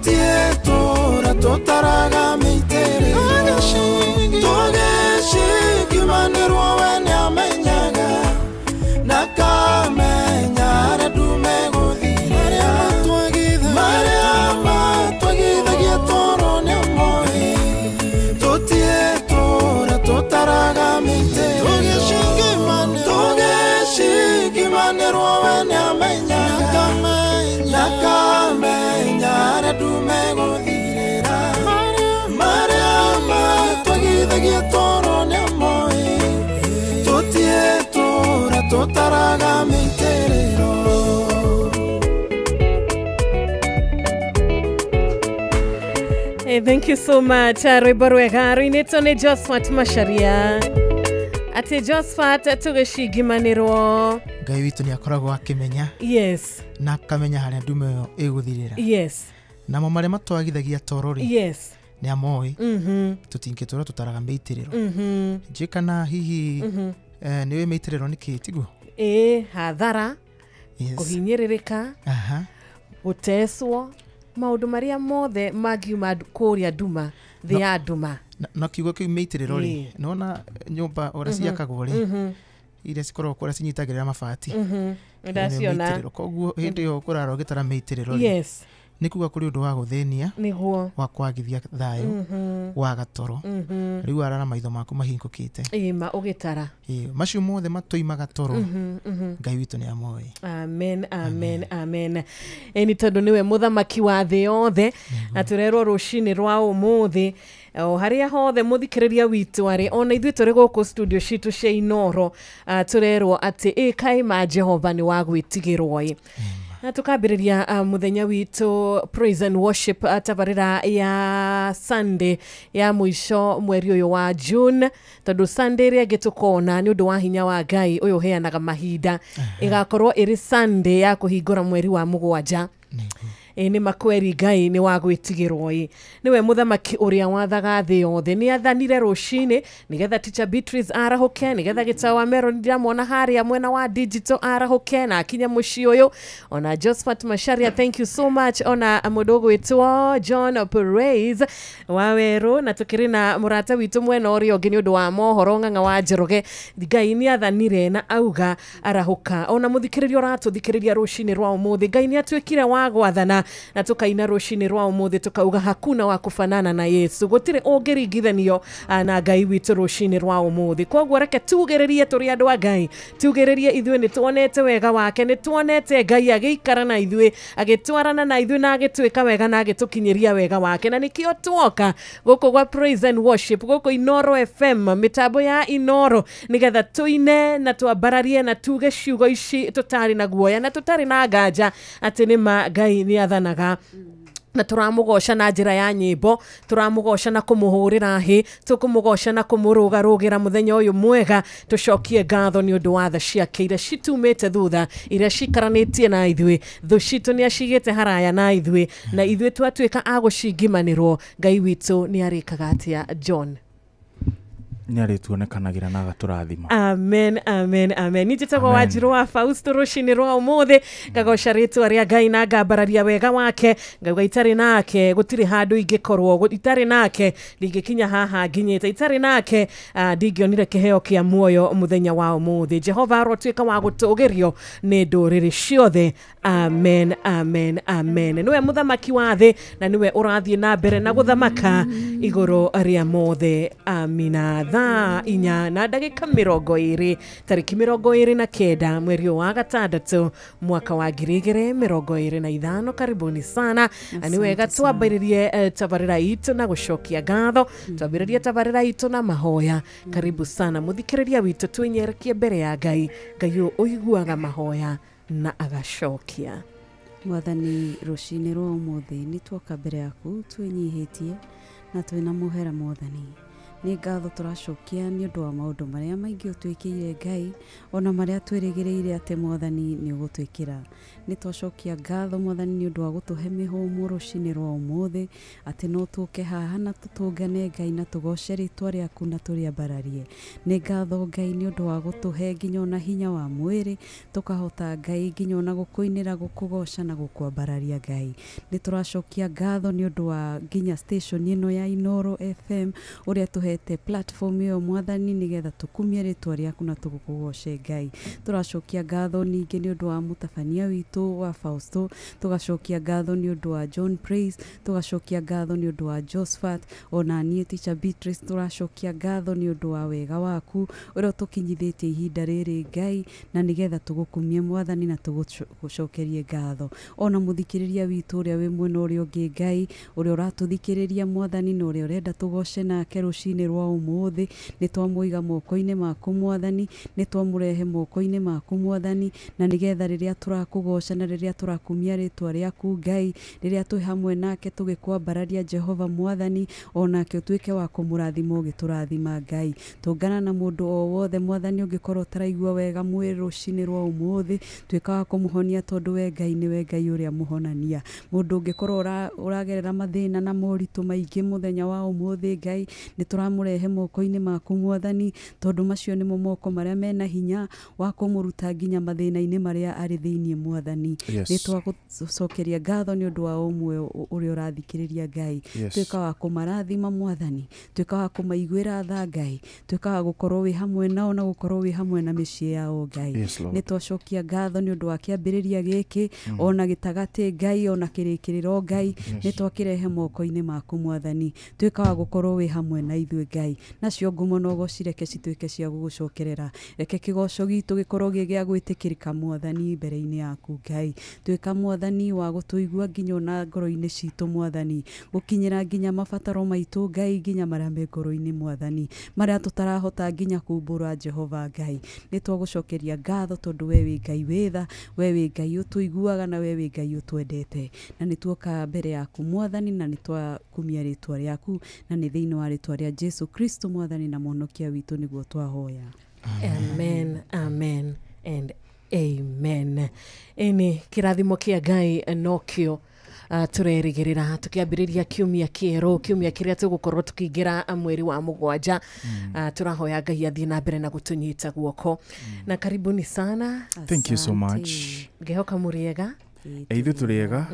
Tũtiĩtũra tũtaraga mĩitĩrĩro. Tũgĩcingimanĩrwo we nĩamenyaga na akamenya arĩa ndume gũthirĩra. Marĩa matwagithagia toro nĩamoĩ. Tũtiĩtũra tũtaraga mĩitĩrĩro. Tũgĩcingimanĩrwo we nĩamenyaga na akamenya arĩa ndume gũthirĩra. Marĩa matwagithagia toro nĩamoĩ. Tũtiĩtũra tũtaraga mĩitĩrĩro. Hey, thank you so much. Rwĩmbo rwega rũinĩtwo nĩ Josphat Macharia. Atĩ Josphat tũgĩcingimanĩrwo. Ngai witũ nĩ akoragwo akĩmenya. Yes. Na akamenya harĩa ndume ĩyo ĩgũthirĩra. Yes. Namo marĩa matwagithagia toro rĩ. Yes. Nĩ amoĩ. Tũtingĩtũra tũtaraga mĩitĩrĩro. Njũĩ kana hihi nĩ ũĩ mĩitĩrĩro nĩ kĩĩ, tiguo? Ĩĩ, hathara. Yes. Kũhinyĩrĩrĩka. Gũtecwo. Maũndũ marĩa mothe mangiuma kũrĩa nduma, thĩ ya nduma. Na kiugo kĩu mĩitĩrĩro rĩ, nĩwona nyũmba ũrĩa ciakagwo rĩ, iria cikoragwo kũrĩa cinyitagĩrĩra mabati. Ndaciona. Koguo hĩndĩ ĩyo ũkũrara ũgĩtara mĩitĩrĩro rĩ, Yes. nĩ kuga kũrĩ ũndũ wa gũthĩnia, nĩguo, wa kwagithia thayũ, wa gatoro. Rĩu arara maitho maku mahingũkĩte. Ĩma ũgĩtara. Ĩĩ, macio mothe matũimaga toro. Ngai witũ nĩ amoĩ. Amen, amen, amen. Ĩni tondũ nĩwe mũthamaki wa thĩ yothe, na tũrerwo rũcinĩ rwa ũmũthĩ o harĩa hothe mũthikĩrĩria witũ arĩ, ona ithuĩ tũrĩ gũkũ studio citũ cia Inoro, tũrerwo atĩ ĩ kaĩ ma Jehova nĩ wa gwĩtigĩrwo ĩ. Na tukambĩrĩria mũthenya witũ praise and worship tabarĩra ya Sunday ya mũico mweri ũyũ wa June, tondũ Sunday ĩrĩa ĩngĩ tũkona nĩ ũndũ wa hinya wa Ngai ũyũ ũheanaga mahinda, ĩgakorwo ĩrĩ Sunday ya kũhingũra mweri wa mũgwanja. Ĩ nĩ makweri Ngai nĩ wa gwĩtigĩrwo ĩ. Nĩwe mũthamaki ũrĩa wathaga thĩ yothe. Nĩ athanire rũcinĩ nĩgetha Teacher Beatrice arahũke, nĩgetha Gĩtawa Meron ndiramwona harĩa mwena wa digital arahũke na akinye mũciĩ ũyũ. Ona Josphat Macharia, thank you so much. Ona mũndũ ũgwĩtwo John Perez wa Werũ, na tũkĩrĩ na mũrata witũ mwena ũrĩa ũngĩ nĩ ũndũ wa mohoro Ng'ang'a wa Njoroge. Ngai nĩ athanire na auga arahũka. Ona mũthikĩrĩria ũratũthikĩrĩria rũcinĩ rwa ũmũthĩ, Ngai nĩ atuĩkire wa gwathana na tukaina rũcinĩ rwa ũmũthĩ tukauga hakuna wa kufanana na Yesu, gũtirĩ ũngĩringithanio na Ngai witũ rũcinĩ rwa ũmũthĩ. Koguo reke tugĩrĩrie tũrĩ andũ a Ngai, tugĩrĩrie ithuĩ nĩ tuonete wega wake, nĩ tuonete Ngai agĩikara na ithuĩ, agĩtwarana na ithuĩ na agĩtwĩka wega na agĩtũkinyĩria wega wake, na nĩkĩo tuoka gũkũ gwa praise and worship gũkũ Inoro FM, mĩtambo ya Inoro, nĩgetha tũine na twambararie na tuge ciugo ici tũtarĩ na guoya na tũtarĩ na nganja atĩ nĩ ma Ngai nĩ athanaga. Na tũramũgoca na njĩra ya nyĩmbo, tũramũgoca na kũmũhũrĩra hĩ, tũkũmũgoca na kũmũrũgarũgĩra mũthenya ũyũ mwega, tũcokie ngatho nĩ ũndũ wa tha ciake iria citumĩte thutha, iria cikaranĩtie na ithuĩ. Thũ citũ nĩ acigĩte haraya na ithuĩ, na ithuĩ twatuĩka a gũcingimanĩrwo. Ngai witũ nĩ arĩkaga atĩa, John? Nĩ arĩtuonekanagĩra na agatũrathima. Amen, amen, amen. Niĩ njĩtagwo Wanjirũ wa Fausto rũcinĩ rwa ũmũthĩ, ngagoca rĩtwa rĩa Ngai na ngambararia wega wake, ngauga itarĩ nake gũtirĩ handũ ingĩkorwo, itarĩ nake ndingĩkinya haha nginyĩte, itarĩ nake ndingĩonire kĩheo kĩa muoyo mũthenya wa ũmũthĩ. Jehova arotuĩka wa gũtũgĩrio nĩ ndũrĩrĩ ciothe. Amen, amen, amen. Nĩwe mũthamaki wa thĩ na nĩwe ũrathiĩ na mbere na gũthamaka igũrũ rĩa mothe. Amina. Thaa 4 na ndagĩka 20, tarĩki 29 mweri wa gatandatũ mwaka wa 2025. Karibuni sana. Na nĩ wega twambĩrĩrie tabarĩra itũ na gũcokia ngatho, twambĩrĩrie tabarĩra itũ na mahoya. Karibu sana mũthikĩrĩria witũ, twĩnyerekie mbere ya Ngai. Ngai ũyũ ũiguaga mahoya na agacokia. Mwathani, rũcinĩ rwa ũmũthĩ nĩ tuoka mbere yaku twĩnyihĩtie na twĩna mũhera. Mwathani, Nĩ ngatho tũracokia nĩ ũndũ wa maũndũ marĩa maingĩ ũtwĩkĩire Ngai, ona marĩa twĩrĩgĩrĩire atĩ Mwathani nĩ ũgũtwĩkĩra. Nĩ twacokia ngatho Mwathani nĩ ũndũ wa gũtũhe mĩhũmũ rũcinĩ rwa ũmũthĩ, atĩ no tũke haha na tũtũngane Ngai na tũgoce rĩtwa rĩaku na tũrĩambararie. Nĩ ngatho Ngai nĩ ũndũ wa gũtũhe nginya ona hinya wa mwĩrĩ, tũkahota Ngai nginya ona gũkũinĩra, gũkũgoca na gũkwambararia Ngai. Nĩ tũracokia ngatho nĩ ũndũ wa nginya station ĩno ya Inooro FM ũrĩa tũhete platform ĩyo Mwathani nĩgetha tũkumie rĩtwa rĩaku na tũgũkũgoce Ngai. Tũracokia ngatho ningĩ nĩ ũndũ wa mũtabania witũ wa Fausto, tũgacokia ngatho nĩ ũndũ wa John Praise, tũgacokia ngatho nĩ ũndũ wa Josephat, ona niĩ Teacher Beatrice tũracokia ngatho nĩ ũndũ wa wega waku ũrĩa ũtũkinyithĩtie ihinda rĩrĩ Ngai, na nĩgetha tũgũkumie Mwathani na tũgũcokerie ngatho. Ona mũthikĩrĩria witũ ũrĩa wĩ mwena ũrĩa ũngĩ Ngai, ũrĩa ũratũthikĩrĩria Mwathani na ũrĩa ũrenda tũgoce nake rũcinĩ rwa ũmũthĩ, nĩ twamũiga moko-inĩ maku Mwathani, nĩ twamũrehe moko-inĩ maku Mwathani, na nĩgetha rĩrĩa tũrakũgoca na rĩrĩa tũrakumia rĩtwa rĩaku Ngai, rĩrĩa twĩ hamwe nake tũgĩkwambararia Jehova Mwathani, onake ũtuĩke wa kũmũrathima ũgĩtũrathima Ngai. Tũngana na mũndũ o wothe Mwathani ũngĩkorwo ũtaraigua wega mwĩrĩ rũcinĩ rwa ũmũthĩ, tuĩka wa kũmũhonia tondũ we Ngai nĩwe Ngai ũrĩa mũhonania. Mũndũ ũngĩkorwo ũragerera mathĩna na moritũ maingĩ mũthenya wa ũmũthĩ Ngai, nĩ tũramũrehe moko-inĩ maku Mwathani, tondũ macio nĩmo moko marĩa mena hinya wa kũmũruta nginya mathĩna-inĩ marĩa arĩ thĩiniĩ Mwathani. Nĩ twagũcokeria ngatho nĩ ũndũ wa ũmwe ũrĩa ũrathikĩrĩria Ngai. Tuĩka wa kũmarathima Mwathani, tuĩka wa kũmaiguĩra tha Ngai, tuĩka wa gũkorwo wĩ hamwe nao na gũkorwo wĩ hamwe na mĩciĩ yao Ngai. Nĩ twacokia ngatho nĩ ũndũ wa kĩambĩrĩria gĩkĩ, ona gĩtagatĩ Ngai, ona kĩrĩkĩrĩro Ngai, nĩ twakĩrehe moko-inĩ maku Mwathani. Tuĩka wa gũkorwo wĩ hamwe na ithuĩ Ngai, nacio ngumo na ũgoci reke cituĩke cia gũgũcokerera. Reke kĩgoco gitũ gĩkorwo gĩ gĩa gwĩtĩkĩrĩka Mwathani mbere-inĩ yaku Ngai. Tuĩka Mwathani wa gũtũigua nginya ona ngoro-inĩ citũ Mwathani, gũkinyĩra nginya mabataro maitũ Ngai, nginya marĩa me ngoro-inĩ Mwathani, marĩa tũtarahota nginya kumbũra Jehova Ngai. Nĩ twagũcokeria ngatho tondũ we wĩ Ngai wĩ tha, we wĩ Ngai ũtũiguaga na we wĩ Ngai ũtwendete. Na nĩ tuoka mbere yaku Mwathani na nĩ twakumia rĩtwa rĩaku, na nĩ thĩinĩ wa rĩtwa rĩa Jesu Kristo Mwathani na Mũhonokia witũ nĩguo twahoya. Amen, amen and amen. Ĩni kĩrathimo kĩa Ngai nokĩo tũrerĩgĩrĩra tũkĩambĩrĩria kiumia kĩerũ, kiumia kĩrĩa tũgũkorwo tũkĩingĩra mweri wa mũgwanja. Tũrahoya Ngai athiĩ na mbere na gũtũnyita guoko. Na karibuni sana. Thank you so much. Ngĩhoka mũrĩega. Ithuĩ tũrĩega,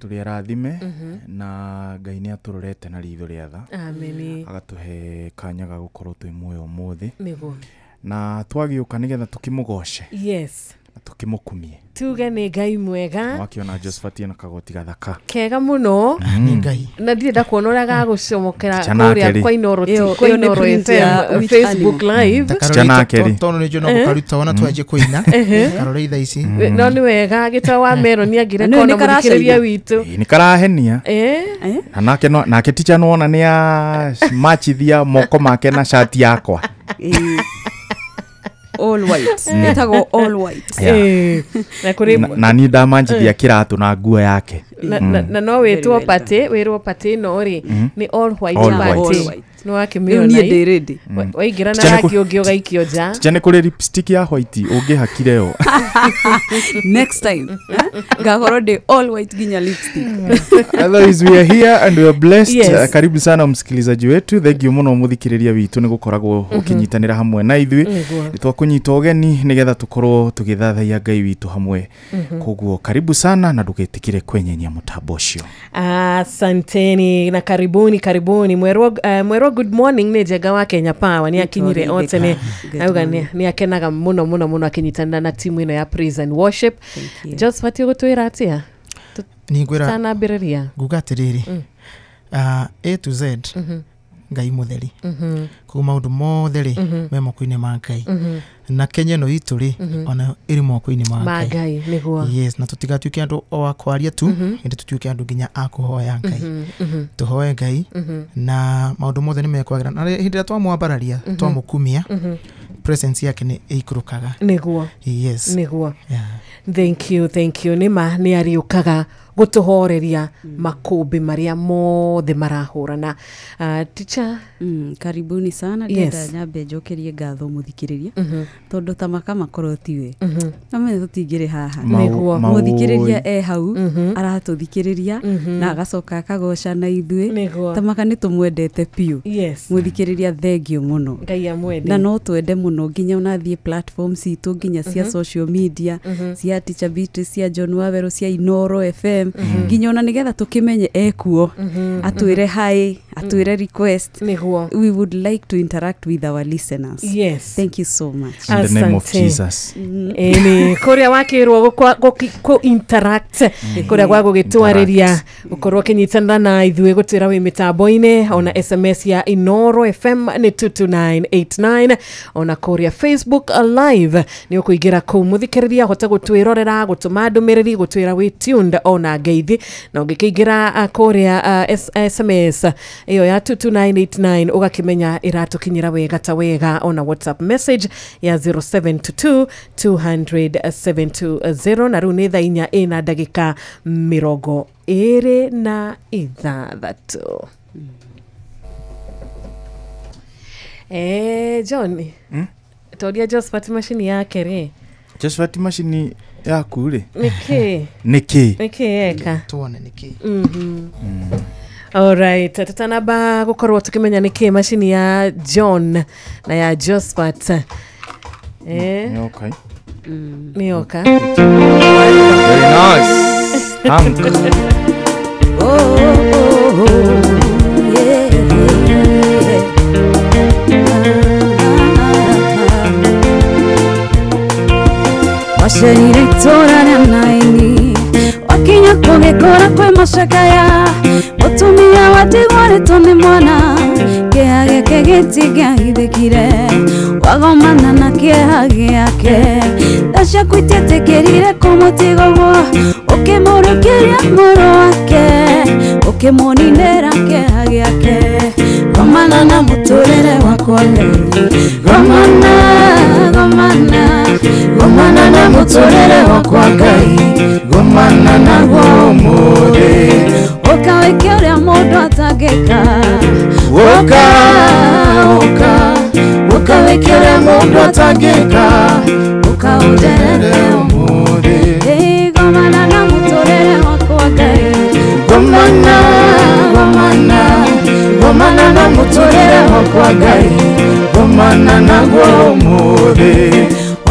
tũrĩ arathime na Ngai nĩ atũrorete na ritho rĩa tha. Amen. Agatũhe kanya ga gũkorwo twĩ muoyo ũmũthĩ. Nĩguo. Na twagĩũka nĩgetha tũkĩmũgoce. Yes. Na tũkĩmũkumie. Tuge nĩ Ngai mwega. Wakiona Josephat na kagoti gathaka. Kega mũno. Nĩ Ngai. Na ndirĩ ndakuona ũrĩa gagũcomokera kũrĩa kwa Inooro kwa Inooro FM Facebook Live. Tondũ nĩ njũĩ no gũkaruta ona twanjie kũina. Karore ithaa ici. No nĩ wega gĩtwa wa Meroni angĩreka ona mũthikĩrĩria witũ. Nĩ karahenia. Na nake teacher nĩwona nĩ amachithia moko make na shati yakwa. All white. Ĩtagwo all white. Na kũrĩ na niĩ ndamanjithia kĩratũ na nguo yake. Na no wĩtwo party, wĩrwo party no rĩ nĩ all white party. Nĩ wakĩmĩona. Niĩ ndĩ ready. Waingĩra na rangi ũngĩ ũgaikio nja. Teacher nĩ kũrĩ lipstick ya white ũngĩhakire yo. Next time ngakorwo ndĩ all white nginya lipstick. Otherwise we are here and we are blessed. Yes. Karibu sana msikilizaji wetu. Thank you mũno mũthikĩrĩria witũ nĩ gũkoragwo ũkĩnyitanĩra hamwe na ithuĩ. Nĩ twakũnyita ũgeni nĩgetha tũkorwo tũgĩthathaiya Ngai witũ hamwe. Koguo karibu sana na ndũgetĩkĩre kwenyenya mũtambo ũcio. Asanteni na karibuni karibuni. Mwerwo good morning nĩ Njega wa Kenya Power nĩ akinyire otene auga nĩ akenaga mũno mũno mũno akĩnyitanĩra na timu ĩno ya Praise and Worship. Josephat ũgũtwĩra atĩa? Nĩ ngwĩra tanambĩrĩria nguga atĩrĩrĩ, A to Z Ngai mũtheri. Koguo maũndũ mothe rĩ me moko-inĩ ma Ngai. Na Kenya ĩno itũ rĩ ona ĩrĩ moko-inĩ ma Ngai. Nĩguo. Yes, na tũtigatuĩke andũ o a kwaria tu, ĩndĩ tũtuĩke andũ nginya a kũhoya Ngai. Tũhoe Ngai na maũndũ mothe nĩ mekwagĩra. Na hĩndĩ ĩrĩa twamwambararia, twamũkumia, presence yake nĩ ĩikũrũkaga. Nĩguo. Yes. Nĩguo. Yeah. Thank you, thank you. Nĩ ma nĩ ariũkaga gũtũhoreria makũmbĩ marĩa mothe marahũrana. Teacher, karibuni sana. Ndĩrenda nyambe njokerie ngatho mũthikĩrĩria tondũ ta makamakorwo tiwe na mene tũtingĩrĩ haha. Mũthikĩrĩria e hau aratũthikĩrĩria na agacoka akagoca na ithuĩ ta maka nĩ tũmwendete biũ. Mũthikĩrĩria thengio mũno na no twende mũno nginya ona thiĩ platform citũ nginya cia social media cia Teacher Beatrice, cia John Waweru, cia Inoro FM, nginya ona nigetha tukimenye ekuo atwire hi, atwire request. We would like to interact with our listeners. Yes. Thank you so much. In the name of Jesus. Eni kuria wakirwo ku interact kuria gwa gugitwariria ukorwo kinyitana na ithuĩ gutwira wi mitambo-inĩ ona SMS ya Inoro FM ni 22989 ona kuria Facebook live ni ukuingira kuu muthikiriria hote gutwirorera gutuma ndumiriri gutwira wi tuned ona ngeithi na ungikiingira kuria SMS iyo ya 22989 ugakimenya iratukinyira wega ta wega ona WhatsApp message ya 0722 200 720 na riu ni thaa inya ina ndagika 26. John, toria Josephat machine yake ri. Josephat machine yaku ri niki niki niki eka tuone niki. All right, tutanaba gukorwo tukimenya niki machine ya John na ya Josephat. Okay. Ni oka. Very nice. Thank. Oh, oh, oh, yeah, yeah. Wacerire itũra rĩa Naini wakinya kũgĩkũra kwĩ macakaya mũtumia watigwarĩtwo nĩ mwana kĩeha gĩake gĩtingĩahithĩkire wagomana na kĩeha gĩake tha ciaku itietĩkĩrire kũmũtiga ũguo ũkĩmũrũkĩria mũrũ wake ũkĩmũninĩra kĩeha gĩake gomana na mũtũrĩre wakwa Ngai gomana gomana gomana na mũtũrĩre wakwa Ngai gomana naguo ũmũthĩ ũkawĩke ũrĩa mũndũ atangĩka ũka ũka ũkawĩke ũrĩa mũndũ atangĩka ũkaũnjerere ũmũthĩ gomana na mũtũrĩre wakwa Ngai gomana gomana gomana na mũtũrĩre wakwa Ngai gomana naguo ũmũthĩ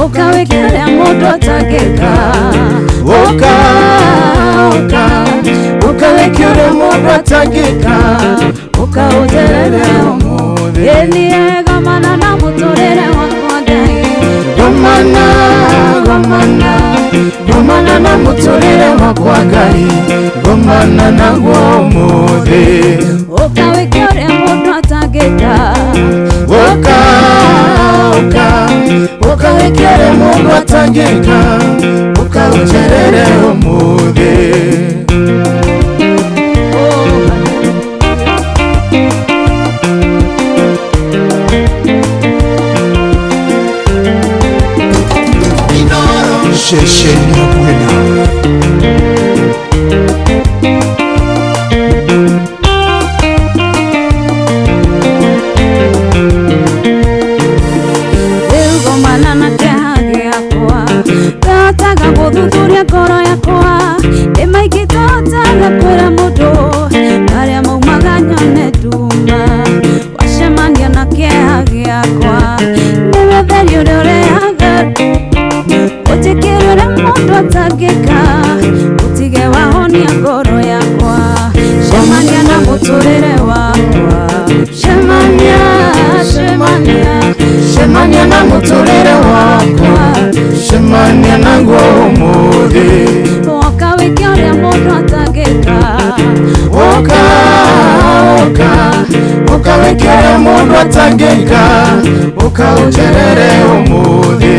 ũkawĩke ũrĩa mũndũ atangĩka ũka ũka ũkawĩke ũrĩa mũndũ atangĩka ũkaũnjerere ũmũthĩ ĩniĩ gomana na mũtũrĩre wakwa Ngai gomana gomana gomana na mũtũrĩre wakwa Ngai gomana naguo ũmũthĩ ũkawĩke ũrĩa mũndũ atangĩka ũka ũka ũkawĩke ũrĩa mũndũ atangĩka ũkaũnjerere ũmũthĩ. Shesheni hakuhe nawe. Rĩu gomana na kĩeha gĩakwa ndahotaga gũthuthuria ngoro yakwa nĩ maingĩ ndahotaga kwĩra mũndũ marĩa maumaga nyone nduma wacemania na kĩeha gĩakwa nĩwe theri ũrĩa ũrehaga ũnjĩkĩre ũrĩa mũndũ atangĩka ũtige wahonia ngoro yakwa cemania na mũtũrĩre wakwa cemania cemania cemania na mũtũrĩre wakwa cemania naguo ũmũthĩ ũka wĩke ũrĩa mũndũ atangĩka ũka ũka ũka wĩke ũrĩa mũndũ atangĩka ũkaũnjerere ũmũthĩ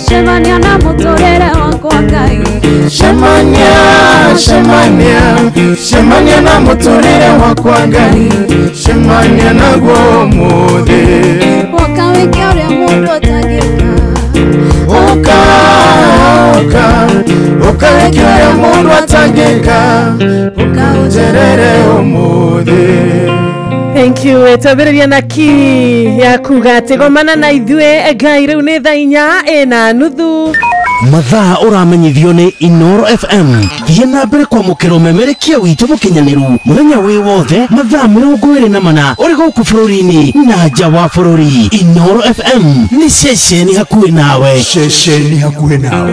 cemania na mũtũrĩre wakwa Ngai cemania cemania cemania na mũtũrĩre wakwa Ngai cemania naguo ũmũthĩ ũka wĩke ũrĩa mũndũ atangĩka ũka ũka ũka wike ũrĩa mũndũ atangĩka ũka ũnjerere ũmũthĩ. Thank you. Twambĩrĩria na ki ya kuga atĩ gomana na ithuĩ Ngai rĩu nĩ thaa 4:30. Mathaa ũramenyithio nĩ Inoro FM. Thiĩ na mbere kwamũkĩra ũmemerekia witũ mũkinyanĩru mũthenya wĩ wothe mathaa 24 ũrĩ gũkũ bũrũri-inĩ na nja wa bũrũri. Inoro FM nĩ ceceni hakuhĩ nawe. Ceceni hakuhĩ nawe.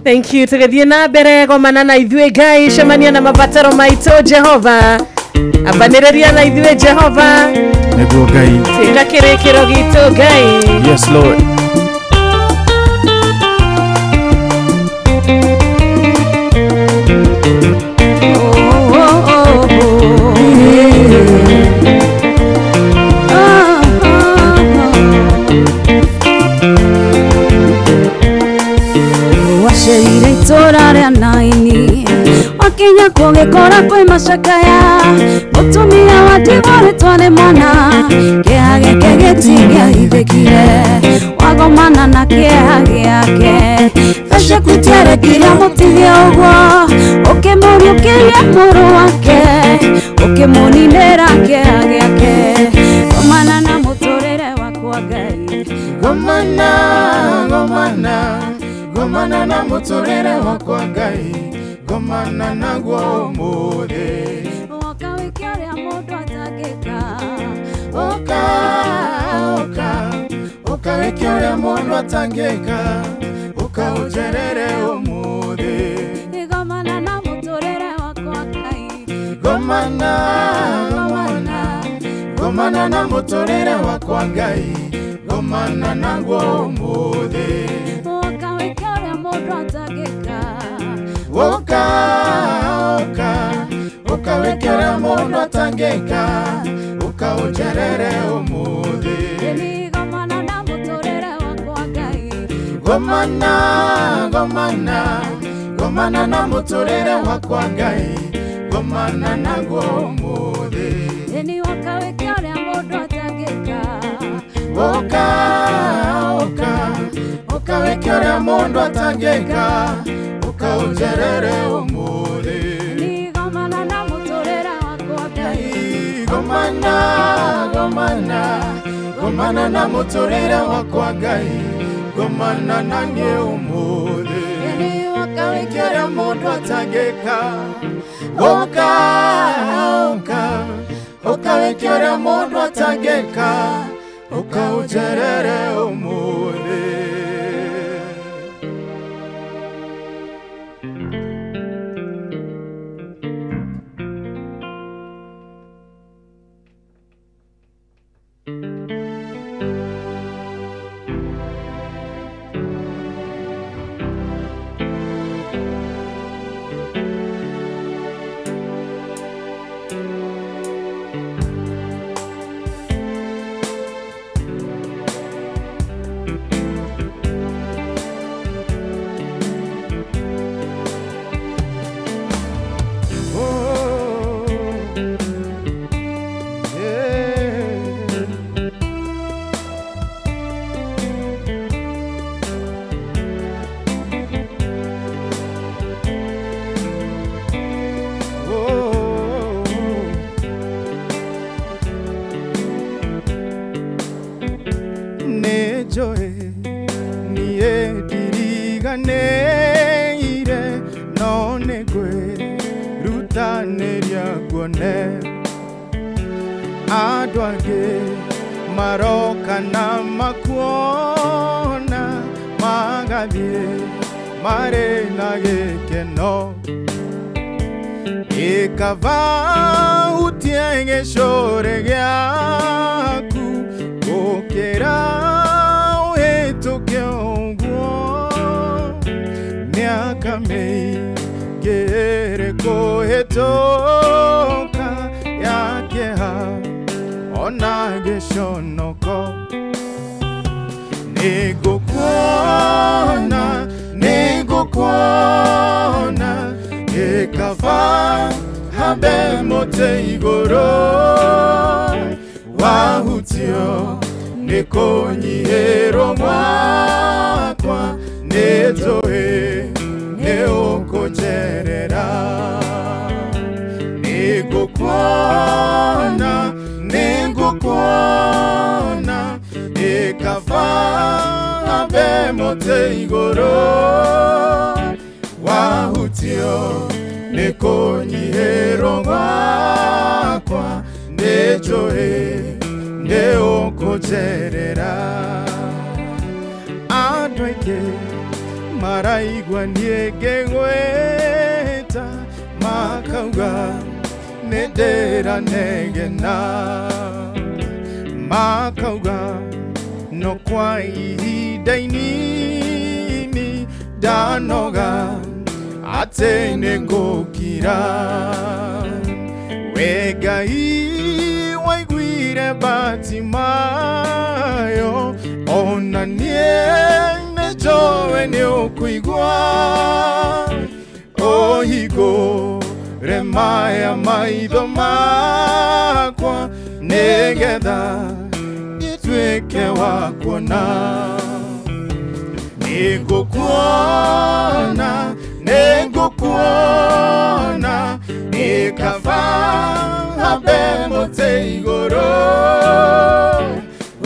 Thank you. Tũgĩthiĩ na mbere gomana na ithuĩ Ngai, cemania na mabataro maitũ Jehova, ambanĩrĩria na ithuĩ Jehova, nĩguo Ngai tuĩka kĩrĩkĩro gitũ Ngai. Yes Lord. Wacerire itũra rĩa Naini wakinya kũgĩkora kwĩ macakaya mũtumia wa ndigwa rĩtwa nĩ mwana kĩeha gĩake gĩtingĩahithĩkire wagomana na kĩeha gĩake mbeca kutiarekire mũtige ũguo ũkĩmũriũkĩria mũrũ wake ũkĩmũninĩra kĩeha gĩake gomana na mũtũrĩre wakwa Ngai. Gomana, gomana, gomana na mũtũrĩre wakwa Ngai, gomana naguo ũmũthĩ. Woka wĩke ũrĩa mũndũ atangĩka. Ũka, ũka, ũka wĩke ũrĩa mũndũ atangĩka, ũka ũnjerere ũmũthĩ. Gomana na mũtũrĩre wakwa Ngai. Gomana, gomana, gomana na mũtũrĩre wakwa Ngai, gomana naguo ũmũthĩ. Woka wĩke ũrĩa mũndũ atangĩka. Ũka, ũka, ũka wĩke ũrĩa mũndũ atangĩka, ũka ũnjerere ũmũthĩ. Gomana na mũtũrĩre wakwa Ngai. Gomana, gomana, gomana na mũtũrĩre wakwa Ngai, gomana naguo ũmũthĩ. Woka wĩke ũrĩa mũndũ atangĩka. Ũka, ũka, ũka wĩke ũrĩa mũndũ atangĩka, ũka ũnjerere ũmũthĩ. Gomana na mũtũrĩre wakwa Ngai. Gomana, gomana, gomana na mũtũrĩre wakwa Ngai, gomana na niĩ ũmũthĩ. Woka Wĩke ũrĩa mũndũ atangĩka, ũka, ũka, ũka wĩke ũrĩa mũndũ atangĩka, ũka ũnjerere ũmũthĩ. Nĩndiriganĩire no nĩngwĩrutanĩria nguone andũ angĩ maroka na makuona magathiĩ marĩ na gĩkeno ĩkaba ũtie gĩcũrĩ gĩaku gũkĩra ũhĩtũke ũguo mĩaka mĩingĩ ĩrĩ kũhĩtũka ya kĩeha ona gĩconoko. Nĩngũkuona, nĩngũkuona, ĩkaba hambe mũtĩ igũrũ wahutio nĩ kũnyihĩrwo gwakwa nĩ Nĩnjũĩ nĩũkũnjerera. Nĩngũkuona, nĩngũkuona, ĩkaba hambe mũtĩ igũrũ. Wahutio nĩ kũnyihĩrwo gwakwa, nĩnjũĩ nĩũkũnjerera. Andũ aingĩ maraigua niĩ ngĩgwĩta, makauga nĩ ndĩranegena. Makauga no kwa ihinda inini ndanoga atĩ nĩngũkira. We Ngai waiguire Batimayo, ona niĩ nĩnjũĩ nĩũkũigua. Ũhingũre maya maitho makwa, nĩgetha ngĩtuĩke wa kuona. Nĩngũkuona, nĩngũkuona, nĩkaba hambe mũtĩ igũrũ.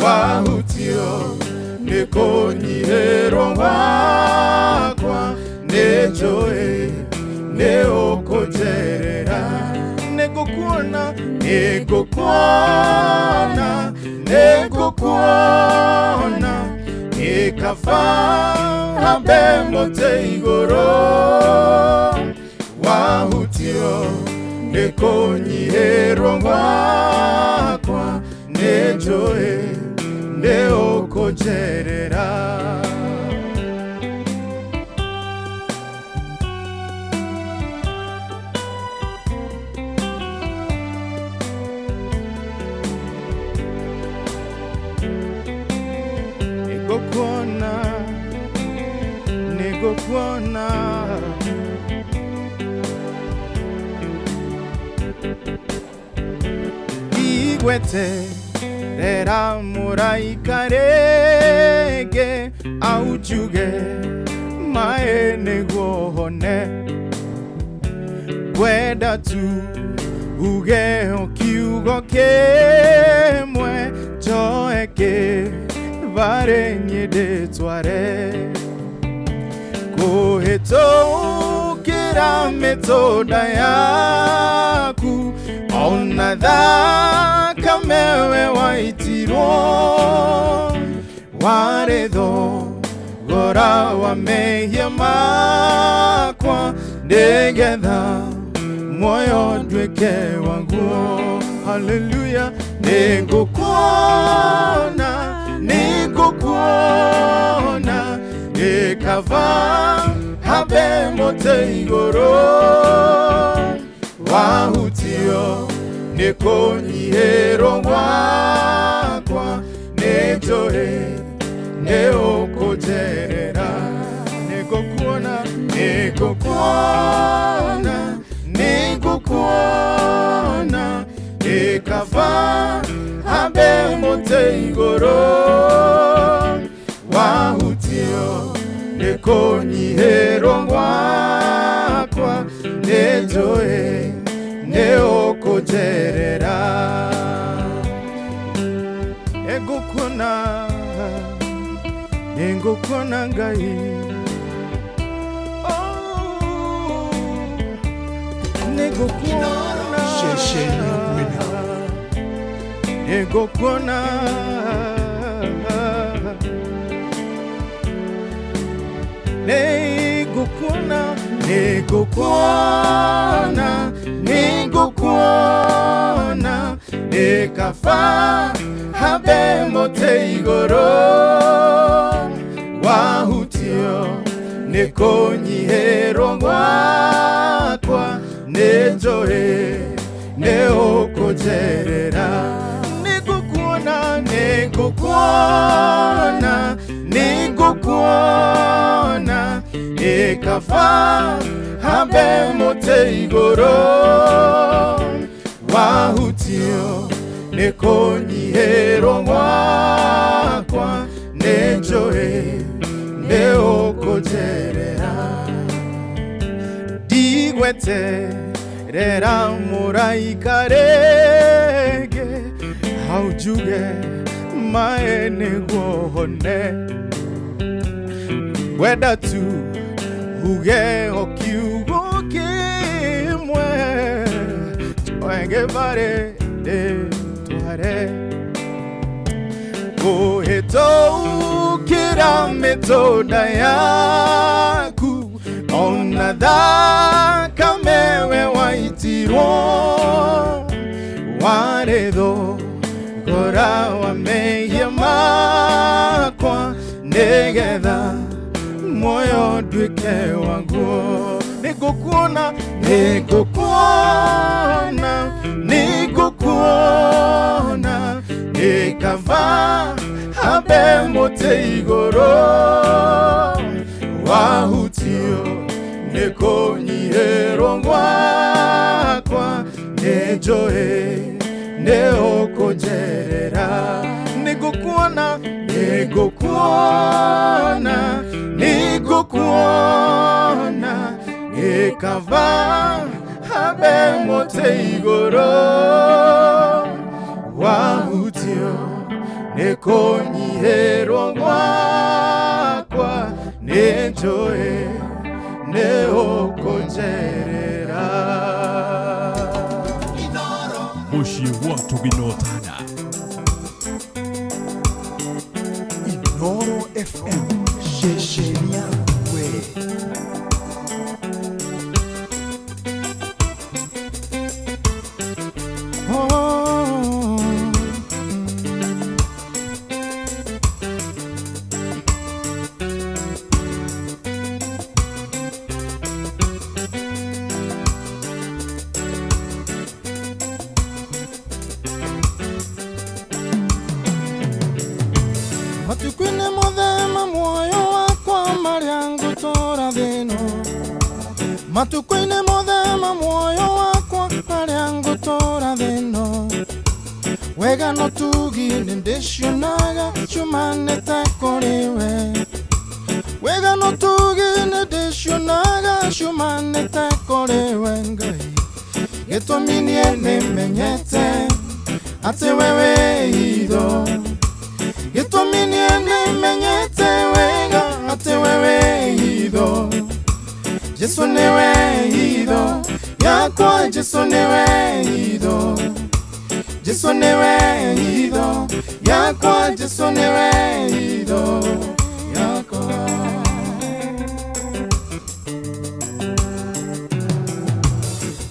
Wahutio nĩ kũnyihĩrwo gwakwa, nĩnjũĩ nĩũkũnjerera. Nĩngũkuona, nĩngũkuona, nĩngũkuona, nĩkaba hambe mũtĩ igũrũ. Wahutio nĩ kũnyihĩrwo gwakwa, nĩnjũĩ nĩũkũnjerera. Nĩngũkuona, nĩngũkuona. Igwete rera mũraika rĩngĩ aunjuge maĩ nĩguo hone. Ngwenda tu uge o kiugo kĩmwe, njoe kĩbarĩ niĩ ndĩtware. Kũhĩtũkĩra mĩtũnda yaku, ona thakame we waitirwo. Warĩ thogora wa mehia makwa, nĩgetha muoyo nduĩke waguo. Haleluya. Nĩngũkuona, nĩngũkuona, nĩkaba hambe mũtĩ igũrũ. Wahutio nĩ kũnyihĩrwo gwakwa, nĩnjũĩ nĩũkũnjerera. Nĩngũkuona, nĩngũkuona, nĩngũkuona, nĩkaba hambe mũtĩ igũrũ. Wahutio nĩ kũnyihĩrwo gwakwa, nĩnjũĩ nĩũkũnjerera. Nĩngũkuona, nĩngũkuona Ngai. Oh, nĩngũkuona, nĩngũkuona. Nĩngũkuona, nĩngũkuona, nĩngũkuona, nĩkaba hambe mũtĩ igũrũ. Wahutio nĩ kũnyihĩrwo gwakwa, nĩnjũĩ nĩũkũnjerera. Nĩngũkuona, nĩngũkuona, nĩngũkuona, nĩkaba hambe mũtĩ igũrũ. Wahutio nĩ kũnyihĩrwo gwakwa, nĩnjũĩ nĩũkũnjerera. Ngweterera mũraika rĩngĩ hau njuge maĩ nĩguo hone. Ngwenda tu uge o kiugo kĩmwe njoe ndĩtware. Kũhĩtũkĩra mĩtũnda yaku ona thakame we waitirwo warĩ thogora wa mehia makwa nĩgetha muoyo nduĩke waguo. Nĩngũkuona, nĩngũkuona, nĩngũkuona, nĩ kaba hambe mũtĩ igũrũ wahutio nĩ kũnyihĩrwo gwakwa nĩnjũĩ nĩ ũkũnjerera. Nĩngũkuona, nĩngũkuona, nĩngũkuona, nĩ kaba hambe mũtĩ igũrũ wahutio nĩ kũnyihĩrwo gwakwa nĩnjũĩ nĩ ũkũnjerera. Mũciĩ wa Tũginotana. Inoro FM ceceni yaku we. Matukũ-inĩ mothe ma muoyo wakwa marĩa ngũtũũra thĩ ĩno, matukũ-inĩ mothe ma muoyo wakwa marĩa ngũtũũra thĩ ĩno, wega na ũtugi nĩndĩcionaga ciumanĩte kũrĩ we. Wega na ũtugi nĩndĩcionaga ciumanĩte kũrĩ we Ngai. Gĩtũmi niĩ nĩmenyete atĩ we wĩ hitho. Gĩtũmi niĩ nĩmenyete wega atĩ we wĩ hitho. Jesũ nĩwe hitho yakwa, Jesũ nĩwe hitho. Jesũ nĩwe hitho yakwa, Jesũ nĩwe hitho yakwa.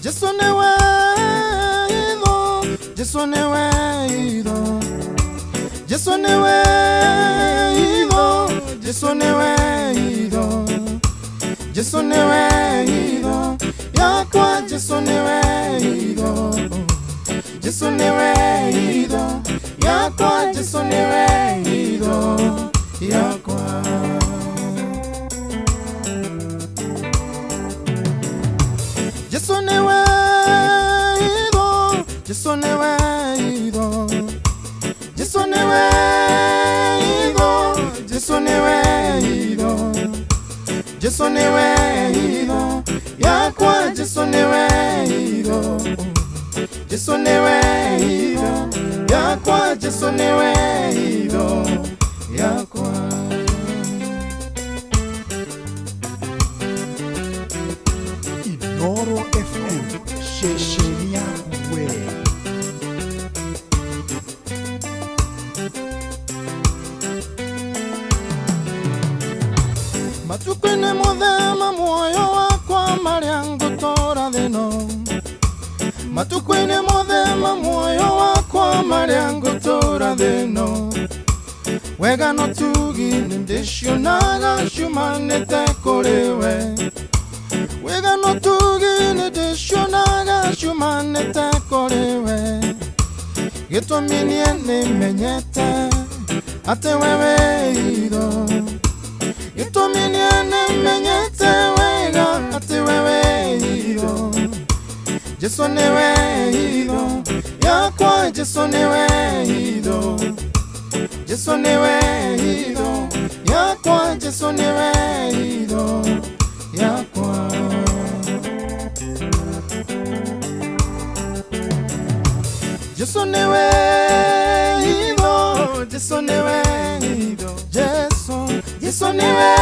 Jesũ nĩwe hitho, Jesũ nĩwe hitho. Jesũ nĩwe hitho, Jesũ nĩwe hitho. Jesũ nĩwe hitho yakwa, Jesũ nĩwe hitho. Jesũ nĩwe hitho yakwa, Jesũ nĩwe hitho yakwa. Jesũ nĩwe hitho, Jesũ nĩwe hitho. Jesũ nĩwe hitho, Jesũ nĩwe hitho. Jesũ nĩwe hitho yakwa, Jesũ nĩwe hitho. Jesũ nĩwe hitho yakwa, Jesũ nĩwe hitho yakwa. Inoro FM ceceni yaku we. Matukũ-inĩ mothe ma muoyo wakwa marĩa ngũtũũra thĩ ĩno, matukũ-inĩ mothe ma muoyo wakwa marĩa ngũtũũra thĩ ĩno, wega na ũtugi nĩndĩcionaga ciumanĩte kũrĩ we. Wega na ũtugi nĩndĩcionaga ciumanĩte kũrĩ we. Gĩtũmi niĩ nĩmenyete atĩ we wĩ hitho. Gĩtũmi niĩ nĩmenyete wega atĩ we wĩ hitho. Jesũ nĩwe hitho yakwa, Jesũ nĩwe hitho. Jesũ nĩwe hitho yakwa, Jesũ nĩwe hitho yakwa. Jesu niwe hitho, Jesu niwe hitho, Jesu, Jesu niwe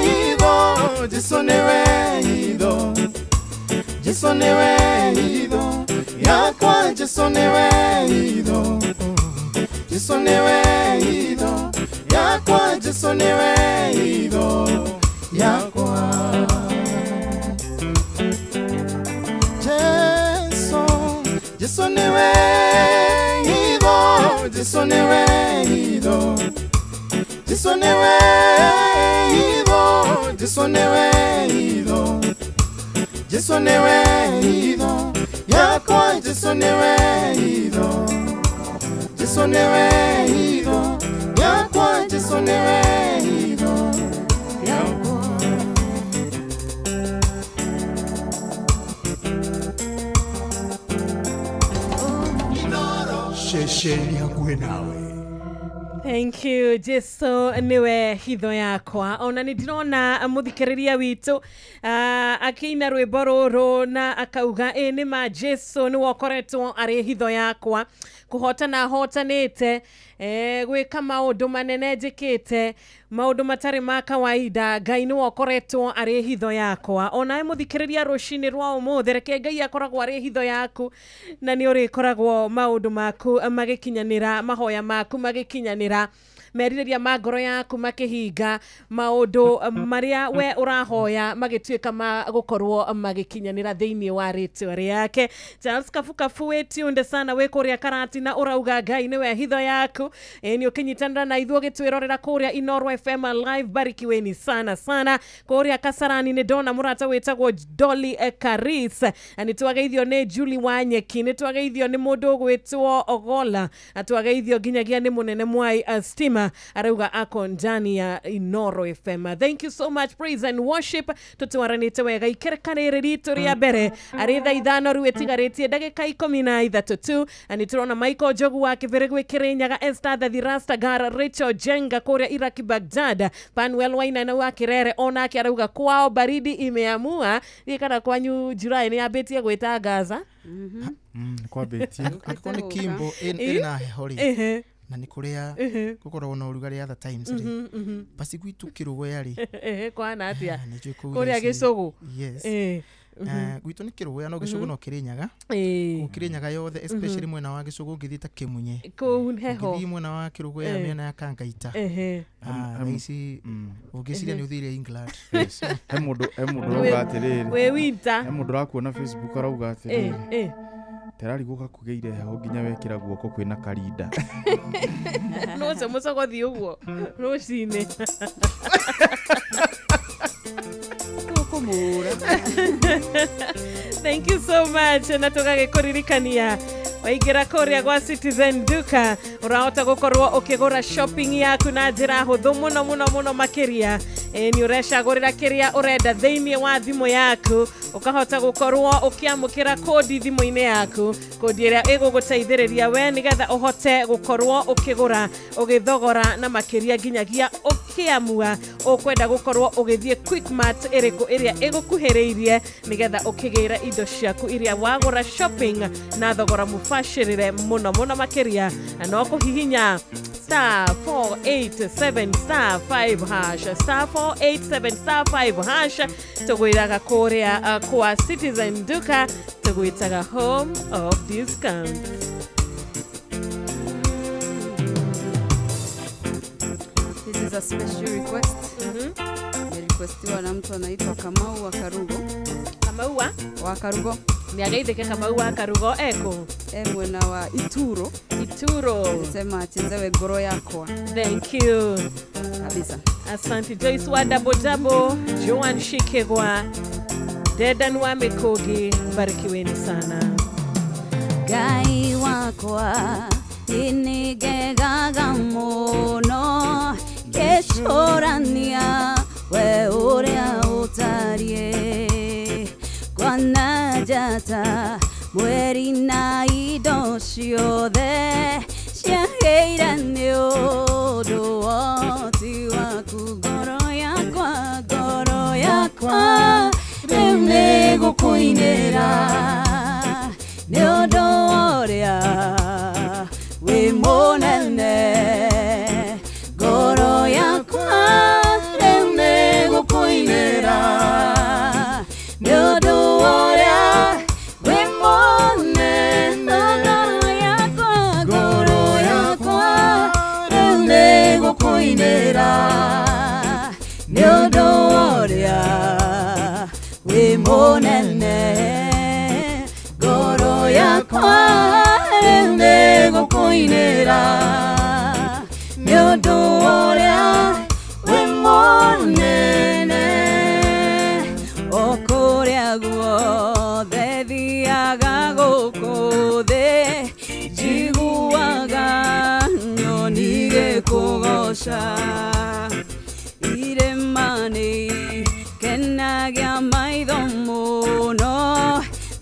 hitho, Jesu niwe hitho, Jesu niwe hitho, yakwa Jesu niwe hitho, Jesu niwe hitho, yakwa Jesu niwe hitho, yakwa Jesu, Jesu niwe hitho, Jesu niwe hitho, Jesu niwe hitho, Jesu niwe hitho, Jesu niwe hitho, yakwa Jesu niwe hitho, Jesu niwe hitho, yakwa Jesu niwe hitho, yakwa. Ceceni hakuhĩ nawe. Thank you Jesu niwe hitho yakwa. Ona nĩ ndĩrona mũthikĩrĩria witũ akĩina rwĩmbo rũrũ na akauga ĩ nĩ ma Jesu nĩwe ũkoretwo arĩ hitho yakwa, kũhotana hotanĩte, gwĩka maũndũ manene njĩkĩte, maũndũ matarĩ ma kawaida, Ngai nĩwe ũkoretwo arĩ hitho yakwa. Onawe mũthikĩrĩria rũcinĩ rwa ũmũthĩ, reke Ngai akoragwo arĩ hitho yaku na nĩ ũrĩkoragwo maũndũ maku magĩkinyanĩra, mahoya maku magĩkinyanĩra, merirĩria ma ngoro yaku makĩhinga, maũndũ marĩa we ũrahoya magĩtuĩka ma gũkorwo magĩkinyanĩra thĩinĩ wa rĩtwa rĩake. Charles Kafukafu wĩtiunde sana wĩ kũrĩa Karatina ũrauga Ngai nĩwe hitho yaku. Nĩ ũkĩnyitanĩra na ithuĩ ũgĩtwĩrorera kũrĩa Inoro FM live, barikiweni sana sana. Kũrĩa Kasarani nĩ ndona mũrata wĩtagwo Dolly Karis, nĩ twageithio nĩ Julie Wanyeki, nĩ twageithio nĩ mũndũ ũgwĩtwo Ogola, na twageithio nginyagia nĩ mũnene Mwai Stima arauga ako ndani ya Inoro FM. Thank you so much praise and worship. Tutwaranite wega ikerekanĩrĩ ritũ rĩa mbere arĩ thaa 5 rĩu ĩtigarĩtie ndagĩka 13 tu. Na nĩ tũrona Michael Njogu wa Kĩbĩrĩ gwĩ Kĩrĩnyaga, Esther the Rastagar, Rachel Jenga kũrĩa Iraki Baghdad, Panuel Wainaina wa Kĩrere onake arauga kwao baridi imeamua. Kana kwanyu July nĩ yambĩtie gwĩtangaza kwambĩtie angĩkorwo nĩ Kimbo ĩna heho rĩ na nĩ kũrĩa gũkoragwo na ũrugarĩ other times rĩ, basi gwitũ Kĩrũgũya rĩ kwana atĩa kũrĩa Gĩcũgũ? Yes, gwitũ nĩ Kĩrũgũya no Gĩcũgũ no Kĩrĩnyaga, Kĩrĩnyaga yothe especially mwena wa Gĩcũgũ ũngĩthiĩ ta Kĩmunye kũu heho, ũngĩthiĩ mwena wa Kĩrũgũya mĩena ya Kangaita, ici ũngĩciria nĩ ũthire England. He mũndũ ũrauga atĩrĩrĩ, wĩ winter, he mũndũ ũrakuona Facebook arauga atĩrĩrĩ, terari guka kugeire heho nginya wekira guoko kwina karinda. No ũcio mũcogothi ũguo rũcinĩ. Tũkũmũra. Thank you so much. Na tũgagĩkũririkania waingĩra kũrĩa gwa Citizen Duka ũrahota gũkorwo ũkĩgũra shopping yaku na njĩra hũthũ mũno mũno mũno makĩria. Nĩ ũrecagũrĩra kĩrĩa ũrenda thĩinĩ wa thimũ yaku, ũkahota gũkorwo ũkĩamũkĩra kodi thimũ-inĩ yaku, kodi ĩrĩa ĩgũgũteithĩrĩria we nĩgetha ũhote gũkorwo ũkĩgũra ũgĩthogora na makĩria nginyagia ũkĩamua ũkwenda gũkorwo ũgĩthiĩ Quickmart ĩrĩkũ ĩrĩa ĩgũkuhĩrĩirie nĩgetha ũkĩgĩra indo ciaku iria wagũra shopping na thogora mũbacĩrĩre mũno mũno makĩria. Na no kũhihinya *487 *5# *487 *5# tũgwĩraga kũrĩa kwa Citizen Duka, tũgwĩtaga home of discount. This is a special request. Requestiwa na mtu anaitwa Kamau wa Karugo. Kamau wa Karugo. Nĩageithĩke Kamau wa Karugo eko mwena wa Ituro. Ituro. Sema achenzewe ngoro yakwa. Thank you. Kabisa. Asante Joyce wa Dabo Dabo, Joan Shikegwa, Dedan wa Mikogi, barikiweni sana. Ngai wakwa nĩnĩngegaga mũno ngĩcũrania we ũrĩa ũtariĩ, kwana njata mweri na indo ciothe ciagĩire nĩ ũndũ woti waku. Ngoro yakwa, ngoro yakwa rĩu nĩgũkũinĩra nĩ ũndũ ũrĩa yakwa rĩu nĩngũkũinĩra nĩ ũndũ wa ũrĩa wĩ mũnene o kũrĩa guothe thiaga gũkũ thĩ njiguaga nyoni igĩkũgooca irĩma-inĩ kenagia maitho mũno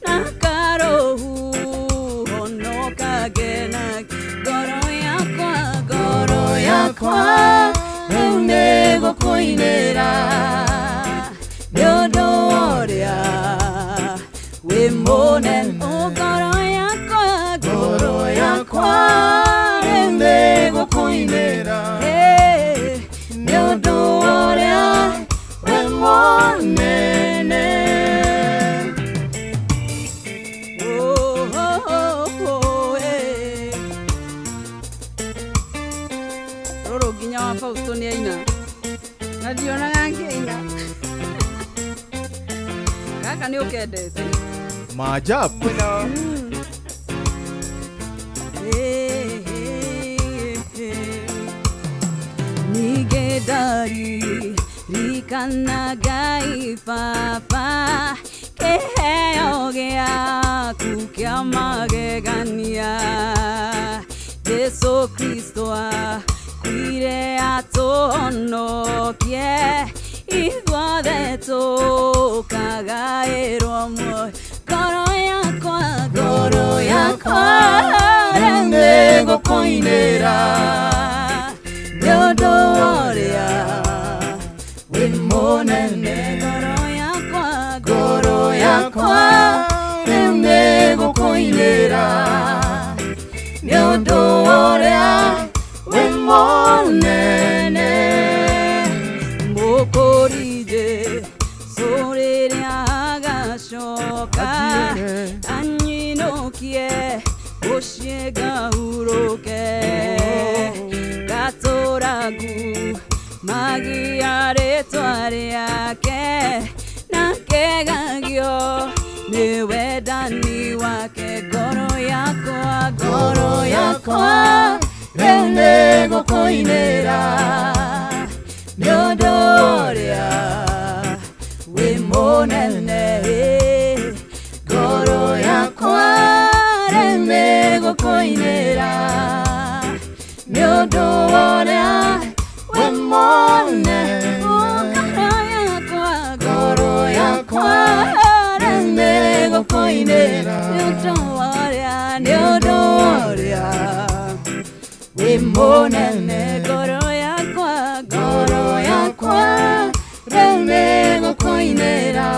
na karũhuho no kagenagia ngoro yakwa rĩu nĩngũkũinĩra nĩ ũndũ wa ũrĩa wĩ mũnene ngoro yakwa rĩu nĩngũkũinĩra nĩ ũndũ wa ũrĩa wĩ mũnene. Oh, oh, oh, eh. Rũrũ nginya wa Fausto nĩ aina na ndionaga ngĩina gaka nĩ ũkendete maajabu. Ningĩ ndaririkana Ngai Baba kĩheo gĩaku kĩa magegania Jesu Kristo akuire atũhonokie ithuothe tũkagaĩrwo muoyo ngoro yakwa rĩu nĩngũkũinĩra nĩ ũndũ wa ũrĩa wĩ mũnene ngoro yakwa rĩu nĩngũkũinĩra nĩ ũndũ wa ũrĩa wĩ mũnene Mũkũri Jesũ rĩrĩa agacoka anyinũkie mũciĩ ngahurũke ngatũra ngumagia rĩtwa rĩake na ngegagio nĩ wendani wake ngoro yakwa rĩu nĩngũkũinĩra nĩ ũndũ wa ũrĩa wĩ mũnene ngoro yakwa rĩu nĩngũkũinĩra nĩ ũndũ wa ũrĩa wĩ mũnene ngoro yakwa rĩu nĩngũkũinĩra nĩ ũndũ wa ũrĩa wĩ mũnene ngoro yakwa rĩu nĩngũkũinĩra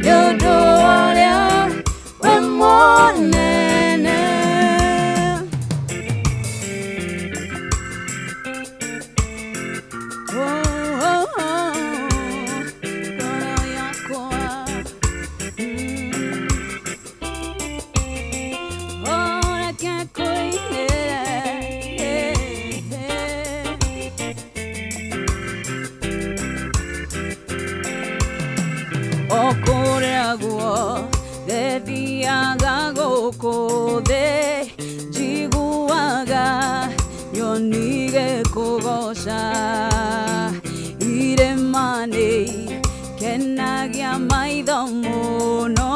nĩ ũndũ wa ũrĩa wĩ mũnene. Oh, oh, oh, ngoro yakwa oh, reke ngũinĩre o kũrĩa guothe thiaga gũkũ thĩ njiguaga nyoni igĩkũgooca irĩma-inĩ kenagia maitho mũno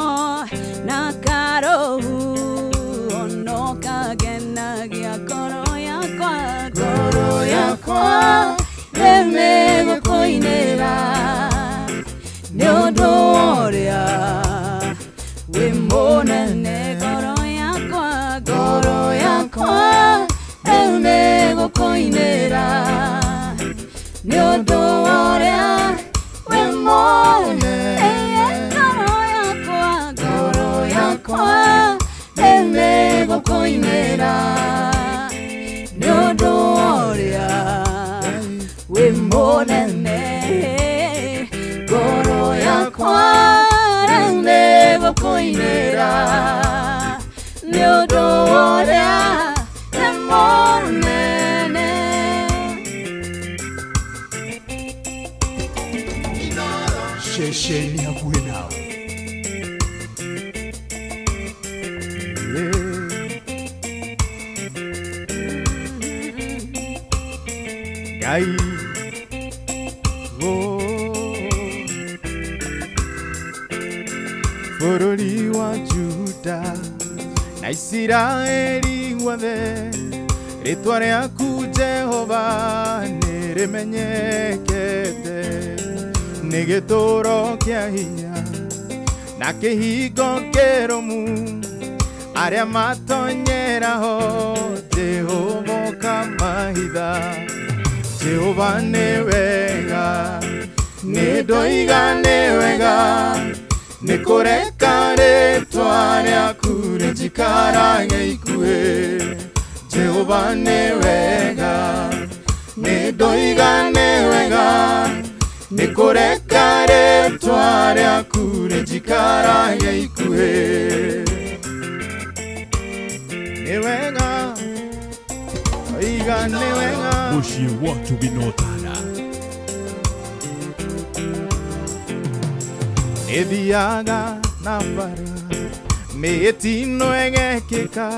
na karũhuho no kagenagia ngoro yakwa rĩu nĩngũkũinĩra nĩ ũndũ wa ũrĩa wĩ mũnene ngoro yakwa rĩu nĩngũkũinĩra nĩ ũndũ wa ũrĩa wĩ mũnene ngoro yakwa rĩu nĩngũkũinĩra nĩ ũndũ wa ũrĩa wĩ mũnene ngoro yakwa Ngai oh. Bũrũri wa Juda na Isiraeli guothe rĩtwa rĩaku Jehova nĩrĩmenyekete nĩ gĩtũũro kĩa hinya na kĩhingo kĩrũmu arĩa matonyeraho Jehova ũkamahitha. Jehova nĩ wega nĩ ndoiga nĩ wega nĩ kũreka rĩtwa rĩaku rĩnjikarage ikuhĩ. Jehova nĩ wega nĩ ndoiga nĩ wega nĩ kũreka rĩtwa rĩaku rĩnjikarage ikuhĩ. Nĩ wega oiga nĩ wega Mũciĩ wa Tũginotana. Nĩthiaga na bara mĩtino ĩgekĩka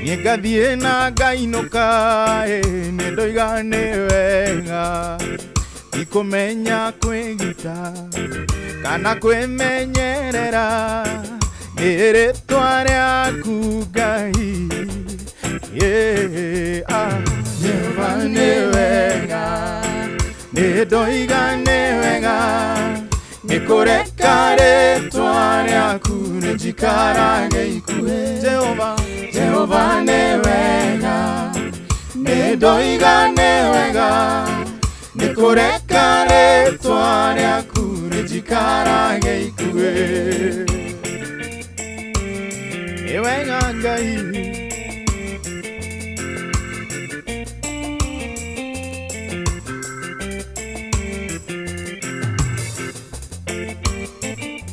niĩ ngathiĩ na ngainũka nĩ ndoiga nĩ wega ikũmenya kwĩgita kana kwĩmenyerera nĩ rĩtwa rĩaku Ngai. Yeah, ah. Jehova nĩ wega nĩ ndoiga nĩ wega nĩ kũreka rĩtwa rĩaku rĩnjikarage ikuhĩ. Jehova Jehova nĩ wega nĩ ndoiga nĩ wega nĩ kũreka rĩtwa rĩaku rĩnjikarage ikuhĩ. Nĩ wega Ngai.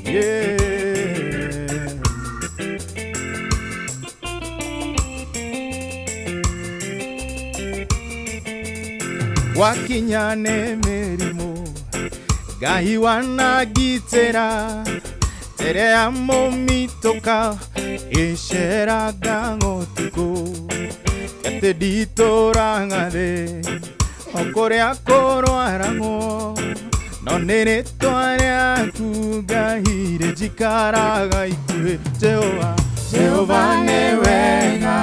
Yeah. Wakinya nĩ mĩrimũ Ngai wanagitĩra tere ya mũmitũka ĩceraga ũtukũ atĩ nditũraga thĩ o kũrĩa kũrwaragwo no nĩ rĩtwa rĩaku Ngai rĩnjikaraga ikuhĩ. Jehova Jehova nĩ wega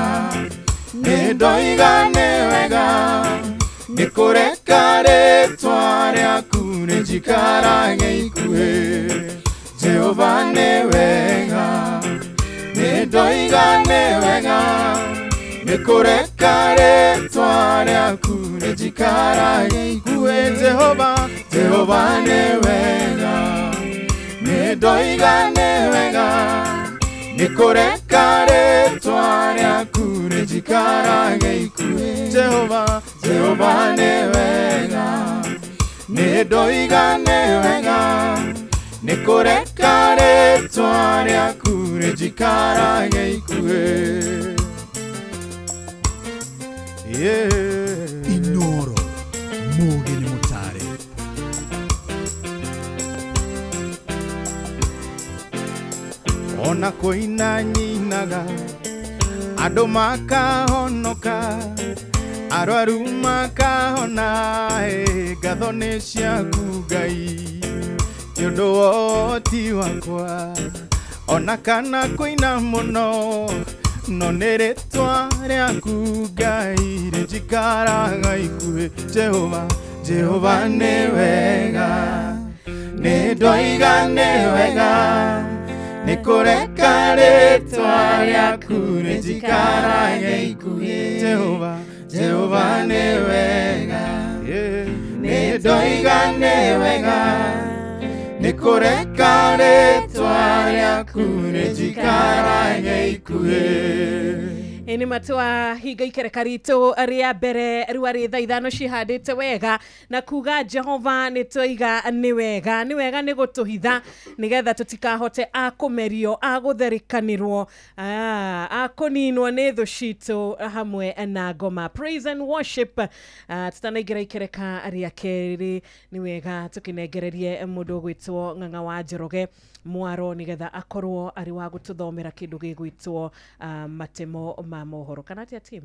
nĩ ndoiga nĩ wega nĩ kũreka rĩtwa rĩaku rĩnjikarage ikuhĩ. Jehova nĩ wega nĩ ndoiga nĩ wega nĩ kũreka rĩtwa rĩaku rĩnjikarage ikuhĩ. Jehova Jehova nĩ wega nĩ ndoiga nĩ wega nĩ kũreka rĩtwa rĩaku rĩnjikarage ikuhĩ. Jehova Jehova nĩ wega nĩ ndoiga nĩ wega nĩ kũreka rĩtwa rĩaku rĩnjikarage ikuhĩ. Yeah. Inoro Mũgĩ nĩ mũtare. Ona kũina nyinaga andũ makahonoka arwaru makahona ngatho nĩ ciaku Ngai nĩ ũndũ wa ũhoti wakwa ona kana kũina mũno no nĩ rĩtwa rĩaku Ngai rĩnjikaraga ikuhĩ. Jehova Jehova nĩ wega nĩ ndoiga nĩ wega nĩ kũreka rĩtwa rĩaku rĩnjikarage ikuhĩ. Jehova Jehova nĩ wega nĩ ndoiga nĩ wega nĩ kũreka rĩtwa rĩaku rĩnjikarage ikuhĩ. Ĩnĩ matua hinga ikereka ritũ rĩa mbere rĩu arĩ thaa ithano cihandĩte wega na kuga Jehova nĩ twoiga nĩ wega nĩ wega nĩ gũtũhitha nĩgetha tũtikahote a kũmerio a gũtherĩkanĩrwo a kũninwo nĩ thũ citũ hamwe na ngoma. Praise and worship. Tutanaingĩra ikereka rĩa kerĩ nĩ wega tũkĩnengererie mũndũ ũgwĩtwo Ng'ang'a wa Njoroge Mwaro nĩgetha akorwo arĩ wa gũtũthomera kĩndũ gĩgwĩtwo matemo ma mohoro kana atia team?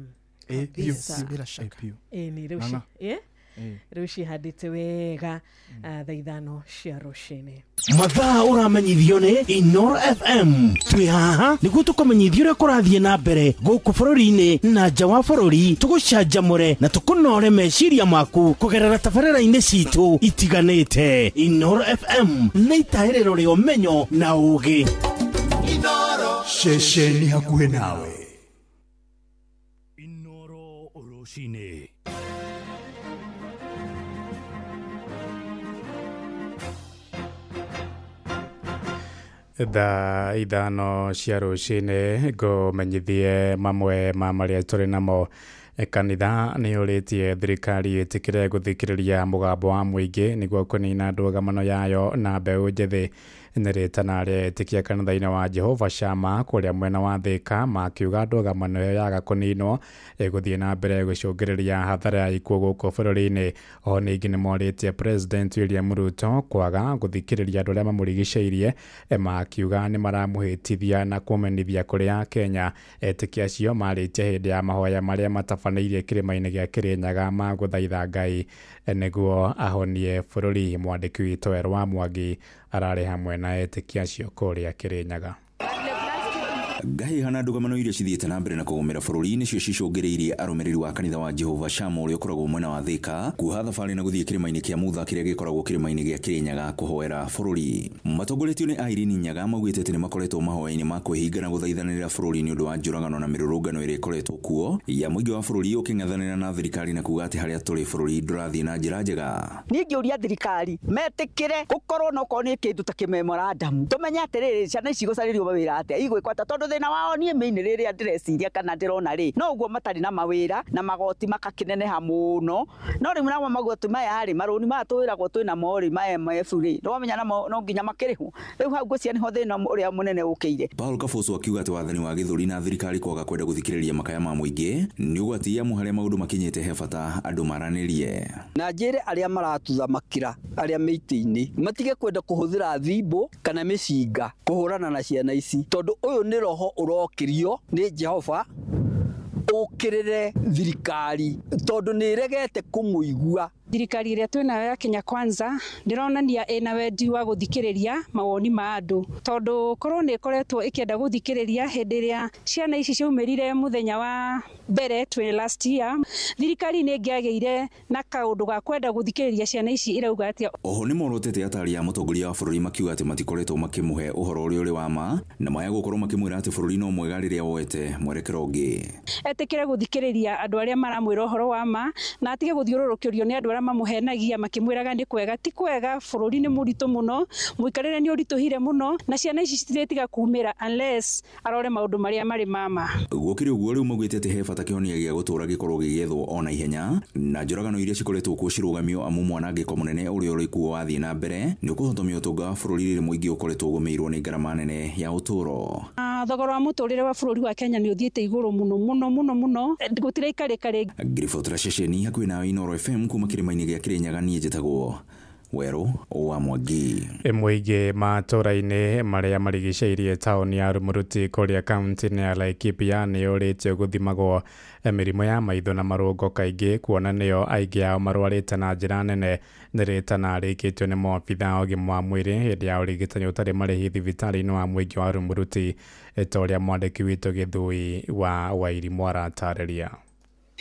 Bila shaka. Ni rĩu Rĩu cihandĩte wega thaa 5 cia rũcinĩ. Mathaa ũramenyithio nĩ Inoro FM. Twĩ haha nĩguo tũkũmenyithia ũrĩa kũrathiĩ na mbere gũkũ bũrũri-inĩ na nja wa bũrũri, tũgũcanjamũre na tũkũnore meciria maku kũgerera tabarĩra-inĩ citũ itiganĩte. Inoro FM nĩ itahĩrĩro rĩa ũmenyo na ũũgĩ. Inoro ceceni hakuhĩ nawe. Inoro rũcinĩ. Thaa 5 cia rũcinĩ ngũmenyithie mamwe ma marĩa tũrĩ namo. Kanitha nĩ ũrĩtie thirikari ĩtĩkĩre gũthikĩrĩria mũgambo wa mũingĩ nĩguo kũnina ndũgamano yayo na mbeũ njĩthĩ. Nĩ rĩtana rĩa etĩkia kanitha-inĩ wa Jehova Shama kũrĩa mwena wa Thĩka, makiuga ndũgamano ĩyo yaga kũninwo ĩgũthiĩ na mbere gũcũngĩrĩria hathara ya ikuũ gũkũ bũrũri-inĩ. O ningĩ nĩ morĩtie President William Ruto kwaga gũthikĩrĩria andũ arĩa mamũrigicĩirie, makiuga nĩ maramũhĩtithia na kũmenithia kũrĩ Akenya. Etĩkia acio marĩtie hĩndĩ ya mahoya marĩa matabanĩirie kĩrĩma-inĩ gĩa Kĩrĩnyaga ma gũthaitha Ngai nĩguo ahonie bũrũri. Mwandĩki witũ Werũ wa Mwangi ararĩ hamwe na etĩkia acio kũrĩa Kĩrĩnyaga. Ngahiha na ndũgamano iria cithiĩte na mbere na kũgũmĩra bũrũri nĩcio cicũngĩrĩirie arũmĩrĩri wa kanitha wa Jehova Shama ũrĩa ũkoragwo mwena wa Thĩka kuoha thabarĩ na gũthiĩ kĩrĩma-inĩ kĩa Mutha kĩrĩa gĩkoragwo kĩrĩma-inĩ gĩa Kĩrĩnyaga kũhoera bũrũri. Matongoretio nĩ Irene Nyaga maugĩte atĩ nĩmakoretwo mahoya-inĩ ma kwĩhinga na gũthaithanĩrĩra bũrũri nĩ ũndũ wa njũragano na mĩrũrũngano ĩrĩa ĩkoretwo kuo ya mũingĩ wa bũrũri ũkĩng'ethanĩra na thirikari na kuga atĩ harĩa tũrĩ bũrũri ndũrathiĩ na njĩra njega. Niĩ ngĩũria thirikari metĩkĩre gũkorwo no korwo nĩ kĩndũ ta kĩmemorandum, tũmenye atĩrĩrĩ, ciana ici igũcarĩrio mawĩra atĩa, igwĩkwo atĩa, tondũ thĩna wao niĩ mĩinĩ rĩrĩa ndĩreciria kana ndĩrona rĩ, no ũguo matarĩ na mawĩra na magoti makakĩneneha mũno. No rĩu namo magoti maya rĩ, marũni maya twĩragwo twĩnamo rĩ, ma MF rĩ, nĩwamenya namo no nginya makĩrĩhwo. Rĩu hau ngwĩciria nĩho thĩna ũrĩa mũnene ũkĩire. Paul Kaboso akiuga atĩ wathani wa gĩthũri na thirikari kwaga kwenda gũthikĩrĩria makaya ma mũingĩ nĩ ũgwati amu harĩa maũndũ makinyĩte he bata andũ maranĩrie. Na njĩre arĩa maratuthamakĩra arĩa mĩtĩ-inĩ matige kwenda kũhũthĩra thimbo kana mĩcinga kũhũrana na ciana ici, tondũ ũyũ nĩ roho ũrokĩrio nĩ Jehova ũkĩrĩre thirikari tondũ nĩ ĩregete kũmũigua. Thirikari ĩrĩa twĩnayo ya Kenya Kwanza ndĩronania ĩna wendi wa gũthikĩrĩria mawoni ma andũ, tondũ korwo nĩ ĩkoretwo ĩkĩenda gũthikĩrĩria hĩndĩ ĩrĩa ciana ici ciaumĩrire mũthenya wa mbere twĩ last year, thirikari nĩ ĩngĩagĩire na kaũndũ ga kwenda gũthikĩrĩria ciana ici irauga atĩa. Oho nĩ morotete atari a mũtongoria wa bũrũri makiuga atĩ matikoretwo makĩmũhe ũhoro ũrĩa ũrĩ wa ma na maya gũkorwo makĩmwĩra atĩ bũrũri no mwega rĩrĩa woete mwerekero ũngĩ. Etĩkĩre gũthikĩrĩria andũ arĩa maramwĩra ũhoro wa ma na atige gũthiũrũrũkĩrio nĩ andũ arĩa mamũhenagia makĩmwĩraga nĩ kwega. Ti kwega, bũrũri nĩ mũritũ mũno, mũikarĩre nĩ ũritũhire mũno, na ciana ici citirĩtiga kumĩra unless arore maũndũ marĩa marĩ mama. Gũkĩrĩ ũguo rĩu maugĩte atĩ he bata kĩhonia gĩa gũtũũra gĩkorwo gĩgĩethwo ona ihenya na njũragano iria cikoretwo kuo cirũgamio amu mwanangĩko mũnene ũrĩa ũrĩ kuo wathiĩ na mbere nĩ ũkũhotomia ũtonga wa bũrũri rĩrĩ mũingĩ ũkoretwo ũgũmĩirwo nĩ ngarama nene ya ũtũũro. Thogora wa mũtũrĩre wa bũrũri wa Kenya nĩ ũthiĩte igũrũ mũno mũno mũno mũno, gũtiraikarĩka rĩngĩ. Ngiribotera ceceni hakuhĩ nawe Inoro FM kuma kĩrĩma-inĩ gĩa Kĩrĩnyaga, niĩ njĩtagwo Werũ wa Mwangi. Mũingĩ matũũra-inĩ marĩa marigicĩirie taũni ya Rumuruti kũrĩa kaunti-inĩ ya Laikipia nĩ ũrĩtio gũthimagwo mĩrimũ ya maitho na marũngo kaingĩ, kuona nĩyo aingĩ ao marwarĩte na njĩra nene. Nĩ rĩtana rĩkĩtio nĩ maobitha a ũgima wa mwĩrĩ hĩndĩ ya ũrigitani ũtarĩ marĩhi thibitarĩ-inĩ wa mũingĩ wa Rumuruti, ta ũrĩa mwandĩki witũ Gĩthui wa Wairimũ aratarĩria.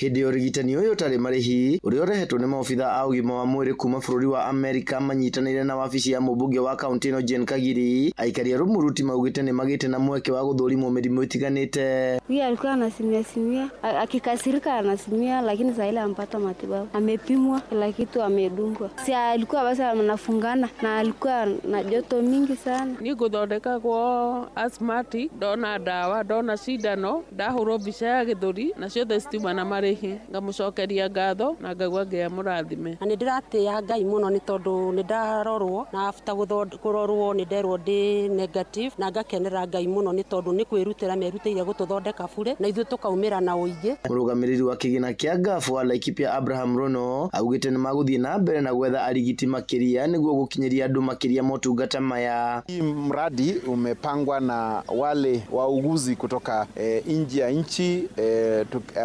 Hĩndĩ ya ũrigitani ũyũ ũtarĩ marĩhi ũrĩa ũrehetwo nĩ maobitha a ũgima wa mwĩrĩ kuma bũrũri wa Amerika manyitanĩire na wabici ya mũmbunge wa kaunti ĩno Jane Kagiri, aikari a Rumuruti maugĩte nĩ magĩte na mweke wa gũthũrimwo mĩrimũ ĩtiganĩte. Huyu alikuwa anasimia simia, akikasirika anasimia, lakini saa ile ampata matibabu. Amepimwa kila kitu, amedungwa. Si alikuwa basi anafungana na alikuwa na joto mingi sana. Ni gũthondekagwo asthmatic, ndona ndawa, ndona cindano, ndahũrwo mbica ya gĩthũri na ciothe citiuma na marĩhi. Ngamucokeria ngatho na ngaigua Ngai amũrathime. Na nĩndĩratĩĩa Ngai mũno nĩ tondũ nĩndarorwo na after kũrorwo nĩnderwo ndĩ negative, na ngakenera Ngai mũno nĩ tondũ nĩ kwĩrutĩra merutĩire gũtũthondeka bure na ithuĩ tũkaumĩra na ũingĩ. Mũrũgamĩrĩri wa kĩgĩna kĩa Ngabu wa Laikipia Abraham Rono augĩte nĩ magũthiĩ na mbere na gwetha arigiti makĩria nĩguo gũkinyĩria andũ makĩria motungata maya. Hii mradi umepangwa na wale wauguzi kutoka nje ya nchi,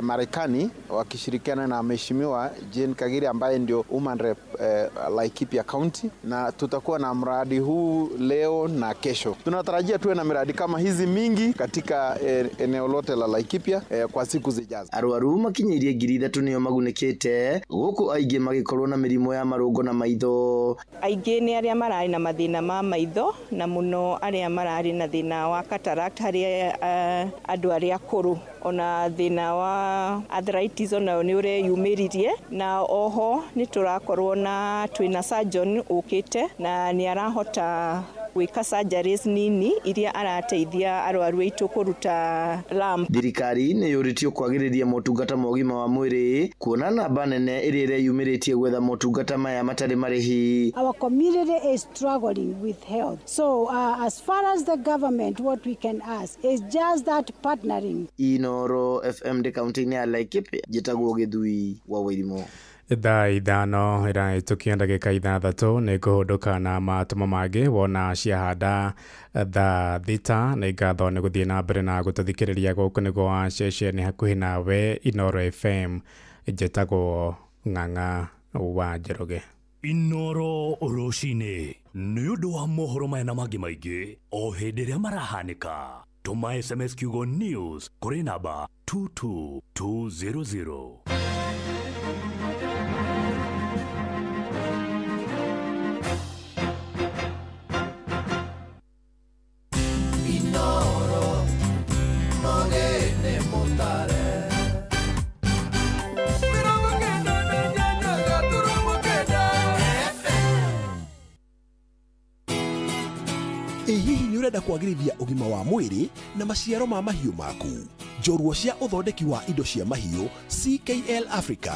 Marekani wakishirikiana na Mheshimiwa Jane Kagiri ambaye ndio Woman Rep Laikipia County, na tutakuwa na mradi huu leo na kesho. Tunatarajia tuwe na miradi kama hizi mingi katika eneo lote la Laikipia kwa siku zijazo. Arwaru makinyĩirie 3,000 nĩo magunĩkĩte gũkũ aingĩ magĩkorwo na mĩrimũ ya marũngo na maitho. Aingĩ nĩ arĩa mararĩ na mathĩna ma maitho na mũno arĩa mararĩ na thĩna wa cataract harĩ andũ arĩa akũrũ, ona thĩna wa arthritis onayo nĩ ũreyumĩririe, na oho nĩ tũrakorwo na twĩna surgeon ũkĩte na nĩ arahota gwĩka surgeries nini iria arateithia arwaru aitũ kũruta lump. Thirikari nĩ yũrĩtio kwagĩrĩria motungata ma ũgima wa mwĩrĩ kuona namba nene ĩrĩa ĩreyumĩrĩtie gwetha motungata maya matarĩ marĩhi. Our community is struggling with health, so as far as the government, what we can ask is just that partnering. Inoro FM ndĩ kaunti-inĩ ya Laikipia, njĩtagwo Gĩthui wa Wairimu. Thaa 5 ĩrahĩtũkia ndagĩka 6 nĩ ngũhũndũka na matũmo mangĩ wona ciahanda thaa 6. Nĩ ngatho nĩ gũthiĩ na mbere na gũtũthikĩrĩria gũkũ nĩguo wa ceceni hakuhĩ nawe Inoro FM. Njĩtagwo Ng'ang'a wa Njoroge. Inoro rũcinĩ nĩ ũndũ wa mohoro maya na mangĩ maingĩ o hĩndĩ ĩrĩa marahanĩka. Tũma SMS kiugo news kũrĩ namba 22200. Ĩ hihi nĩ ũrenda kwagĩrithia ũgima wa mwĩrĩ na maciaro ma mahiũ maku? Njorua cia ũthondeki wa indo cia mahiũ CKL Africa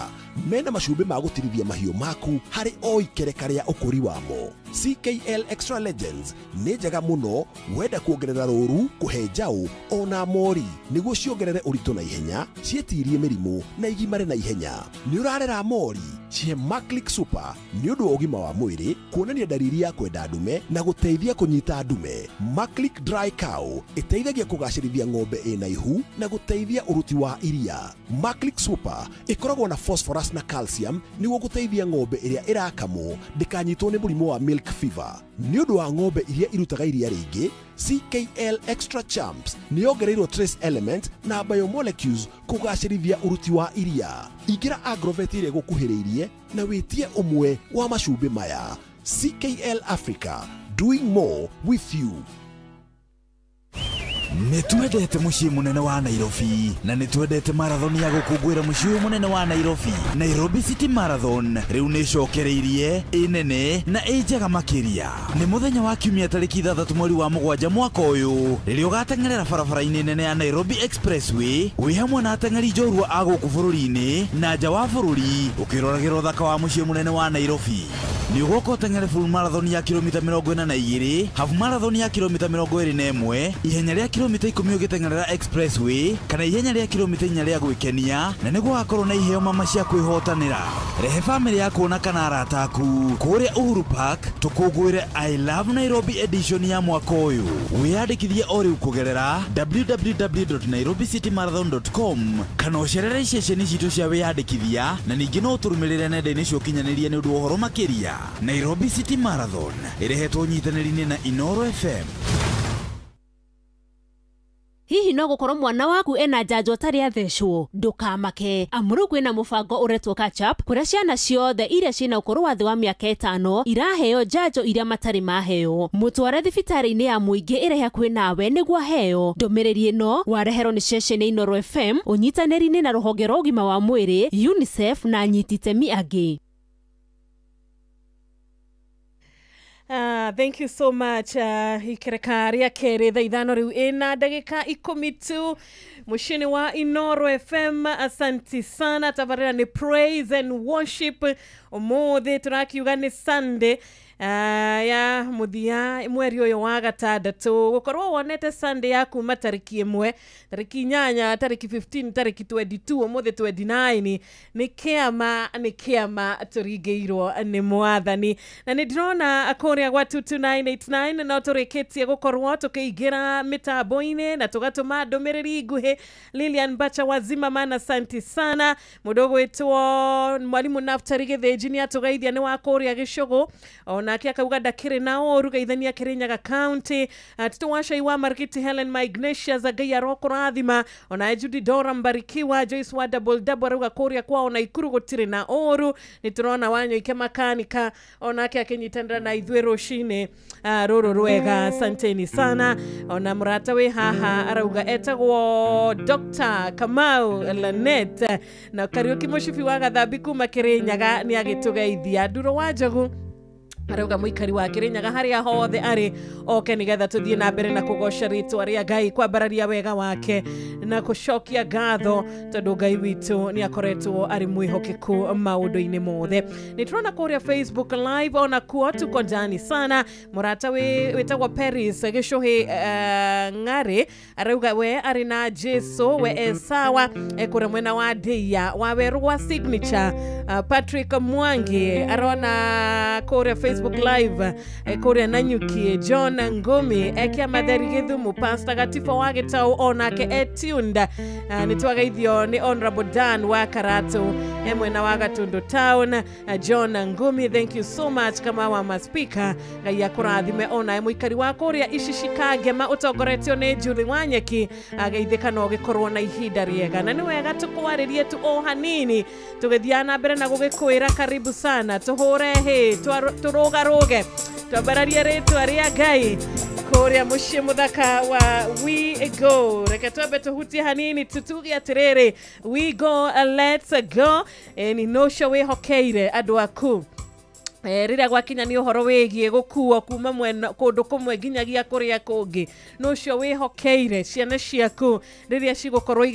mena macumbĩ ma gũtirithia mahiũ maku harĩ o ikereka rĩa ũkũri wamo. CKL Extra Legends nĩ njega mũno wenda kuongerera rũru, kũhe njaũ ona mori nĩguo ciongerere ũritũ na ihenya, ciĩtirie mĩrimũ na igimare na ihenya. Nĩ ũrarera mori, cihe Maclick Super nĩ ũndũ wa ũgima wa mwĩrĩ, kuonania dalili ya kwenda ndume na gũteithia kũnyita ndume. Maclick Dry Cow ĩteithagia kũgacĩrithia ng'ombe ĩna ihu na gũteithia ũruti wa iria. Maclick Super ĩkoragwo na phosphorus na calcium nĩguo gũteithia ng'ombe ĩrĩa ĩrakamwo ndĩkanyitwo nĩ mũrimũ wa milk fever. Nĩ ũndũ wa ng'ombe iria irutaga iria rĩingĩ, CKL Extra Champs nĩ yongereirwo trace element na biomolecules kũgacĩrithia ũruti wa iria. Ingĩra Agrovet ĩrĩa ĩgũkuhĩrĩirie na wĩtie ũmwe wa macumbĩ maya. CKL Africa, doing more with you. Nĩ twendete mũciĩ mũnene wa Nairobi na nĩ twendete marathon ya gũkũngũĩra mũciĩ ũyũ mũnene wa Nairobi. Nairobi City Marathon rĩu nĩ ĩcokereirie, ĩ nene na ĩ njega makĩria. Nĩ mũthenya wa kiumia tarĩki 6 mweri wa 7 mwaka ũyũ rĩrĩa ũgateng'erera barabara-inĩ nene ya Nairobi Expressway wĩ hamwe na ateng'eri njorua a gũkũ bũrũri-inĩ na nja wa bũrũri ũkĩroragĩra ũthaka wa mũciĩ mũnene wa Nairobi. Nĩ ũgoka ũteng'ere full marathon ya kilomita 42, half marathon ya kilomita 21, ihenya rĩa kilomita 10 ũgĩteng'erera expressway kana ihenya rĩa kilomita 4 rĩa gwĩkenia, na nĩguo hakorwo na iheo mama cia kwĩhotanĩra. Rehe famĩlĩ yaku na kana arata aku kũrĩa Uhuru Park tũkũngũĩre I Love Nairobi edition ya mwaka ũyũ. Wĩyandĩkithie o rĩu kũgerera www.nairobicitymarathon.com kana ũcerere ceceni citũ cia wĩyandĩkithia, na ningĩ no ũtũrũmĩrĩre nenda-inĩ cia ũkinyanĩria nĩ ũndũ wa ũhoro makĩria. Nairobi City Marathon ĩrehetwo nyitanĩri-inĩ na Inoro FM. Hihi no gũkorwo mwana waku ena njanjo atarĩ athecwo? Ndũkamake, amu rĩu kwĩna mũbango ũretwo catch up kũrĩa ciana ciothe iria ciĩna ũkũrũ wa thĩ wa mĩaka 5 iraheo njanjo iria matarĩ maheo. Mũtware thibitarĩ-inĩ ya mũingĩ ĩrĩa hakuhĩ nawe nĩguo aheo. Ndũmĩrĩri ĩno wareherwo nĩ ceceni Inoro FM ũnyitanĩri-inĩ na rũhonge rwa ũgima wa mwĩrĩ UNICEF na anyiti itemi angĩ. Thank you so much. Ikereka rĩa kerĩ thaa 5 rĩu ĩna ndagĩka 10 tu mũciĩ-inĩ wa Inoro FM. Asanti sana. Tabarĩra nĩ praise and worship. Ũmũthĩ tũrakiuga nĩ Sunday. Ya muthia mweri uyu wa gatandatu gukorwo wonete Sunday ya kuma tariki 1 tariki 8 tariki 15 tariki 22 umuthi 29 ni kiama turingĩirwo nĩ mwathani na nĩ ndĩrona kũrĩa gwa 22989 no tũrĩkĩtie gũkorwo tũkĩingĩra mĩtambo-inĩ na tũgatũma ndũmĩrĩri nguhĩ. Lilian Bacha wazima mana asante sana. Mũndũ ũgwĩtwo mwalimu Naftali Gĩthĩnji nĩ atũgeithia nĩ wa kũrĩa Gĩcũgũ onake akauga ndakĩrĩ na ũru geithania Kirinyaga County. Tito Wacai wa Margiti Helen ma Ignatius Ngai arokũrathima ona Judy Dora Mbarikiwa Joyce wa double double arauga kũrĩa kwao na Ikuru gũtirĩ na ũru. Nĩ tũrona Wanyoike makanika onake akĩnyitanĩra na ithuĩ rũcinĩ rũrũ rwega, asanteni sana. Ona mũrata wĩ haha arauga etagwo Dr. Kamau Lanet na Kariuki Mũcibi wa Gathambi kuma Kirinyaga nĩ agĩtũgeithia. Nduro wa Njogu arauga mũikari wa Kirinyaga harĩa hothe arĩ oke nĩgetha tũthiĩ na mbere na kũgoca rĩtwa rĩa Ngai, kwambararia wega wake na gũcokia ngatho tondũ Ngai witũ nĩ akoretwo arĩ mwĩhokeku maũndũ-inĩ mothe. Nĩ tũrona kũrĩa Facebook live ona kuo tuko ndani sana. Mũrata wĩtagwo Paris Gĩcũhĩ Ng'arĩ arauga we arĩ na Jesu we e sawa kũrĩa mwena wa Ndeia wa werũ wa Signature. Patrick Mwangi arona kũrĩa Facebook live kũrĩa Nanyuki. John Ngumi ekia Matheri Gĩthumu. Pastor Gatifa wa Gĩtau onake etunda. Nĩ twageithio nĩ Honorable Dan wa Karatu mwena wa Gatundu Town. John Ngumi thank you so much kama wa maspika Ngai akũrathime ona mũikari wa kũrĩa Icicikangema ũtongoretio nĩ Julie Wanyeki ageithĩka no gĩkorwo na ihinda rĩega na nĩ wega tũkwarĩrie tu o hanini tũgĩthiĩ na mbere na gũgĩkwĩra karibu sana tũhũre hĩ tũrũgarũge twambararie rĩtwa rĩa Ngai kũrĩa mũciĩ mũthaka wa We Go. Reke twambe tũhutie hanini tutuge atĩrĩrĩ We Go let's go. Nĩ nũcio wĩhokeire andũ aku rĩrĩa gwakinya nĩ ũhoro wĩgiĩ gũkuo kuma mwena kũndũ kũmwe nginyagia kũrĩa kũngĩ, nũcio wĩhokeire ciana ciaku rĩrĩa cigũkorwo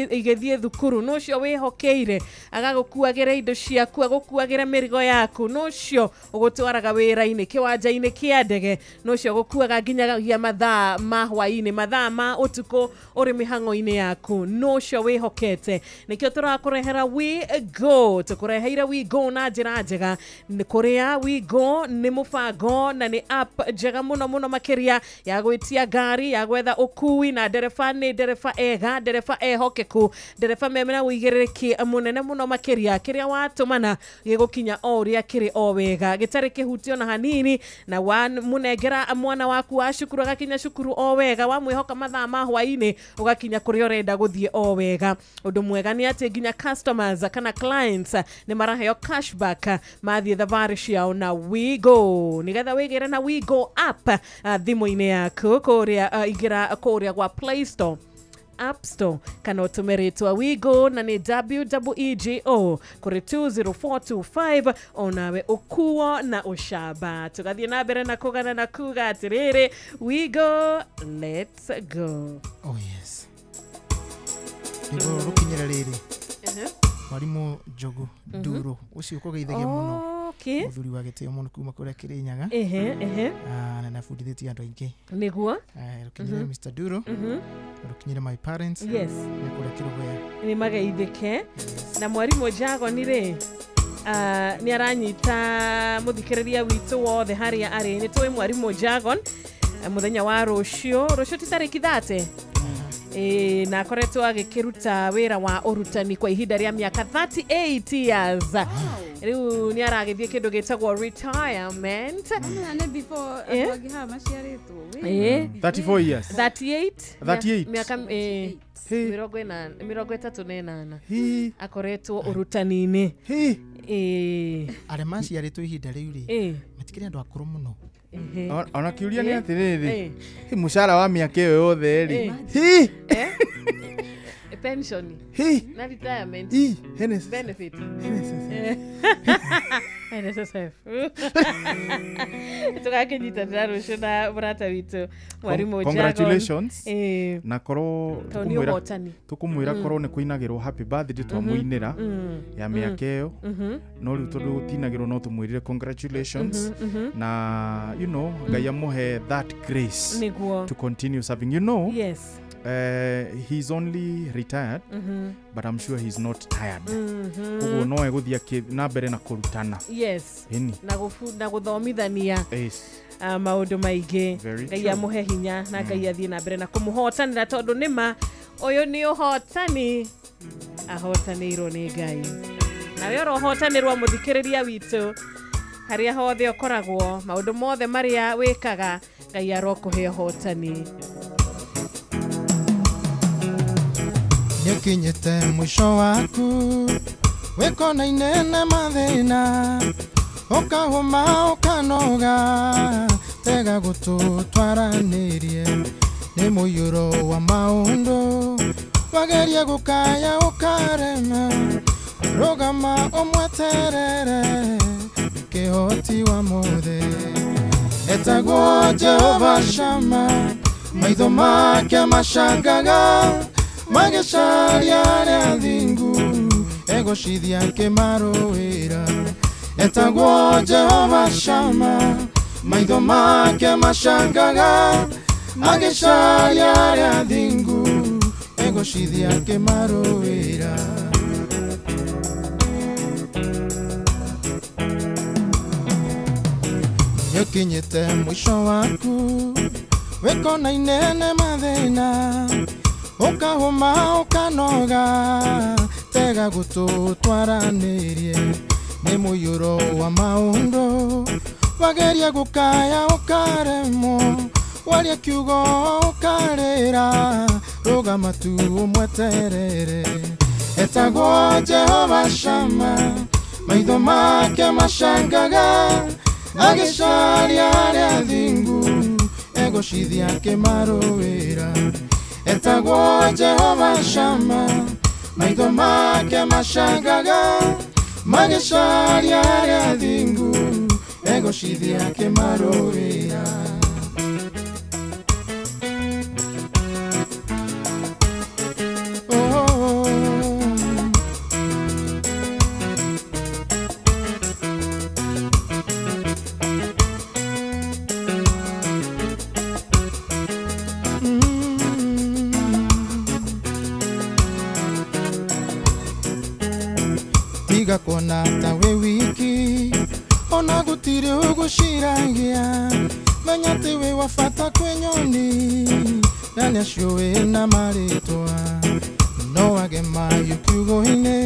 igĩthiĩ thukuru, nũcio wĩhokeire agagũkuagĩra indo ciaku agũkuagĩra mĩrigo yaku, nũcio ũgũtwaraga wĩra-inĩ kĩwanja-inĩ kĩa ndege, nũcio ũgũkuaga nginyagia mathaa ma hwaĩ-inĩ mathaa ma ũtukũ ũrĩ mĩhang'o-inĩ yaku, nũcio wĩhokete. Nĩkĩo tũrakũrehera We Go, tũkũreheire We Go na njĩra njega. Nĩ kũrĩa We Go nĩ mũbango na nĩ app njega mũno mũno makĩria ya gwĩtia ngari ya gwetha ũkui na ndereba nĩ ndereba ega ndereba ehokeku ndereba mena ũigĩrĩrĩki mũnene mũno makĩria kĩrĩa watũmana gĩgũkinya o ũrĩa kĩrĩ o wega gĩtarĩ kĩhutio na hanini na wamũnengera mwana waku wa cukuru agakinya cukuru o wega wamwĩhoka mathaa ma hwaĩ-inĩ ũgakinya kũrĩa ũrenda gũthiĩ o wega. Ũndũ mwega nĩ atĩ nginya customers kana clients nĩ maraheo cashback mathiĩ thabarĩ ciao na We Go nigetha wĩgĩre na We Go app thimũ-inĩ yaku kũrĩa ingĩra kũrĩa gwa Play Store App Store kana ũtũme rĩtwa We Go na nĩ WEEGO kũrĩ 20425 onawe ũkuo na ũcamba. Tũgathiĩ na mbere na kũgana na kuga atĩrĩrĩ We Go let's go. Oh yes, nĩguo rũkinyĩra rĩrĩ Mwalimu Njogu Nduro ũcio ũkũgeithagia mũno mũthuri wa gĩtĩo mũno kuma kũrĩa Kĩrĩnyaga na nabundithĩtie andũ aingĩ nĩguo rũkinyĩre Mr. Nduro rũkinyĩre my parents yes nĩ kũrĩa Kĩrũgũya nĩ mageithĩke. Na mwarimũ Jagoni rĩ nĩ aranyita mũthikĩrĩria witũ wothe harĩa arĩ. Nĩ tũĩ mwarimũ Jagon mũthenya wa rũciũ rũciũ ti tarĩki 30 na akoretwo agĩkĩruta wĩra wa ũrutani kwa ihinda rĩa mĩaka 38 years. Rĩu nĩ aragĩthiĩ kĩndũ gĩtagwo retirement. 34 years 38 38 mĩaka 38 akoretwo ũrutani-inĩ. Arĩa maciarĩtwo ihinda rĩu rĩ matikĩrĩ andũ akũrũ mũno. Ona kĩũria nĩ atĩrĩrĩ mũcara wa mĩaka ĩyo yothe rĩ pension na retirement benefit. NSSF tũgakĩnyitanĩra rũciũ na mũrata witũ mwarimũ Jagon. Congratulations. Eh. Na korwo Tondũ nĩ ũhotani. Tukumwira korwo nĩ kũinagĩrwo happy birthday twamũinĩra ya mĩaka ĩyo. No rĩu tondũ gũtinagĩrwo no tũmwĩrire congratulations. Na you know Ngai amũhe that grace Nĩguo. to continue serving, you know. Yes. He's only retired, but I'm sure he's not tired. Koguo no egũthiĩ na mbere na kũrutana. Yes. Ĩni. Na na gũthomithania. Yes. Maũndũ maingĩ. Very Ngai true. amũhe hinya na Ngai athiĩ na mbere na kũmũhotanĩra tondũ nĩma ũyũ nĩ ũhotani ahotanĩirwo nĩ Ngai. Nawe ũrohotanĩrwo mũthikĩrĩria witũ harĩa hothe ũkoragwo maũndũ mothe marĩa wĩkaga Ngai arokũhe ũhotani. Nĩũkinyĩte mũico waku wĩkona-inĩ na mathĩna ũkahũma ũkanoga tega gũtũ twaranĩrie nĩ mũiyũro wa maũndũ wageria gũkaya ũkarema rũgama ũmweterere kĩhoti wa mothe etagwo Jehova Shama maitho make macangaga magĩcaria arĩa athingu egũcithia kĩmarũĩra etagwo Jehova Shama maitho make macangaga magĩcaria arĩa athingu egũcithia kĩmarũĩra. Nĩũkinyĩte mũico waku wĩkona-inĩ na mathĩna ũkahũma ũkanoga tega gũtũ twaranĩrie nĩ mũiyũro wa maũndũ wageria gũkaya ũkaremwo waria kiugo ũkarĩra rũgama tu ũmweterere etagwo Jehova Shama maitho make macangaga agĩcaria arĩa athingu egũcithia kĩmarũĩra etagwo Jehova Shama maitho make macangaga magĩcaria arĩa athingu egũcithia kĩmarũĩra. Tiga kuona ta wĩ wiki ona gũtirĩ ũgũciragia menya atĩ wĩ wa bata kwĩ nyoni na nĩaciũĩ na marĩtwa no wage mahiũ kiugũ-inĩ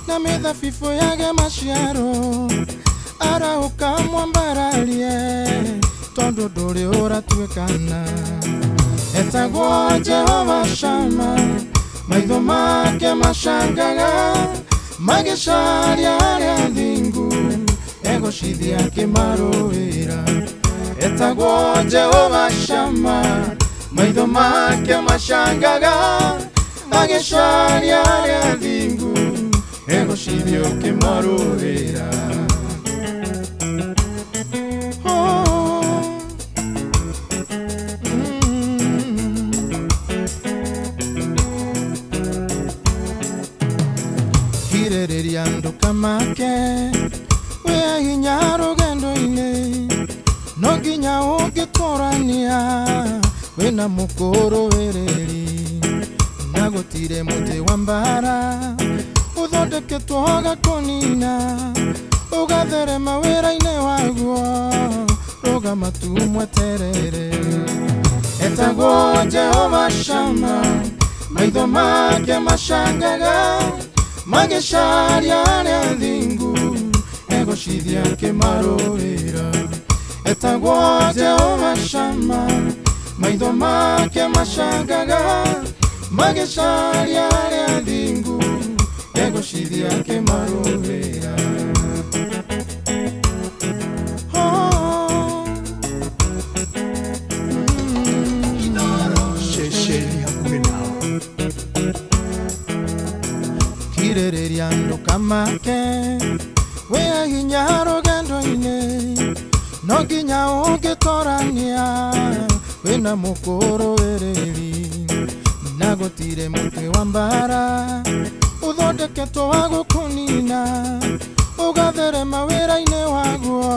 na mĩthabibũ yage maciaro arahũka mwambararie tondũ ndũrĩ ũratuĩkana etagwo Jehova Shama maitho make macangaga magĩcaria arĩa athingu egũcithia kĩmarũĩra etagwo Jehova Shama maitho make macangaga magĩcaria arĩa athingu egũcithio kĩmarũĩra. Kirĩrĩria ndũkamake wĩ hinya rũgendo-inĩ no nginya ũngĩtũrania wĩna mũkũrũĩrĩri na gũtirĩ mũtĩ wa mbara ũthondeketwo gakũnina ũgatherema wĩra-inĩ waguo rũgama tu mweterere etagwo Jehova Shama maitho make macangaga magĩcaria arĩa athingu egũcithia kĩmarũĩra etagwo Jehova Shama maitho make macangaga magĩcaria arĩa athingu egũcithia kĩmarũĩra. Ceceni hakuhĩ nawe Kirĩrĩria ndũkamake Wĩ hinya rũgendo-inĩ no nginya ũngĩtorania wĩna mũkũrũĩrĩri na gũtirĩ mũtĩ wa mbara ũthondeketwo wa gũkũnina ũgatherema wĩra-inĩ waguo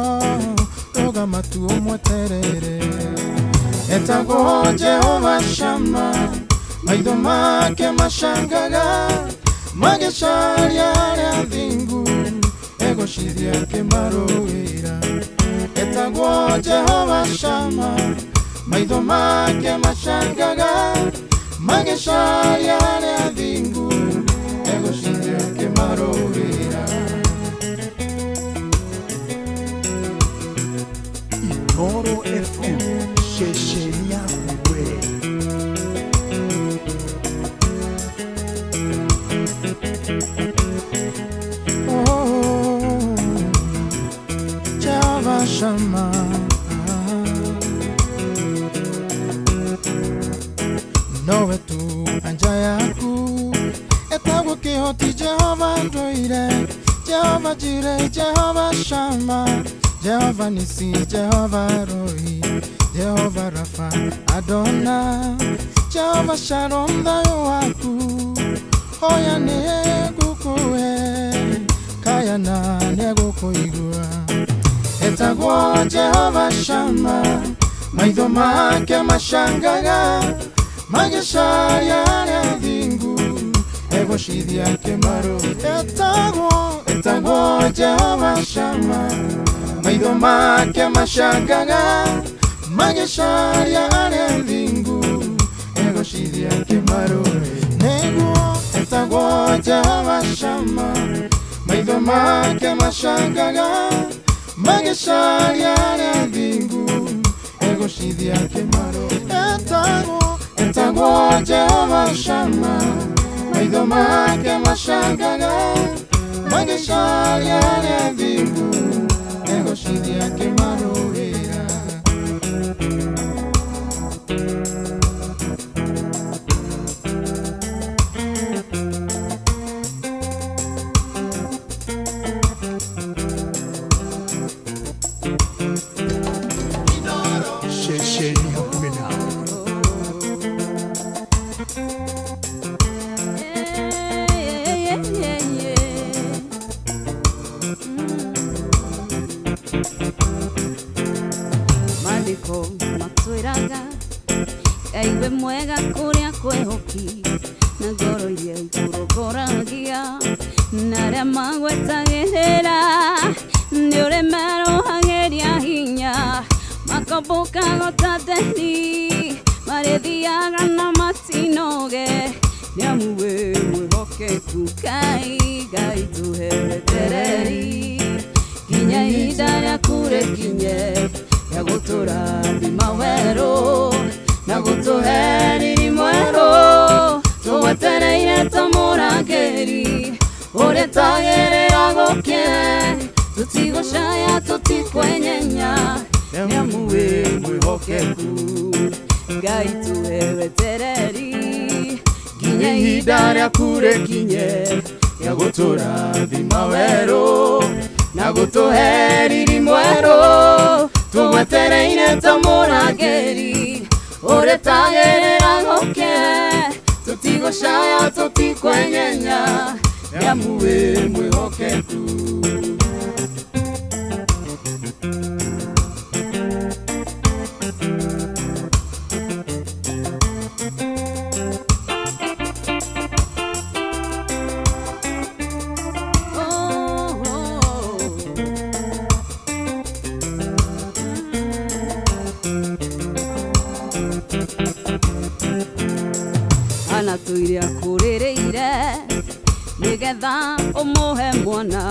rũgama tu ũmweterere. Etagwo Jehova Shama, maitho make macangaga magĩcaria arĩa athingu egũcithia akĩmarũĩra. Etagwo Jehova Shama, maitho make macangaga magĩcaria arĩa athingu egũcithia akĩmarũĩra. Inooro FM, ceceni yaku we. Oh, Jehova Shama, nowe tu anja yaku etagwo kĩhoti Jehova ndũire, Jehova Jireh, Jehova Shama, Jehova Nisi, Jehova Roi, Jehova Rafa, Adonai, Jehova Shalom thayũ waku hoya nĩngũkũhe kaya na nĩngũkũigua. Etagwo Jehova Shama, maitho make macangaga magĩcaria arĩa athingu egũcithia akĩmarũ. Etagwo Jehova Shama, maitho make macangaga magĩcaria arĩa athingu egũcithia akĩmarũ. Nĩguo etagwo Jehova Shama, maitho make macangaga magĩcaria arĩa athingu egũcithia akĩmarũ. Etagwo Jehova Shama, maitho make macangaga magĩcaria arĩa athingu egũcithia akĩmarũĩra. Ceceni hakuhĩ nawe. Maandĩko matwĩraga Ngai wĩ mwega kũrĩa kwĩhoki na ngoro iria ikũrongoragia na arĩa magwetagĩrĩra nĩ ũrĩ merohagĩria hinya makombũkaga ta nderi marĩthiaga na matinoge nĩ amu wĩ mwĩhokeku Ngai. Ngai tũhe wetereri nginya ihinda rĩaku rĩkinye rĩa gũtũrathima werũ na gũtũhe riri mwerũ tũgwetereire ta mũrangĩri ũrĩa tagĩrĩra gũkĩe tũtigũcaya tũtikwenyenya nĩ amu wĩ mwĩhokeku Ngai tũhe wetereri nginya ihinda rĩaku rĩkinye rĩa gũtũrathima werũ na gũtũhe riri mwerũ tũgwetereire ta mũrangĩri ũrĩa tagĩrĩra gũkĩe tũtigũcaya tũtikwenyenya nĩ amu wĩ mwĩhokeku. Tuire akũrĩrĩire nĩgetha ũmũhe mwana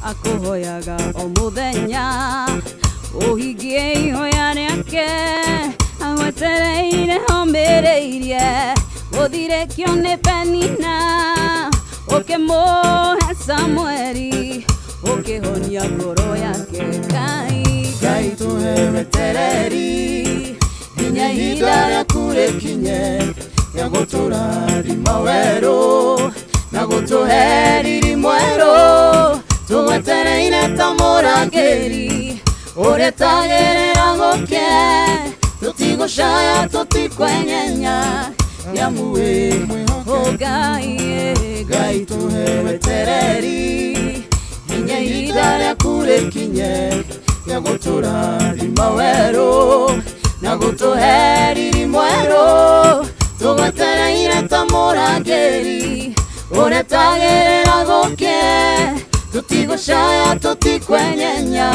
akũhoyaga o mũthenya ũhingie ihoya rĩake agwetereire omĩrĩirie gũthirĩkio nĩ Penina ũkĩmũhe Samueli ũkĩhonia ngoro yake. Ngai Ngai tũhe wetereri nginya ihinda rĩaku rĩkinye rĩa gũtũrathima werũ na gũtũhe riri mwerũ Tũgwetereire ta mũrangĩri ũrĩa gũke tũtigũcaya tũtikwenyenya nĩamu wĩ Ngai Ngai tũhe wetereri nginya ihinda rĩaku rĩkinye rĩa gũtũrathima werũ na gũtũhe riri mwerũ tũgwetereire ta mũrangĩri ũrĩa gũke tũtigũcaya tũtikwenyenya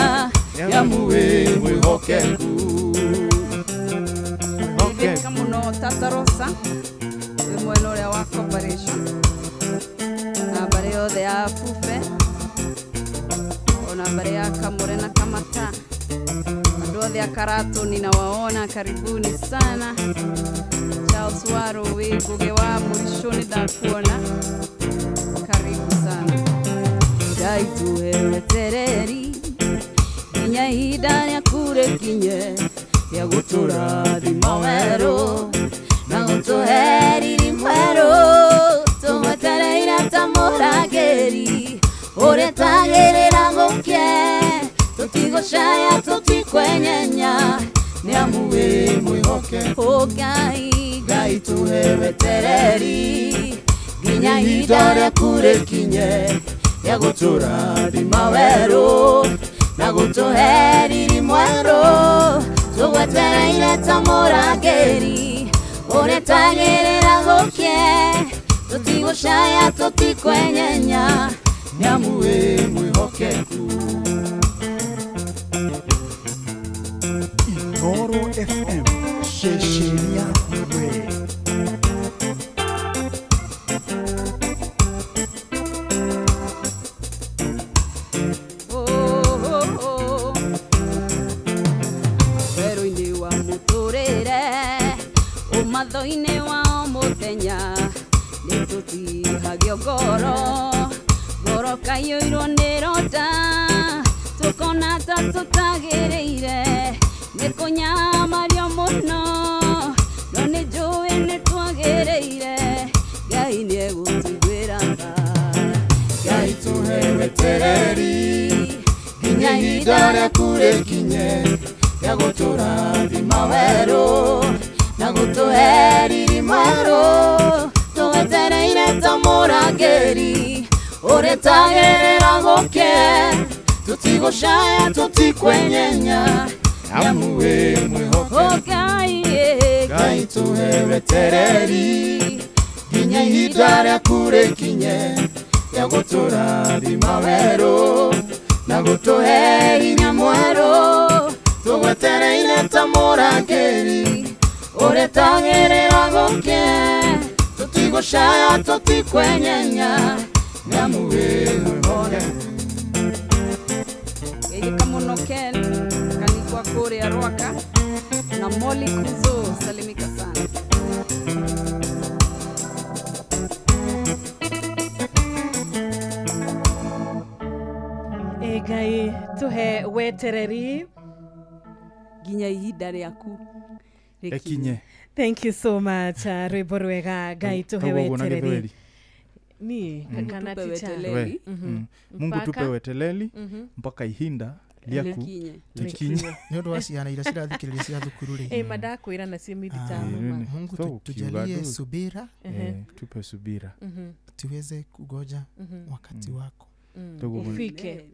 nĩamu wĩ mwĩhokeku. Geithĩka mũno Tata Rosa wĩ mwena ũrĩa wa corporation na mbarĩ yothe ya Bube ona mbarĩ ya Kamũre na Kamata, andũ othe a Karatu ninawaona, karibuni sana. Charles Waro wĩ Ngũgĩ wa Mũricũ nĩndakuona, karibu sana. Ngai tũhe wetereri nginya ihinda rĩaku rĩkinye rĩa gũtũrathima werũ na gũtũhe riri mwerũ tũgwetereire ta mũrangĩri ũrĩa gũke tũtigũcaya tũtikwenyenya nĩamu wĩ mwĩhokeku. Ngai Ngai tũhe wetereri nginya ihinda rĩaku rĩkinye rĩa gũtũrathima werũ na gũtũhe riri mwerũ tũgwetereire ta mũrangĩri ũrĩa gũke tũtigũcaya tũtikwenyenya nĩamu wĩ mwĩhokeku. Inooro FM ceceni yaku we. Werũ-inĩ wa mũtũrĩre ũmatho-inĩ wa o mũthenya nĩtũtihagio ngoro ngoro kaiyũirwo nĩ ronda tũkona ta tũtagĩrĩire nĩ kũnyamario mũno no nĩnjũĩ nĩtwagĩrĩire Ngai nĩegũtũiguĩra tha. Ngai tũhe wetereri nginya ihinda rĩaku rĩkinye rĩa gũtũrathima werũ na gũtũhe riri mwerũ tũgwetereire ta mũrangĩri ũrĩa gũke tũtigũcaya tũtikwenyenya nĩamu wĩ mwĩhokeku. Ngai tũhe wetereri nginya ihinda rĩaku rĩkinye rĩa gũtũrathima werũ na gũtũhe hinya mwerũ tũgwetereire ta mũrangĩri ũrĩa gũke tũtigũcaya tũtikwenyenya nĩamu wĩ mwĩhokeku. Geithĩka mũno Ken Kanikwa kũrĩa Rwaka na Molly Kuzo, salimika sana. Ngai tũhe wetereri nginya ihinda rĩaku rĩkinye. Thank you so much. Rwĩmbo rwega Ngai tũhe wetereri. Ni kana ticha Mungu tupe weteleli mpaka ihinda rĩaku likinye. Nĩ ũndũ wa ciana iria cirathikĩrĩria cia thukuru rĩ madakwĩra nacio miditamu. Mungu tujalie subira, tupe subira tuweze kugoja wakati wako ufike.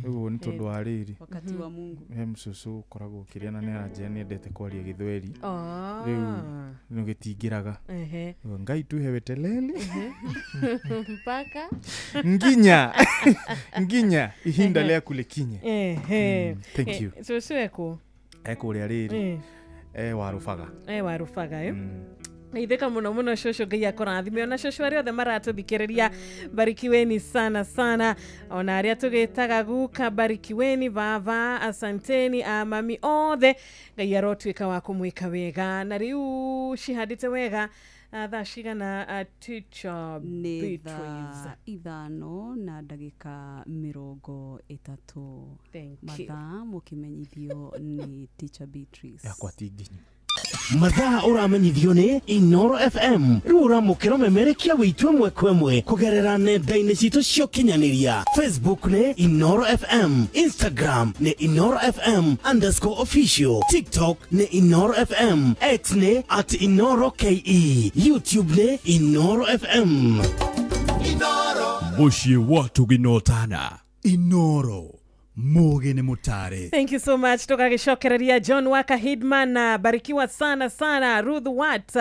Ũguo nĩ tondũ wa rĩrĩ wakati wa Mungu he mũcũcũ ũkoragwo ũkĩrĩa na nĩaranjĩra nĩendete kwaria gĩthweri rĩu nĩgĩtingĩraga Ngai tuhe weteleli mpaka nginya ihinda rĩaku rĩkinye. Thank you. Cũcũ ekũ ekũrĩa rĩrĩ warũbaga warũbaga Itheka muno muno shosho Ngai akũrathime ona shosho arĩa othe maratũthikĩrĩria barikiweni sana sana ona arĩa tũgĩtaga guka barikiweni baba asanteni amami othe Ngai arotuĩka wa kũmwĩka wega na rĩu cihandĩte wega thaa cigana teacher Beatrice? 5:30 mathaa mũkĩmenyithio nĩ teacher Beatrice. Yakwa ti nginyu. Mathaa ũramenyithio nĩ Inoro FM. Rĩu ũramũkĩra ũmemerekia witũ ĩmwe kwa ĩmwe kũgerera nenda-inĩ citũ cia ũkinyanĩria. Facebook nĩ Inoro FM, Instagram nĩ Inoro FM _official, TikTok nĩ Inoro FM, X nĩ @InoroKE, YouTube nĩ Inoro FM. Inoro Muciĩ wa tũginotana. Inoro Mugi ni mutare. Thank you so much. Tukagishokereria John Waka Hidman na barikiwa sana sana Ruth Watt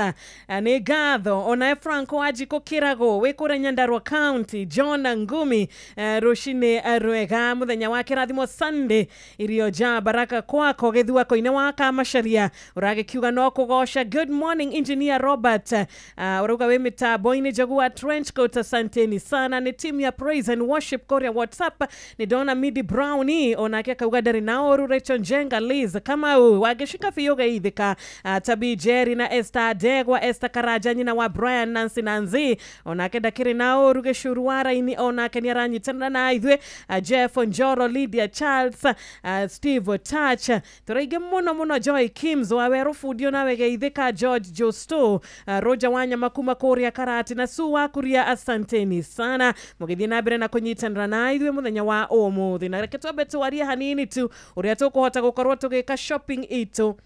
ni gatho ona Franco Ajiko Kirago wikure Nyandarua County John Ngumi rucini rwega muthenya wa kirathimo Sunday iriojaa baraka kwako githua koine wa Kamacharia uragikiuga no kugoca. Good morning Engineer Robert, urauga wi mitambo-ini Jaguar trench coat, asanteni sana. Ni team ya praise and worship Korea WhatsApp ni Donna Midi Brown onake akauga ndari na oru Rachel Njenga Liz Kamau wagishika fiyoga ithika Tabi Jerry na Esther Degwa Esther Karaja nyina wa Brian Nancy Nanzi onake ndakiri na oru Gĩcũrũ-ini onake ni aranyitanĩra na ithuĩ Jeff Njoro Lydia Charles Steve Touch tũraingĩ mũno mũno Joy Kims wa Werũ Fundio nawe geithĩka George Josto Roger Wanyama kuma kũrĩa Karati na Sue wa Kuria, asanteni sana mũgĩthiĩ na mbere na kũnyitanĩra na ithuĩ mũthenya wa ũmũthĩ. Na reke twambe twarie hanini tu uria tukuhota gukorwo tugika shopping itu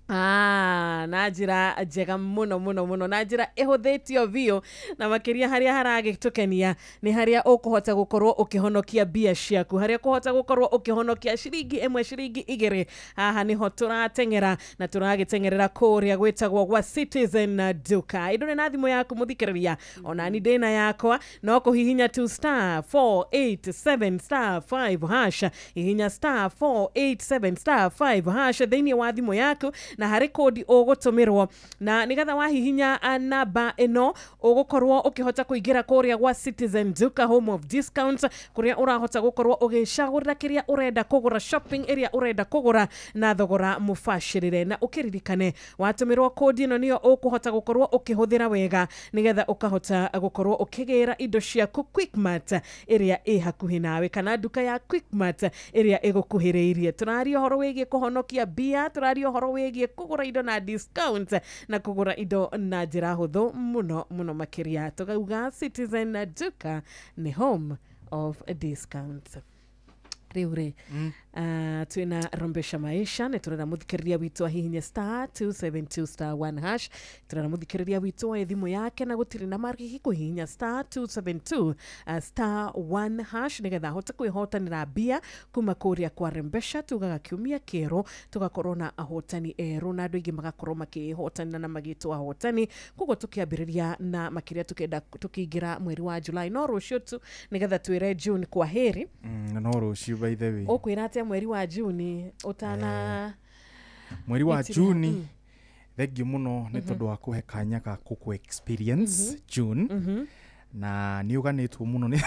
na njira njega muno muno muno na njira ihuthitio biũ na makiria haria haragĩtũkenia nĩ haria ũkũhota gũkorwo ũkĩhonokia mbia ciaku, haria ũkũhota gũkorwo ũkĩhonokia ciringi ĩmwe ciringi igĩrĩ. Haha nĩho tũrateng'era na tũragĩteng'erera kũrĩa gwĩtagwo gwa Citizen Duka. Ĩndũrĩ na thimũ yaku mũthikĩrĩria, ona ni ndĩna yakwa, no kũhihinya tu *487 *5# hihinya *487 *5# thĩinĩ wa thimũ yaku na harĩ kodi ũgũtũmĩrwo na nĩgetha wahihinya namba ĩno ũgũkorwo ũkĩhota kũingĩra kũrĩa gwa Citizen Duka home of discounts kũrĩa ũrahota gũkorwo ũgĩcagũrĩra kĩrĩa ũrenda kũgũra, shopping ĩrĩa ũrenda kũgũra na thogora mũbacĩrĩre. Na ũkĩririkane watũmĩrwo kodi ĩno nĩyo ũkũhota gũkorwo ũkĩhũthĩra wega nĩgetha ũkahota gũkorwo ũkĩgĩra indo ciaku Quickmart ĩrĩa ĩ hakuhĩ nawe kana nduka ya Quickmart ĩrĩa ĩgũkuhĩrĩirie. Tũraria ũhoro wĩgiĩ kũhonokia mbia, tũraria ũhoro wĩgiĩ kũgũra indo na discount na kũgũra indo na njĩra hũthũ mũno mũno makĩria. Tũkauga Citizen Duka nĩ home of discount. Rĩu rĩ twĩna Rombesha Maisha nĩ tũrera mũthikĩrĩria witũ ahihinye *272 *1# tũrera mũthikĩrĩria witũ oe thimũ yake na gũtirĩ na marĩhi kũhihinya *272 *1# nĩgetha ahote kwĩhotanĩra mbia kuma kũrĩa kwa Rembesha. Tugaga kiumia kĩerũ tũgakorwo na ahotani erũ na andũ aingĩ magakorwo makĩhotanĩra na magĩtwo ahotani, koguo tũkĩambĩrĩria na makĩria tũkĩenda tũkĩingĩra mweri wa July no rũciũ tu nĩgetha twĩre June kwa heri. No rũciũ by the way ũkwĩra atĩa mweri wa Juni ũtana mweri wa Juni thengiũ mũno nĩ tondũ wa kũhe kanya ga gũkũ experience June na nĩ ũganĩtwo mũno nĩ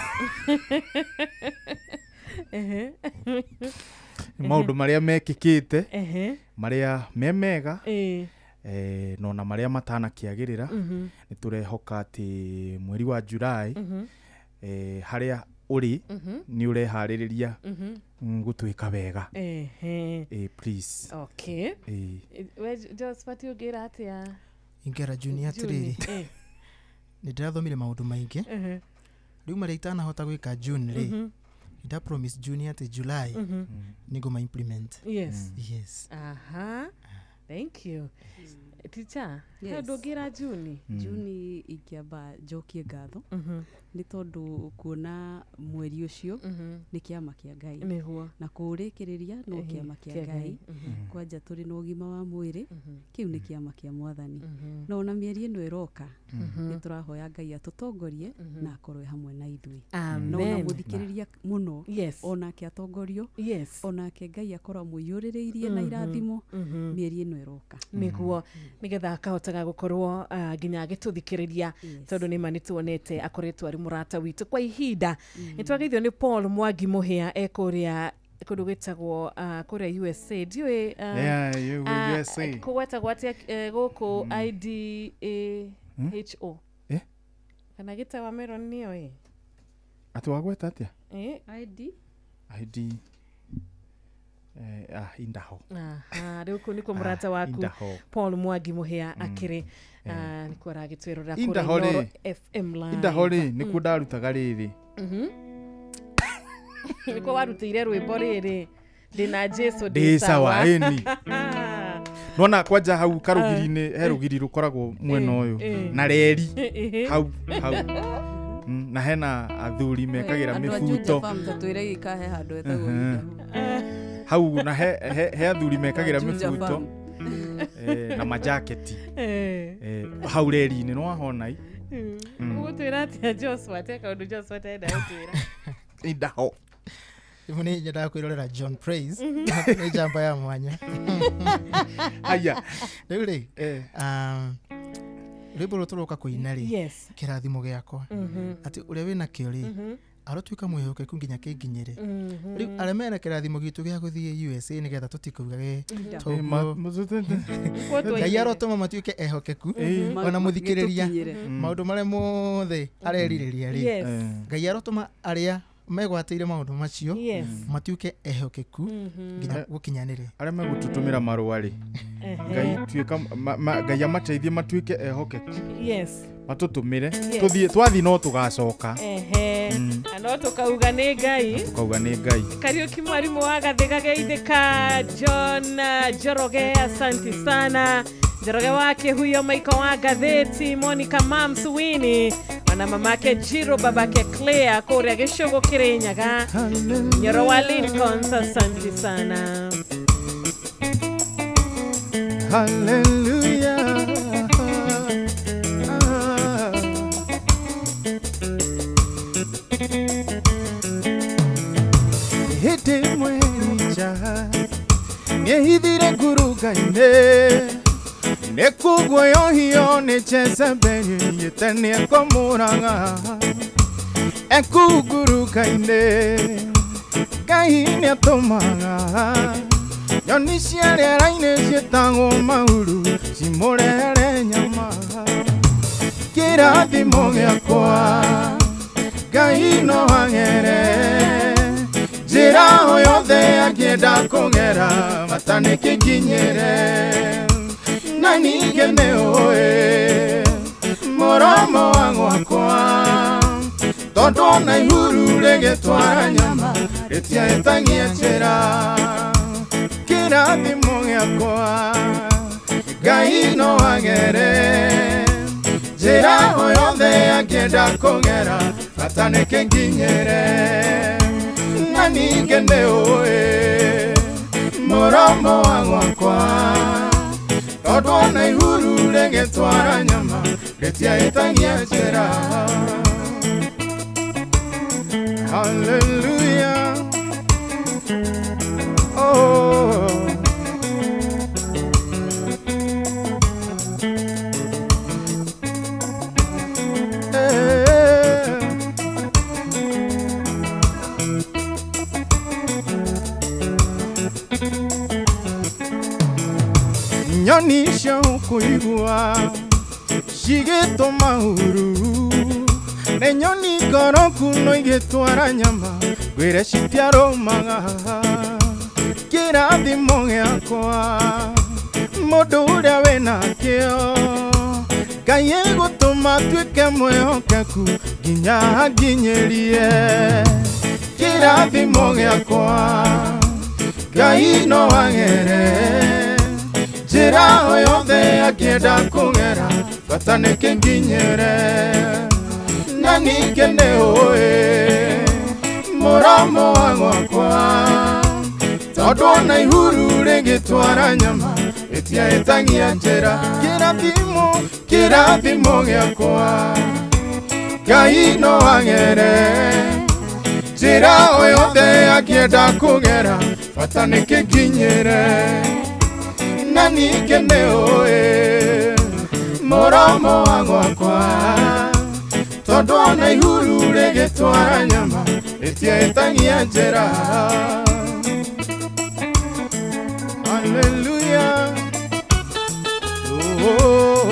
maũndũ marĩa mekĩkĩte marĩa me mega no na marĩa matanakĩagĩrĩra. Nĩ tũrehoka atĩ mweri wa July harĩa ũrĩ nĩ ũreharĩrĩria gũtuĩka wega. Please. Okay. We Josephat ũngĩra atĩa? Ingĩra Juni atĩrĩrĩ, nĩ ndĩrathomire maũndũ maingĩ rĩu marĩa itanahota gwĩka June rĩ nda promise June atĩ July nĩ ngũma implement. Yes. Yes. Aha. Thank you. Teacher, yes. Ndũngĩra Juni? Juni ingĩamba njokie ngatho nĩ tondũ kuona mweri ũcio nĩ kĩama kĩa Ngai na kũũrĩkĩrĩria no kĩama kĩa Ngai kwanja tũrĩ na ũgima wa mwĩrĩ kĩu nĩ kĩama kĩa Mwathani na ona mĩeri ĩno ĩroka nĩ tũrahoya Ngai atũtongorie na akorwo hamwe na ithuĩ na ona mũthikĩrĩria mũno onake atongorio onake Ngai akorwo amũiyũrĩrĩirie na irathimo mĩeri ĩno ĩroka nĩguo nĩgetha akahotaga gũkorwo nginya agĩtũthikĩrĩria tondũ nĩ ma nĩtuonete akoretwo arĩ mũrata witũ kwa ihinda. Nĩ twageithio nĩ Paul Mwangi Mũhĩa e kũrĩa kũndũ gwĩtagwo kũrĩa USA ndiũĩ USA kũgwetagwo atĩa gũkũ IDAHO kana gĩtawa Meron nĩyo ĩ atĩ wagweta atĩa ID ID Indaho. Rĩu kũu nĩkuo mũrata waku Paul Mwangi Mũhĩa akĩrĩ nĩkuo aragĩtwĩrorera kũrĩa Inooro FM Live. Indaho rĩ nĩkuo ndarutaga rĩrĩ. Nĩkuo warutĩire rwĩmbo rĩrĩ ndĩna Jesu ndĩ sawa ĩni. Nona kwanja hau karũgiri-inĩ he rũgiri rũkoragwo mwena ũyũ na reri hau hau na hena athuri mekagĩra mĩbuto hau na he athuri mekagĩra mĩbuto na majaketi hau reri-inĩ no wahona i ũgũtwĩra atĩa Joshua te kaũndũ Joshua tenda gũtwĩra Indaho. Ibu nĩ nyendaga kwĩrorera John Praise nĩ njamba ya mwanya. Aya rĩu rĩ rwĩmbo rũrũ tũroka kũina rĩ kĩrathimo gĩakwa atĩ ũrĩa wĩna kĩo rĩ arotuĩka mwĩhokeku nginya kĩnginyĩre. Rĩu arĩa mena kĩrathimo gitũ gĩa gũthiĩ USA nĩgetha tũtikaugage Ngai arotũma matuĩke ehokeku ona mũthikĩrĩria maũndũ marĩa mothe arerirĩria rĩ Ngai arotũma arĩa megwatĩire maũndũ macio matuĩke ehokeku nginya gũkinyanĩre. Arĩa megũtũtũmĩra marũa rĩ Ngai tuĩka Ngai amateithie matuĩke ehokeku matũtũmĩre tũthiĩ twathiĩ no tũgacoka na no tũkauga nĩ Ngai tũkauga nĩ Ngai. Kariũki mwarimũ wa Gathĩga Geithĩka John Njoroge asanti sana. Njoroge wa Kĩhuyo Maiko wa Gathĩti Monica Mams Winnie na mamake Jiro babake Claire kũrĩa Gĩcũgũ Kĩrĩnyaga Nyoro wa Lincoln asanti sana. Hallelujah. Hĩndĩ ĩmwe Elija nĩehithire ngurunga-inĩ nĩkũguoyohio nĩ Jezebeli oigĩte nĩekũmũraga ekũu ngurunga-inĩ Ngai nĩatũmaga nyoni cia rĩera-inĩ ciĩtagwo mahuru cimũrehere nyama. Kĩrathimo gĩakwa Ngai no agere njĩra o yothe angĩenda kũgera bata nĩkĩnginyĩre na ningĩ nĩũĩ mũromo wa gwakwa tondũ ona ihuru rĩgĩtwara nyama rĩtiahĩtagia njĩra. Kĩrathimo gĩakwa Ngai no agere njĩra o yothe angĩenda kũgera bata nĩkĩnginyĩre na ningĩ nĩũĩ mũromo wa gwakwa tondũ ona ihuru rĩgĩtwara nyama rĩtiahĩtagia njĩra. Hallelujah. Oh. Nyoni cia kũigua cigĩtũma huru nĩ nyoni ngoroku no igĩtwara nyama ngwĩre citiarũmaga. Kĩrathimo gĩakwa mũndũ ũrĩa wĩnakĩo Ngai egũtũma atuĩke mwĩhokeku nginya anginyĩrie. Kĩrathimo gĩakwa Ngai no agere njĩra o yothe angĩenda kũgera bata nĩkĩnginyĩre na ningĩ nĩũĩ mũromo wa gwakwa tondũ ona ihuru rĩgĩtwara nyama rĩtiahĩtagia njĩra. Kĩrathimo kĩrathimo gĩakwa Ngai no agere njĩra o yothe angĩenda kũgera bata nĩkĩnginyĩre na ningĩ nĩũĩ mũromo wa gwakwa tondũ ona ihuru rĩgĩtwara nyama rĩtiahĩtagia njĩra. Hallelujah. Oh.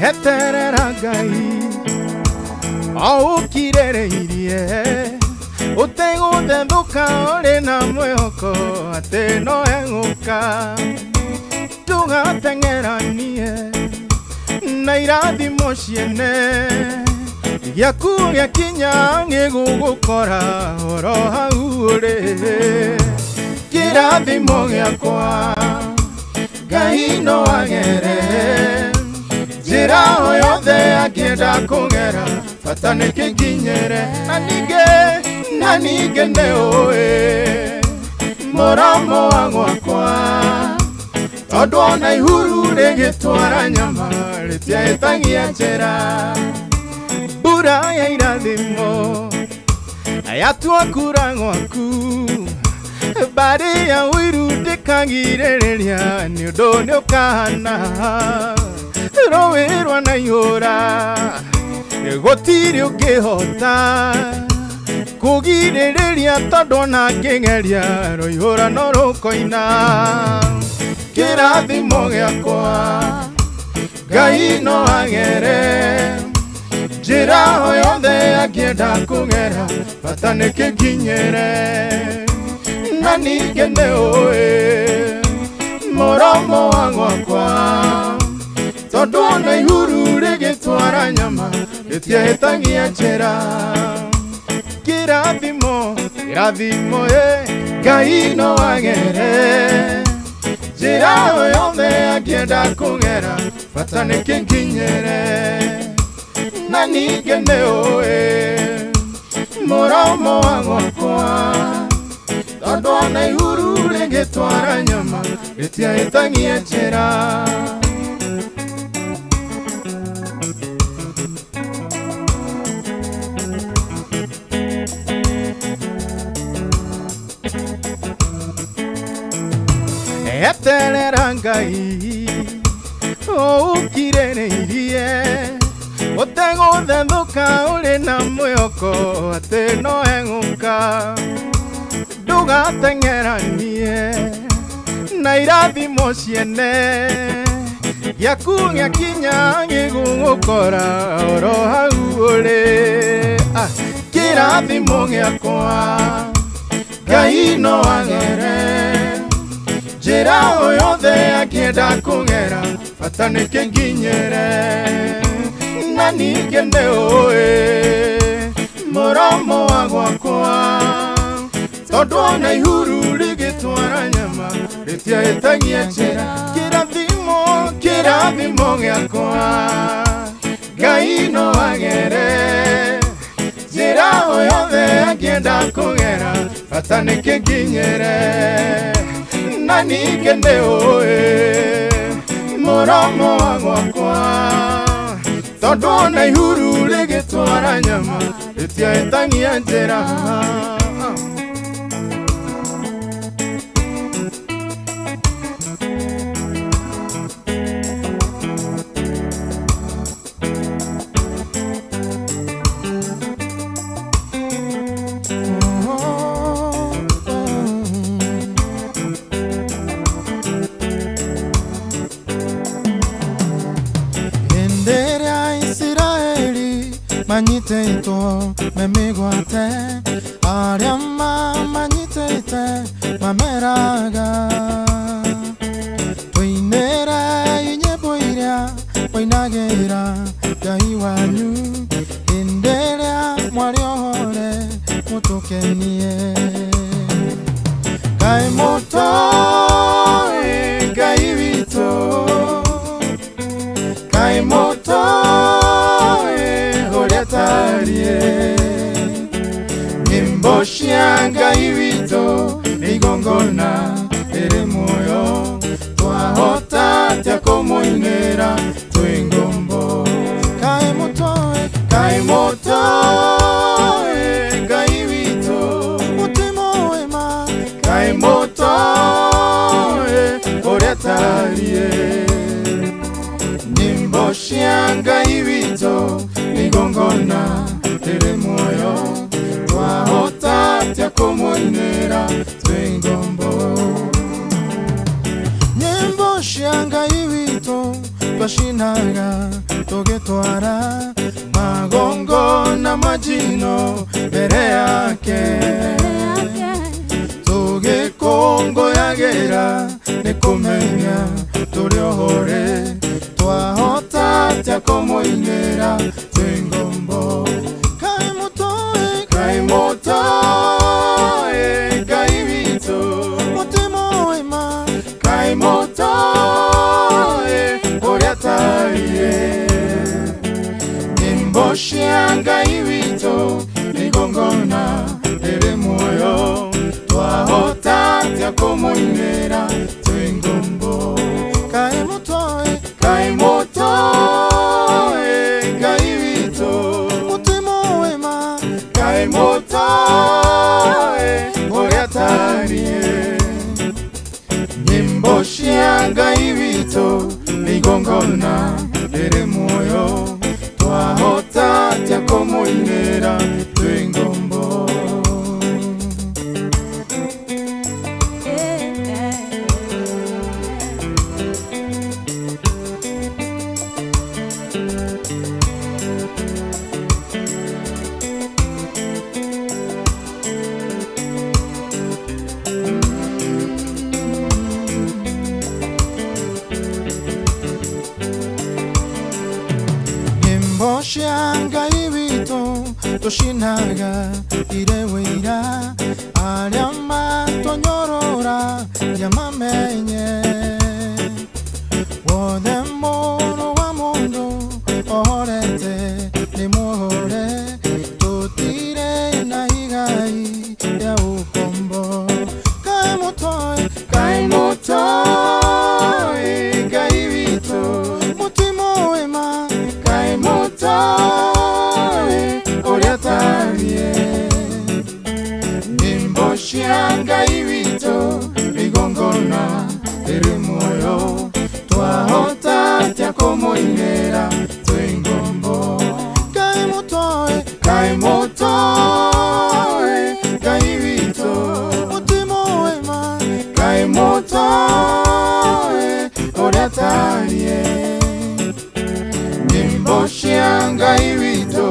Eterera Ngai aũkirereirie ũtegũthethũka ũrĩ na mwĩhoko atĩ no egũka ndũgateng'eranie na irathimo ciene gĩaku gĩakinya gĩgũgũkora oro hau ũrĩ kĩrathimo gĩakwa Ngai no agere njĩra o yothe angĩenda kũgera bata nĩ kĩnginyĩre na ningĩ nĩ ũĩ mũromo wa gwakwa tondũ ona ihuru rĩgĩtwara nyama rĩtiahĩtagia njĩra mbura ya irathimo yatua kura gwaku mbarĩ ya ũiru ndĩkagirĩrĩria nĩ ũndũ nĩ ũkahana rũĩ rwa naihũra gũtirĩ ũngĩhota kũgirĩrĩria tondũ ona ngĩgeria rũihũra no rũkoina kĩrathimo gĩakwa Ngai no agere njĩra o yothe angĩenda kũgera bata nĩ kĩnginyĩre na ningĩ nĩ ũĩ mũromo wa gwakwa tondũ ona ihuru rĩgĩtwara nyama rĩtiahĩtagia njĩra kĩrathimo kĩrathimo ĩ Ngai no agere njĩra o yothe angĩenda kũgera bata nĩ kĩnginyĩre na ningĩ nĩ ũĩ mũromo wa gwakwa tondũ ona ihuru rĩgĩtwara nyama rĩtiahĩtagia njĩra. Eterera Ngai ũkirereirie ũtegũthethũka ũrĩ na mwĩhoko atĩ no egũka ndũgateng'eranie na irathimo ciene gĩaku gĩakinya gĩgũgũkora oro hau ũrĩ kĩrathimo gĩakwa Ngai no agere njĩra o yothe angĩenda kũgera bata nĩ kĩnginyĩre na ningĩ nĩ ũĩ mũromo wa gwakwa tondũ ona ihuru rĩgĩtwara nyama rĩtiahĩtagia njĩra kĩrathimo kĩrathimo gĩakwa Ngai no agere njĩra o yothe angĩenda kũgera bata nĩ kĩnginyĩre na ningĩ nĩ ũĩ mũromo wa gwakwa tondũ ona ihuru rĩgĩtwara nyama rĩtiahĩtagia njĩra. Manyitĩtwo me mĩgwate arĩa mamanyitĩte mameraga tũinĩre nyĩmbo iria mũinagĩra Ngai wanyu hĩndĩ ĩrĩa mwarĩ ohore mũtũkenie Ngai mũtoĩ Ngai witũ Ngai mũtoĩ ũrĩa tariĩ nyĩmbo cia Ngai witũ nĩ igongona rĩrĩ muoyo twahota atĩa kũmũinĩra twĩ ngombo Ngai mũtoĩ Ngai mũtoĩ Ngai witũ mũtĩmũĩ ma Ngai mũtoĩ ũrĩa tariĩ nyĩmbo cia Ngai witũ nĩ igongona rĩrĩ muoyo twahota atĩa kũmũinĩra twĩ Twashinaga tũgĩtwara magongo na majino mbere yake Tũgĩkũngũyagĩra nĩ kũmenya tũrĩ ohore Twahota atĩa kũmũinĩra twĩ ngombo Kaĩ mũtoĩ, kaĩ mũtoĩ Ngai witũ Mũtĩ mwema Kaĩ mũtoĩ ũrĩa atariĩ Nyĩmbo cia Ngai witũ nĩ igongona rĩrĩ muoyo Twahota atĩa kũmũinĩra twĩ ngombo Kaĩ mũtoĩ, kaĩ mũtoĩ Ngai witũ Mũtĩ mwema Kaĩ mũtoĩ ũrĩa atariĩ Nyĩmbo cia Ngai witũ nĩ igongona rĩrĩ muoyo Twahota atĩa kũmũinĩra twĩ ngombo Nyĩmbo cia Ngai witũ tũcinaga irĩ wĩira Arĩa matũnyorora nĩmamenye Wothe mũrũ wa mũndũ ohorete nĩ muohore Tũtirĩ na igai rĩa ũkombo Kaĩ mũtoĩ, kaĩ mũtoĩ Ngai witũ Mũtĩ mwema Kaĩ mũtoĩ ũrĩa atariĩ Nyĩmbo cia Ngai witũ nĩ igongona rĩrĩ muoyo Twahota atĩa kũmũinĩra twĩ ngombo Kaĩ mũtoĩ, kaĩ mũtoĩ Ngai witũ Mũtĩ mwema Kaĩ mũtoĩ ũrĩa atariĩ Nyĩmbo cia Ngai witũ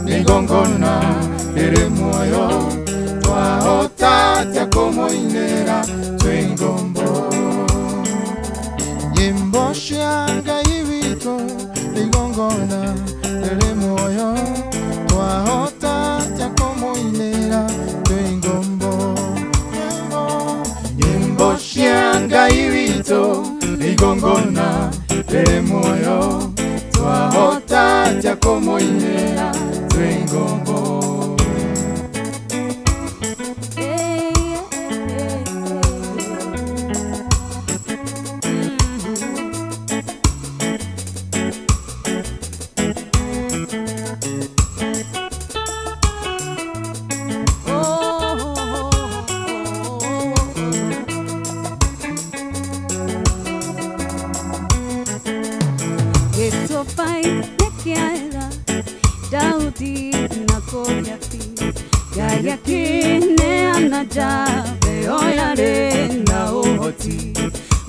nĩ igongona rĩrĩ muoyo Twahota atĩa kũmũinĩra twĩ ngombo Nyĩmbo cia Ngai witũ nĩ igongona rĩrĩ muoyo Twahota atĩa kũmũinĩra twĩ ngombo Nyĩmbo cia Ngai witũ nĩ igongona rĩrĩ muoyo Twahota atĩa kũmũinĩra twĩ ngombo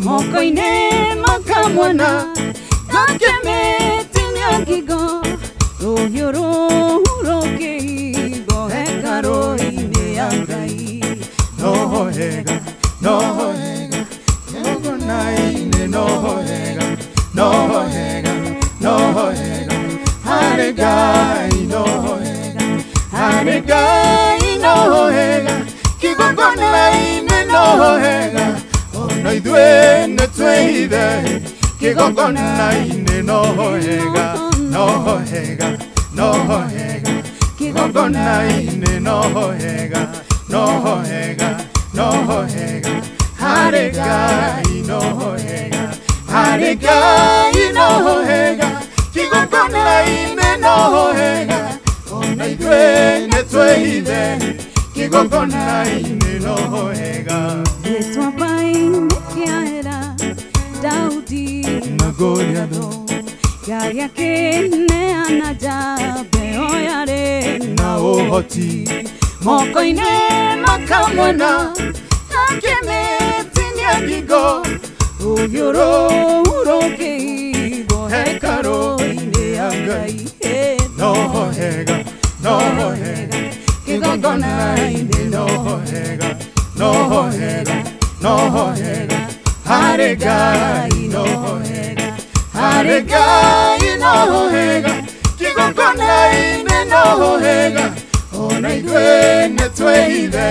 Moko-inĩ makamwona gakĩmĩtinia ngingo Rũhiũ rũu rũkĩigwo hekarũ-inĩ ya Ngai Noho hega, noho hega Kĩgongona-inĩ noho hega, noho hega, noho hega Harĩ Ngai noho hega, harĩ Ngai noho hega Kĩgongona-inĩ noho hega Ona ithuĩ nĩ twĩithe Kĩgongona-inĩ noho hega, noho hega, noho hega Kĩgongona-inĩ noho hega, noho hega, noho hega Harĩ Ngai noho hega, harĩ Ngai noho hega Kĩgongona-inĩ noho hega Ona ithuĩ nĩ twĩithe Kĩgongona-inĩ noho hega Gĩtuamba-inĩ kĩa Ela Daudi na Goliathũ Ngai akĩneana njamba ĩyo yarĩ na ũhoti Moko-inĩ makamwona akĩmĩtinia ngingo Rũhiũ rũu rũkĩigwo hekarũ-inĩ ya Ngai noho hega noho hega kĩgongona-inĩ noho hega noho hega noho hega harĩ Ngai noho hega harĩ Ngai noho hega kĩgongona-inĩ noho hega ona ithuĩ nĩtwĩhithe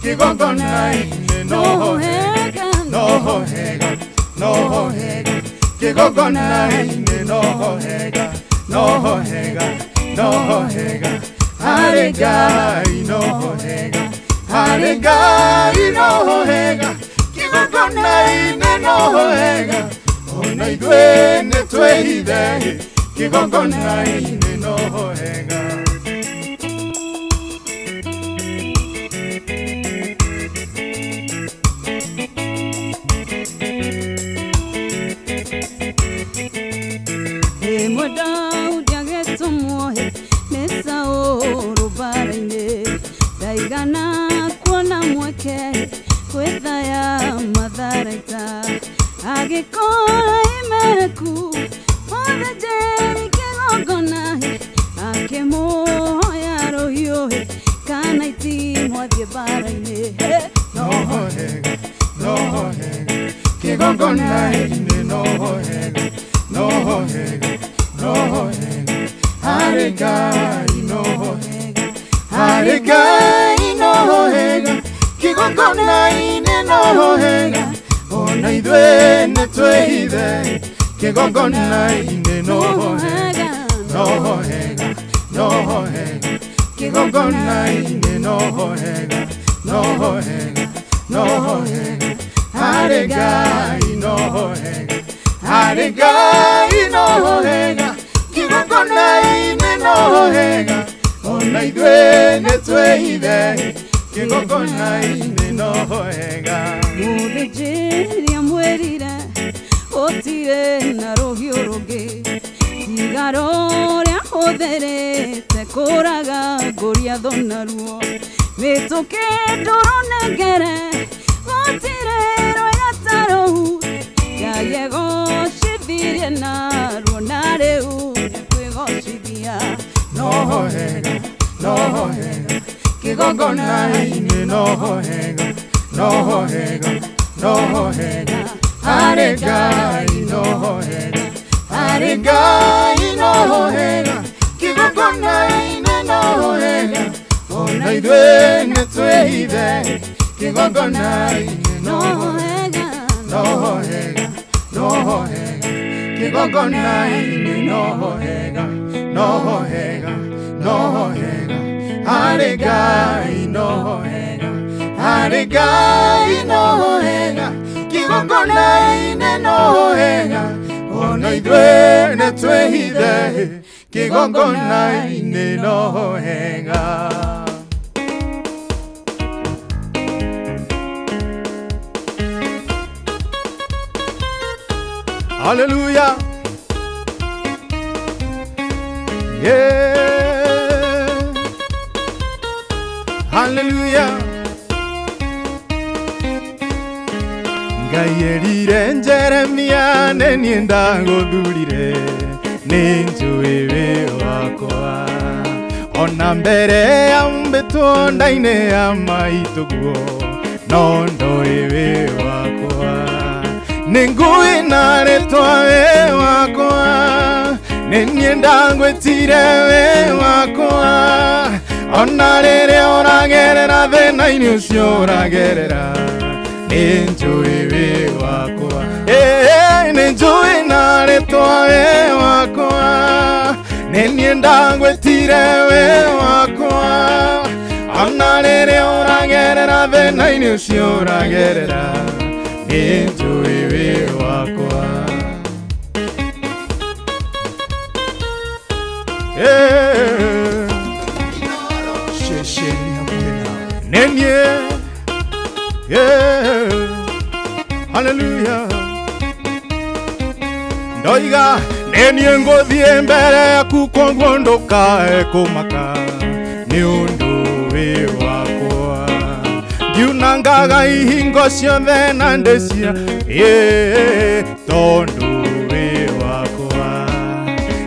kĩgongona-inĩ noho hega noho hega noho hega kĩgongona-inĩ noho hega noho hega noho hega harĩ Ngai noho hega harĩ Ngai noho hega kĩgongona-inĩ noho hega ona ithuĩ nĩtwĩhithe kĩgongona-inĩ noho hega. Ĩmwe Daudi agĩtũmwo nĩ Saũlũ mbara-inĩ ndaigana kuona mweke gwĩthaya matharaita agĩkora Imeku mũthĩnjĩri kĩgongona akĩmũhoya rũhiũ kana itimũ athiĩ mbara-inĩ noho hega noho hega kĩgongona-inĩ noho hega noho hega noho hega harĩ Ngai noho hega harĩ Ngai noho hega kĩgongona-inĩ noho hega ona ithuĩ nĩtwĩhithe kĩgongona-inĩ noho hega noho hega noho hega kĩgongona-inĩ noho hega noho hega noho hega harĩ Ngai noho hega harĩ Ngai noho hega kĩgongona-inĩ noho hega ona ithuĩ nĩtwĩhithe kĩgongona-inĩ noho hega. Mũthĩnjĩri amwĩrire gũtirĩ na rũhiũ rũngĩ tiga rũrĩa hũthĩrĩte kũraga Goliathũ naruo mĩtũkĩ ndũrũnengere gũtirĩ rwĩga ta rũu Ngai egocithirie naruo na rĩu nĩkwĩgocithia noho hega noho hega kĩgongona-inĩ noho hega noho hega noho hega harĩ Ngai noho hega harĩ Ngai noho hega kĩgongona-inĩ noho hega ona ithuĩ nĩtwĩhithe kĩgongona-inĩ noho hega noho hega noho hega kĩgongona-inĩ noho hega noho hega noho hega harĩ Ngai noho hega harĩ Ngai noho hega kĩgongona-inĩ noho hega ona ithuĩ nĩtwĩhithe kĩgongona-inĩ noho hega. Hallelujah. Yeah. Hallelujah. Ngai erire Jeremia nĩ niĩ ndagũthurire nĩ njũĩ wĩ wakwa ona mbere ya mbĩtwo nda-inĩ ya maitũguo no ndoĩ wĩ wakwa nĩ ngũĩ na rĩtwa wĩ wakwa nĩ niĩ ndagwĩtire wĩ wakwa ona rĩrĩa ũragerera thĩna-inĩ ũcio ũragerera nĩ njũĩ wĩ wakwa nĩ njũĩ na rĩtwa wĩ wakwa nĩ niĩ ndagwĩtire wĩ wakwa ona rĩrĩa ũragerera thĩna-inĩ ũcio ũragerera nĩ njũĩ wĩ wakwa. Nenye, yeah, hallelujah. Ndoiga nenye ngũthiĩ mbere yaku kwoguo ndũkae kũmaka nĩ ũndũ wĩ wakwa ngiunangaga ihingo ciothe na ndĩcia tondũ wĩ wakwa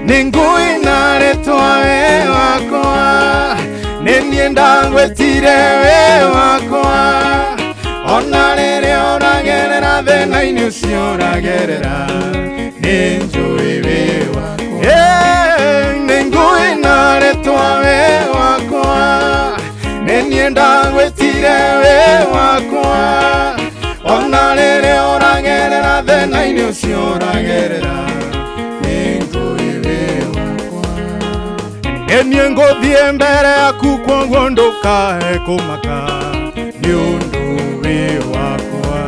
Nĩ ngũina rĩtwa we wakwa, nĩ niĩ ndagwĩtire we wakwa. Ona rĩrĩa ũragerera thĩna-inĩ ũcio ũragerera, nĩ njũĩ wĩ wakwa. Nĩ ngũina rĩtwa we wakwa, nĩ niĩ ndagwĩtire we wakwa. Ona rĩrĩa ũragerera thĩna-inĩ ũcio ũragerera, nĩ ngũĩ wĩ wakwa. Nĩ niĩ ngũthiĩ mbere yaku kwoguo ndũkae kũmaka, nĩ ũndũ wĩ wakwa.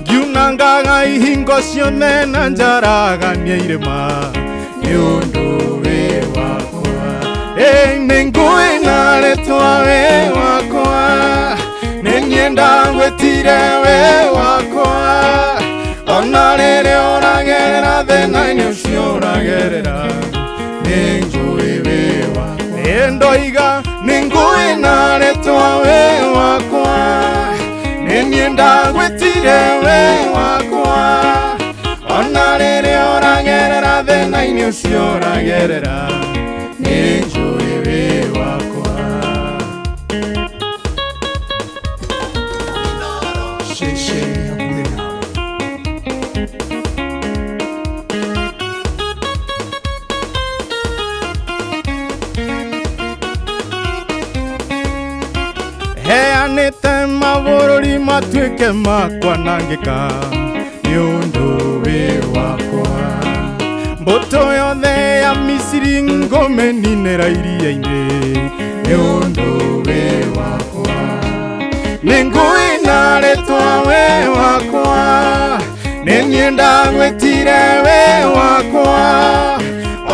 Ngiunangaga ihingo ciothe na njaragania irĩma, nĩ ũndũ wĩ wakwa. Nĩ ngũina rĩtwa wĩ wakwa, nĩ niĩ ndagwĩtire wĩ wakwa. Ona rĩrĩa ũragerera thĩna-inĩ ũcio ũragerera, nĩ njũĩ wĩ wakwa. Ndoiga nĩ ngũina rĩtwa wĩ wakwa, nĩ niĩ ndagwĩtire wĩ wakwa. Ona rĩrĩa ũragerera thĩna-inĩ ũcio ũragerera, nĩ njũĩ wĩ wakwa. Ceceni hakuhĩ nawe. Heanĩte mabũrũri matuĩke ma kwanangĩka, nĩ ũndũ wĩ wakwa. Mbũtũ yothe ya Misiri ngũmĩninĩra iria-inĩ, nĩ ũndũ wĩ wakwa. Nĩ ngũina rĩtwa wĩ wakwa, nĩ niĩ ndagwĩtire wĩ wakwa.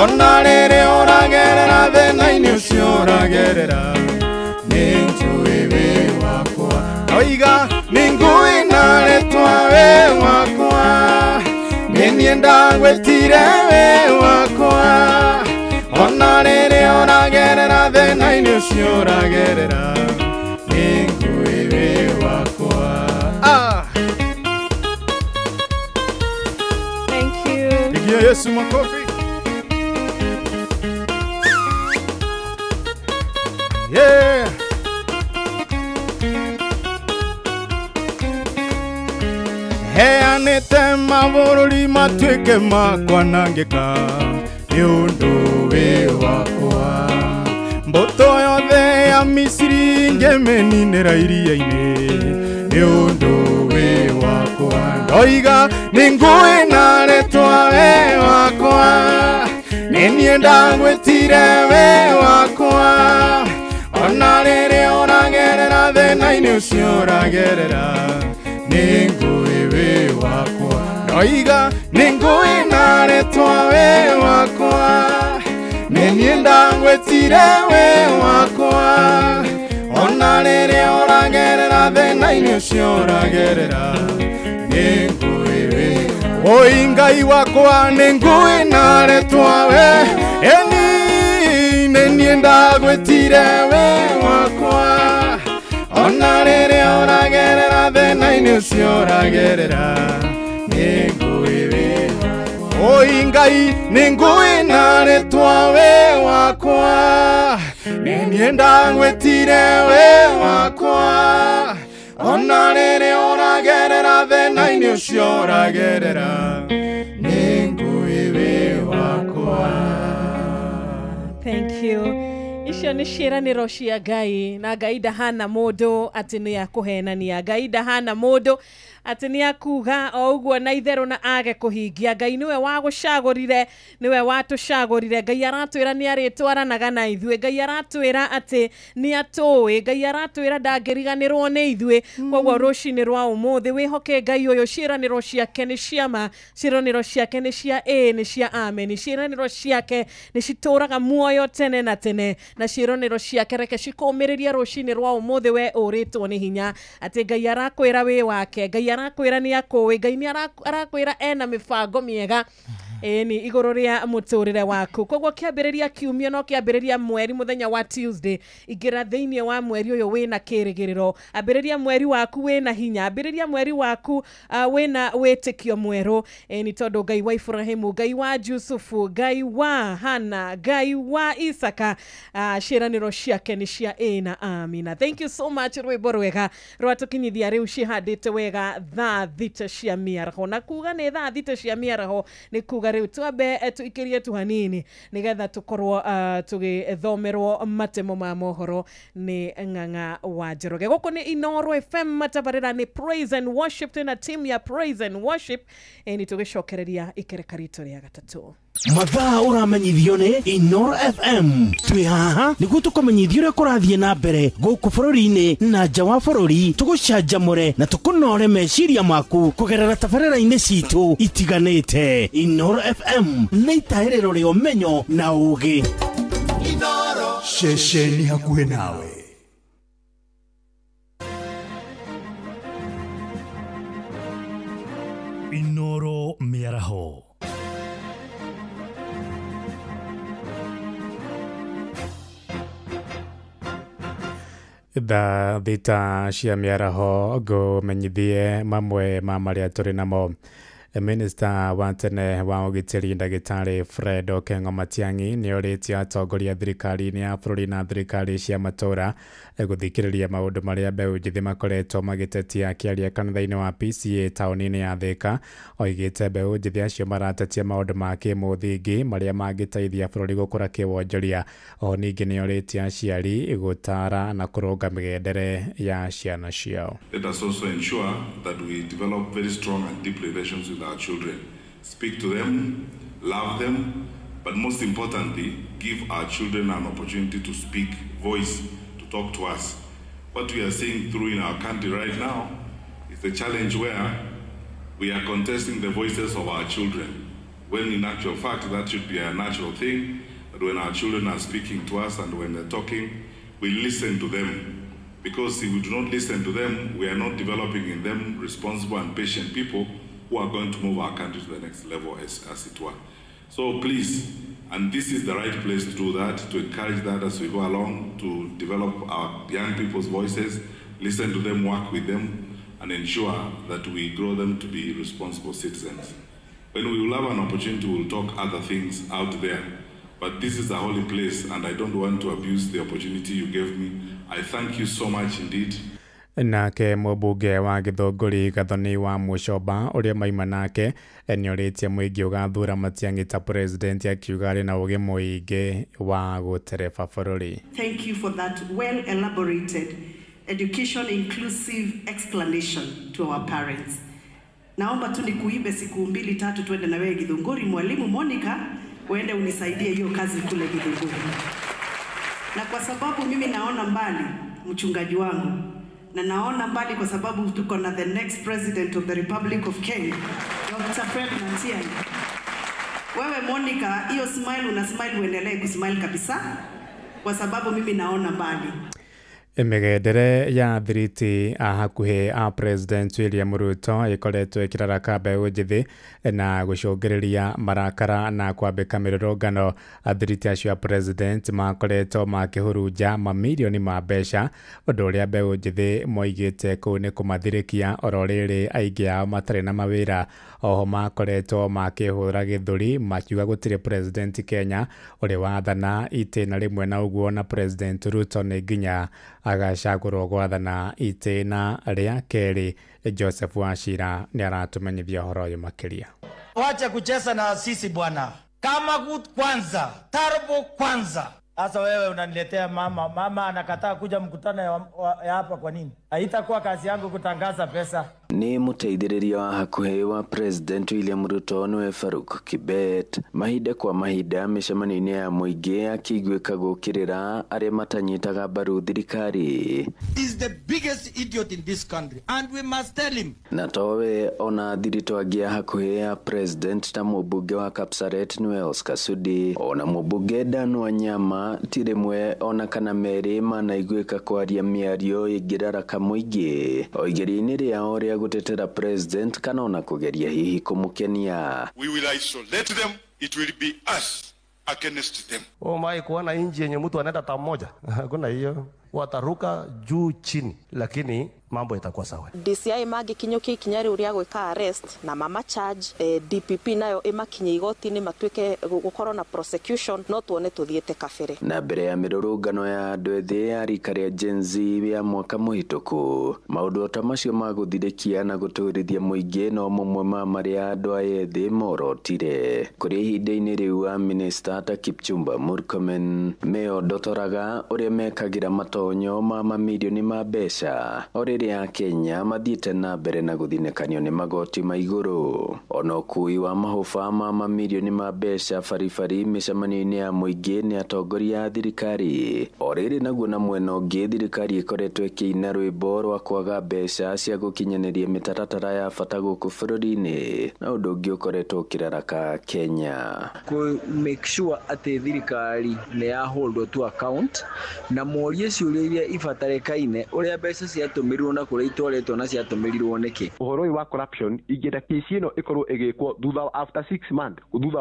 Ona rĩrĩa ũragerera thĩna-inĩ ũcio ũragerera, nĩ njũĩ wĩ wakwa. Ndoiga nĩ ngũina rĩtwa wĩ wakwa, nĩ niĩ ndagwĩtire wĩ wakwa. Ona rĩrĩa ũragerera thĩna-inĩ ũcio ũragerera, nĩ ngũĩ wĩ wakwa. Thank you. Pigia Yesu makofi. Yeah. Heanĩte mabũrũri matuĩke ma kwanangĩka, nĩ ũndũ wĩ wakwa. Mbũtũ yothe ya Misiri ngĩmĩninĩra iria-inĩ, nĩ ũndũ wĩ wakwa. Ndoiga nĩ ngũina rĩtwa wĩ wakwa, nĩ niĩ ndagwĩtire wĩ wakwa. Ona rĩrĩa ũragerera thĩna-inĩ ũcio ũragerera, nĩ ngũĩ wĩ wakwa. Ndoiga nĩ ngũina rĩtwa wĩ wakwa, nĩ niĩ ndagwĩtire wĩ wakwa. Ona rĩrĩa ũragerera thĩna-inĩ ũcio ũragerera, nĩ ngũĩ wĩ. Oi Ngai wakwa, nĩ ngũina rĩtwa wĩ, eni nĩ niĩ ndagwĩtire wĩ wakwa. Ona rĩrĩa ũragerera thĩna-inĩ ũcio ũragerera, nĩ ngũĩ wĩ wakwa. Oi Ngai, nĩ ngũina rĩtwa wĩ wakwa, nĩ niĩ ndagwĩtire wĩ wakwa. Ona rĩrĩa ũragerera thĩna-inĩ ũcio ũragerera, nĩ ngũĩ wĩ wakwa. Thank you. Icio nĩ ciĩranĩro cia Ngai, na Ngai ndahana mũndũ atĩ nĩ akũhenania. Ngai ndahana mũndũ atĩ nĩ akuga o ũguo na itherũ na age kũhingia. Ngai nĩwe wagũcagũrire, nĩwe watũcagũrire. Ngai aratwĩra nĩ arĩtwaranaga na ithuĩ. Ngai aratwĩra atĩ nĩ atũĩ. Ngai aratwĩra ndangĩriganĩrwo nĩ ithuĩ. Koguo rũcinĩ rwa ũmũthĩ wĩhoke Ngai ũyũ. Ciĩranĩro ciake nĩ ciama, ciĩranĩro ciake nĩ cia ĩĩ, nĩ cia amen. Ciĩranĩro ciake nĩ citũraga muoyo tene na tene, na ciĩranĩro ciake reke cikũmĩrĩrie rũcinĩ rwa ũmũthĩ we ũrĩtwo nĩ hinya atĩ Ngai arakwĩra wĩ wake. Ngai arakwĩra nĩ akũĩ. Ngai nĩ arakwĩra ena mĩbango mĩega Ĩni igũrũ rĩa mũtũrĩre waku. Koguo kĩambĩrĩria kiumia no kĩambĩrĩria mweri mũthenya wa Tuesday, ingĩra thĩinĩ wa mweri ũyũ wĩna kĩrĩgĩrĩro, ambĩrĩria mweri waku wĩna hinya, ambĩrĩria mweri waku wĩna wĩtĩkio mwerũ. Ĩni tondũ Ngai wa Ibrahimu, Ngai wa Jusufu, Ngai wa Hana, Ngai wa Isaka, ciĩranĩro ciake nĩ cia ĩ na amina. Thank you so much. Rwĩmbo rwega rwatũkinyithia rĩu cihandĩte wega thaa 6 cia mĩaraho, na kuga nĩ thaa 6 cia mĩaraho nĩ kuga rĩu twambe tũikĩrie tu hanini nĩgetha tũkorwo tũgĩthomerwo matemo ma mohoro nĩ Ng'ang'a wa Njoroge. Gũkũ nĩ Inooro FM, matabarĩra nĩ Praise and Worship, twĩna team ya Praise and Worship. Nĩ tũgĩcokereria ikereka ritũ rĩa gatatũ. Mathaa ũramenyithio nĩ Inooro FM. Twĩ haha nĩguo tũkũmenyithia ũrĩa kũrathiĩ na mbere gũkũ bũrũri-inĩ na nja wa bũrũri, tũgũcanjamũre na tũkũnore meciria maku kũgerera tabarĩra-inĩ citũ itiganĩte. Inooro FM nĩ itahĩrĩro rĩa ũmenyo na ũũgĩ. Ceceni hakuhĩ nawe. Inooro mĩaraho. Thaa 6 cia mĩaraho ngũmenyithie mamwe ma marĩa tũrĩ namo. Minista wa tene wa ũgitĩri ndagĩtarĩ Fred Okengo Matiang'i nĩ orĩtie atongoria thirikari-inĩ ya bũrũri na thirikari cia matũũra gũthikĩrĩria maũndũ marĩa mbeũ njĩthĩ makoretwo magĩtetia. Akĩaria kanitha-inĩ wa PCA taũni-inĩ ya Thĩka, oigĩte mbeũ njĩthĩ acio maratetia maũndũ ma kĩmũthingi marĩa mangĩteithia bũrũri gũkũra kĩwonjoria. Oho ningĩ nĩ orĩtie aciari gũtara na kũrũnga mĩgendere ya ciana ciao. Let us also ensure that we develop very strong and deep relations with our children. Speak to them, love them, but most importantly, give our children an opportunity to speak, voice, to talk to us. What we are seeing through in our country right now is a challenge where we are contesting the voices of our children, when in actual fact that should be a natural thing, that when our children are speaking to us and when they're talking, we listen to them. Because if we do not listen to them, we are not developing in them responsible and patient people who are going to move our country to the next level, as it were. So please, and this is the right place to do that, to encourage that as we go along, to develop our young people's voices, listen to them, work with them, and ensure that we grow them to be responsible citizens. When we will have an opportunity, we'll talk other things out there. But this is a holy place, and I don't want to abuse the opportunity you gave me. I thank you so much indeed. Nake mũmbunge wa Gĩthũngũri Gathoni wa Mũcomba ũrĩa maima nake nĩorĩtie mũingĩ ũgathura Matiang'i ta president, akiuga arĩ na ũgĩ mũingĩ wa gũtereba bũrũri. Thank you for that well elaborated education inclusive explanation to our parents. Naomba tu nikuibe siku 2 3 tuende na wewe Githunguri, mwalimu Monica, uende unisaidie hiyo kazi kule Githunguri. Na kwa sababu mimi naona mbali, mchungaji wangu, na naona mbali kwa sababu tuko na the next president of the Republic of Kenya, Dr. Fred Matiang'i. Wewe Monica, hiyo smile una smile, uendelee kusmile kabisa kwa sababu mimi naona mbali. Mĩgendere ya thiriti a hakuhĩ a President William Ruto ĩkoretwo ĩkĩraraka mbeũ njĩthĩ na gũcũngĩrĩria marakara na kwambĩka mĩrũrũngano. Athiriti acio a President makoretwo makĩhurunja mamirioni ma mbeca, ũndũ ũrĩa mbeũ njĩthĩ moigĩte kũu nĩ kũmathirĩkia. Oro rĩrĩ aingĩ ao matarĩ na mawĩra. Oho makoretwo makĩhũra gĩthũri makiuga gũtirĩ President Kenya ũrĩ wathana itĩna rĩmwe na ũguo na President Ruto nĩ nginya agacagũrwo gwathana itĩna rĩa kerĩ. Joseph Wachira nĩ aratũmenyithia ũhoro ũyũ makĩria. Wacha kucheza na sisi bwana. Kama good kwanza, tarbo kwanza. Sasa wewe unaniletea mama, mama anakataa kuja mkutano ya hapa kwa nini? Haitakuwa kazi yangu kutangaza pesa. Ni muteithĩrĩria wa hakuhĩ wa President William Ruto nĩwe Faruk Kibet. Mahinda kwa mahinda mĩcemanio-inĩ ya mũingĩ akĩiguĩka gũkĩrĩra arĩa matanyitaga mbaru thirikari. Is the biggest idiot in this country and we must tell him. Na towe ona thiritũ angĩ a hakuhĩ ya President ta mũmbunge wa Kapsaret nĩwe Oscar Sudi, ona mũmbunge Dan Wanyama ti rĩmwe ona kana merĩ manaiguĩka kwaria mĩario ĩngĩraraka mũingĩ o igeria-inĩ rĩao rĩa gũtetera president kana ona kũgeria hihi kũmũkenia. We will isolate them. It will be us against them. Umewahi kuona inji yenye mtu anaenda tamu moja? Hakuna hiyo. Wataruka juu chini, lakini mambo itakuwa sawa. DCI mangĩkinyũkia ikinya rĩu rĩa gwĩka arrest na mama charge, DPP nayo ĩmakinye igoti-inĩ matuĩke gũkorwo na prosecution, no tuone tũthiĩte kabere. Na mbere ya mĩrũrũngano ya andũ ethĩ ya rika rĩa Gen Z ya mwaka mũhĩtũku, maũndũ ta macio ma gũthirĩkia na gũtũrithia mũingĩ no mamwe ma marĩa andũ aya ethĩ morotire. Kũrĩ ihinda-inĩ rĩu a minista ta Kipchumba Murkomen meondotoraga ũrĩa mekagĩra matonyo ma mamirioni ma mbeca o rĩrĩa Kenya mathiĩte na mbere na gũthinĩkanio nĩ magoti ma igũrũ. Ona ũkui wa mahũba ma mamirioni ma mbeca baribari mĩcemanio-inĩ ya mũingĩ nĩ atongoria a thirikari. O rĩrĩ naguo na mwena ũngĩ thirikari ĩkoretwo ĩkĩina rwĩmbo rwa kwaga mbeca cia gũkinyanĩria mĩtaratara ya bata gũkũ bũrũri-inĩ, na ũndũ ũngĩ ũkoretwo ũkĩraraka Kenya. Kũ make sure atĩ thirikari nĩ ya hold to account na morie ciũria iria ibatarĩkaine ũrĩa mbeca ciatũmĩrirwo na kũrĩa itwarĩtwo na ciatũmĩrirwo nĩkĩ. Ũhoro ũyũ wa corruption ingĩenda kesi ĩno ĩkorwo ĩgĩkwo thutha after 6 months thutha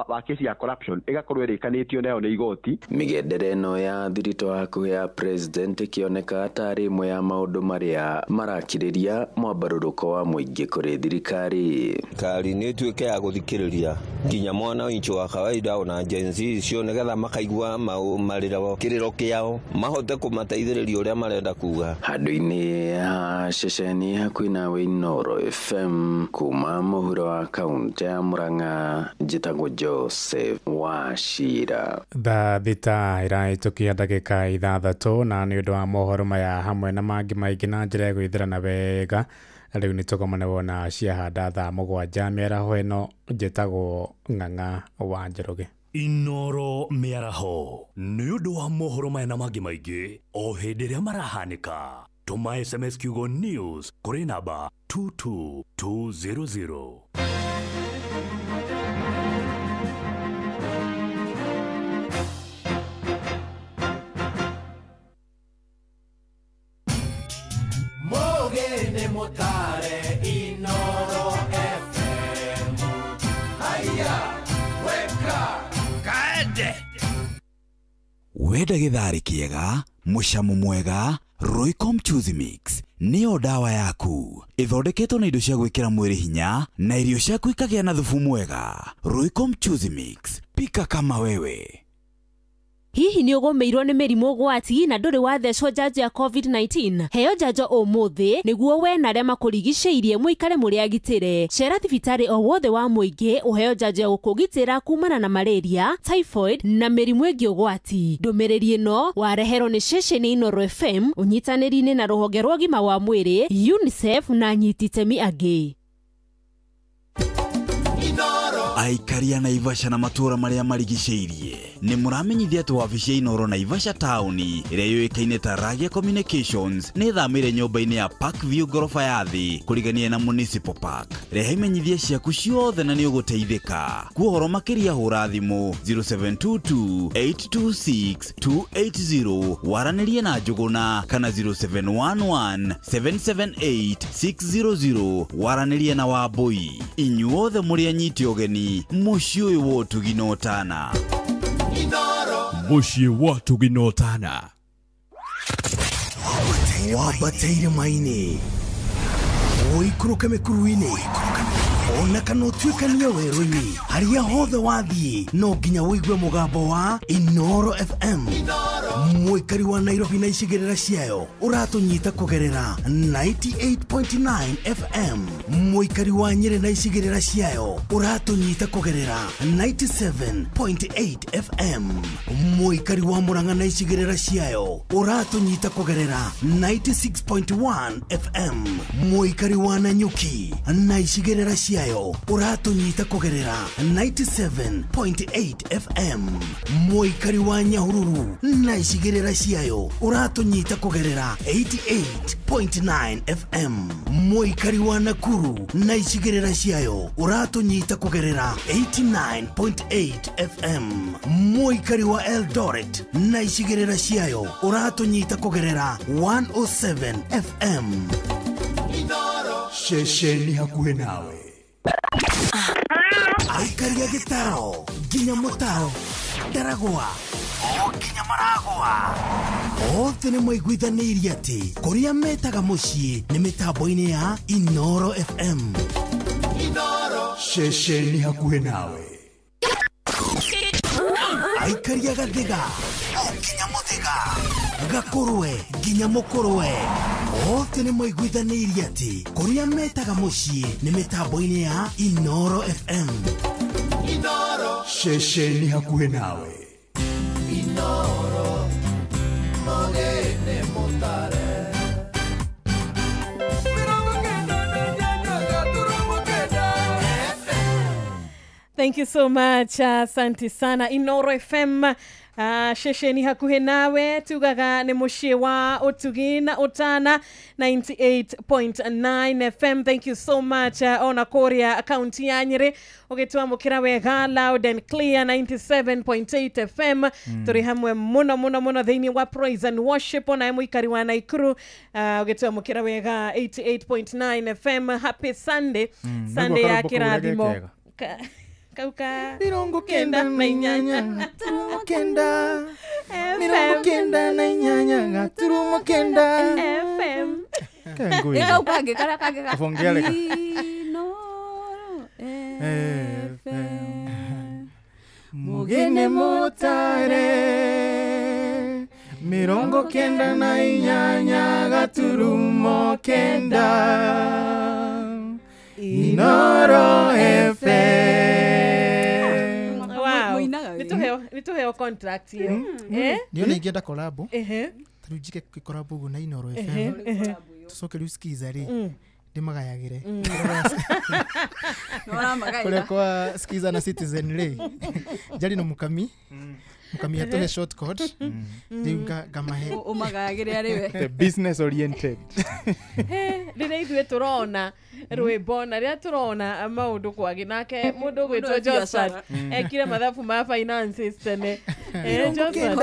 wa kesi ya corruption ĩgakorwo ĩrĩkanĩtio nayo nĩ igoti. Mĩgendere ĩno ya thiritũ hakuhĩ ya president ĩkĩoneka tarĩ ĩmwe ya maũndũ marĩa marakirĩria mwambarũrũko wa mũingĩ kũrĩ thirikari. Thirikari nĩ ĩtuĩke ya gũthikĩrĩria nginya mwananchi wa kawaida ona Gen Z icio nĩgetha makaigua marĩro kĩrĩro kĩao mahote kũmateithĩrĩria ũrĩa marenda kuga. Handũ-inĩ ha ceceni hakuhĩ nawe Inooro FM kuma mũhuro wa kaũntĩ ya Murang'a, njĩtagwo Joseph Wachira. Thaa thita ĩrahĩtũkia ndagĩka 6 na nĩ ũndũ wa mohoro maya hamwe na mangĩ maingĩ na njĩra ya gwĩthĩrana wega rĩu nĩ tũgomane wona ciahanda thaa 7 mĩaraho ĩno. Njĩtagwo Ng'ang'a wa Njoroge. Inooro mĩaraho nĩ ũndũ wa mohoro maya na mangĩ maingĩ o hĩndĩ ĩrĩa marahanĩka. Tũma SMS kiugo news kũrĩ namba 22200. Mogene motare Inooro FM. Haya, weka kaende. Wenda gĩtharĩ kĩega, mũcamo mwega, Royco Mchuzi Mix nĩyo dawa yaku. Ĩthondeketwo na indo cia gwĩkĩra mwĩrĩ hinya na irio ciaku ikagĩa na thubu mwega. Royco Mchuzi Mix, pika kama wewe. Hihi nĩ ũgũmĩirwo nĩ mĩrimũ ũgwati na ndũrĩ wathecwo njanjo ya COVID-19? Heo njanjo ũmũthĩ nĩguo we na arĩa makũrigicĩirie mũikare mũrĩ agitĩre. Cera thibitarĩ o wothe wa mũingĩ ũheo njanjo ya gũkũgitĩra kumana na malaria, typhoid na mĩrimũ ĩngĩ ũgwati. Ndũmĩrĩri ĩno wareherwo nĩ ceceni Inooro FM ũnyitanĩri-inĩ na rũhonge rwa ũgima wa mwĩrĩ, UNICEF na anyiti itemi angĩ. Aikaria Naivasha na matũũra marĩa marigicĩirie nĩ mũramenyithia atĩ wabici ya Inooro Naivasha taũni ĩrĩa yũĩkaine ta Ragia Communications nĩ ĩthamĩire nyũmba-inĩ ya Park View ngoroba ya thĩ kũrigania na Municipal Park. Rehe imenyithia ciaku ciothe na nĩ ũgũteithĩka. Kwa ũhoro makĩria hũra thimũ 0722 826 280 waranĩrie na Njũgũna kana 0711 778 600 waranĩrie na Wambui. Inyuothe mũrĩ anyiti ũgeni mũciĩ ũyũ wa ũtugi na ũtana. Mũciĩ wa ũtugi na ũtana. Wambateire maini ũikũrũke mĩkuru-inĩ ona kana ũtuĩkanie werũ-inĩ, harĩa hothe wathiĩ no nginya ũigue mũgambo wa Inooro FM. Mũikari wa Nairobi na icigĩrĩra ciayo ũratũnyita kũgerera 98.9 FM. Mũikari wa Nyĩrĩ na icigĩrĩra ciayo ũratũnyita kũgerera 97.8 FM. Mũikari wa Murang'a na icigĩrĩra ciayo ũratũnyita kũgerera 96.1 FM. Mũikari wa Nanyuki na icigĩrĩra ciayo ciayo ũratũnyita kũgerera 97.8 FM. Mũikari wa Nyahururu na icigĩrĩra ciayo ũratũnyita kũgerera 88.9 FM. Mũikari wa Nakuru na icigĩrĩra ciayo ũratũnyita kũgerera 89.8 FM. Mũikari wa Eldoret na icigĩrĩra ciayo ũratũnyita kũgerera 107 FM. Ceceni hakuhĩ nawe. Aikaria gĩtaro nginya mũtaro Ndaragwa o nginya Maragwa othe nĩ maiguithanĩirie atĩ kũrĩa metaga mũciĩ nĩ mĩtambo-inĩ ya Inoro FM. Inoro ceceni hakuhĩ nawe. Aikaria gathiga o nginya mũthiga gakũrwe nginya mũkũrwe othe nĩ maiguithanĩirie atĩ kũrĩa metaga mũciĩ nĩ mĩtambo-inĩ ya Inoro FM. Inoro ceceni hakuhĩ nawe. Inoro mogene mutare. Thank you so much. Asante sana Inoro FM. Ceceni hakuhĩ nawe tugaga nĩ mũciĩ wa ũtugi na ũtana 98.9 FM. Thank you so much. Ona kũrĩa kaunti ya Nyĩrĩ ũgĩtwamũkĩra wega loud and clear 97.8 FM. Tũrĩ hamwe mũno mũno mũno thĩinĩ wa praise and worship. Ona mũikari wa Naikuru ũgĩtwamũkĩra wega 88.9 FM. Happy Sunday. Sunday ya kĩrathimo. Kauka 98 9 98 9 FM. FM. Mugene mutare 98.9 Inoro FM. Wow. Nituheo contract hiyo. Niyo ningĩenda collab. Tarĩu njike collab ũguo na Inoro FM. Tucoke rĩu Skiza rĩ ndĩmagayagĩre. Kũrĩa kwa Skiza na Citizen rĩ njari na mukami. Mukami atuhe short code. Rĩu ngamahe. Ũmagayagĩre arĩ we. The business oriented. Rĩrĩa ithuĩ tũrona rwĩmbo na rĩrĩa tũrona maũndũ kwagĩ nake mũndũ ũgwĩtwo Josephat ekire mathabu ma finances tene. 98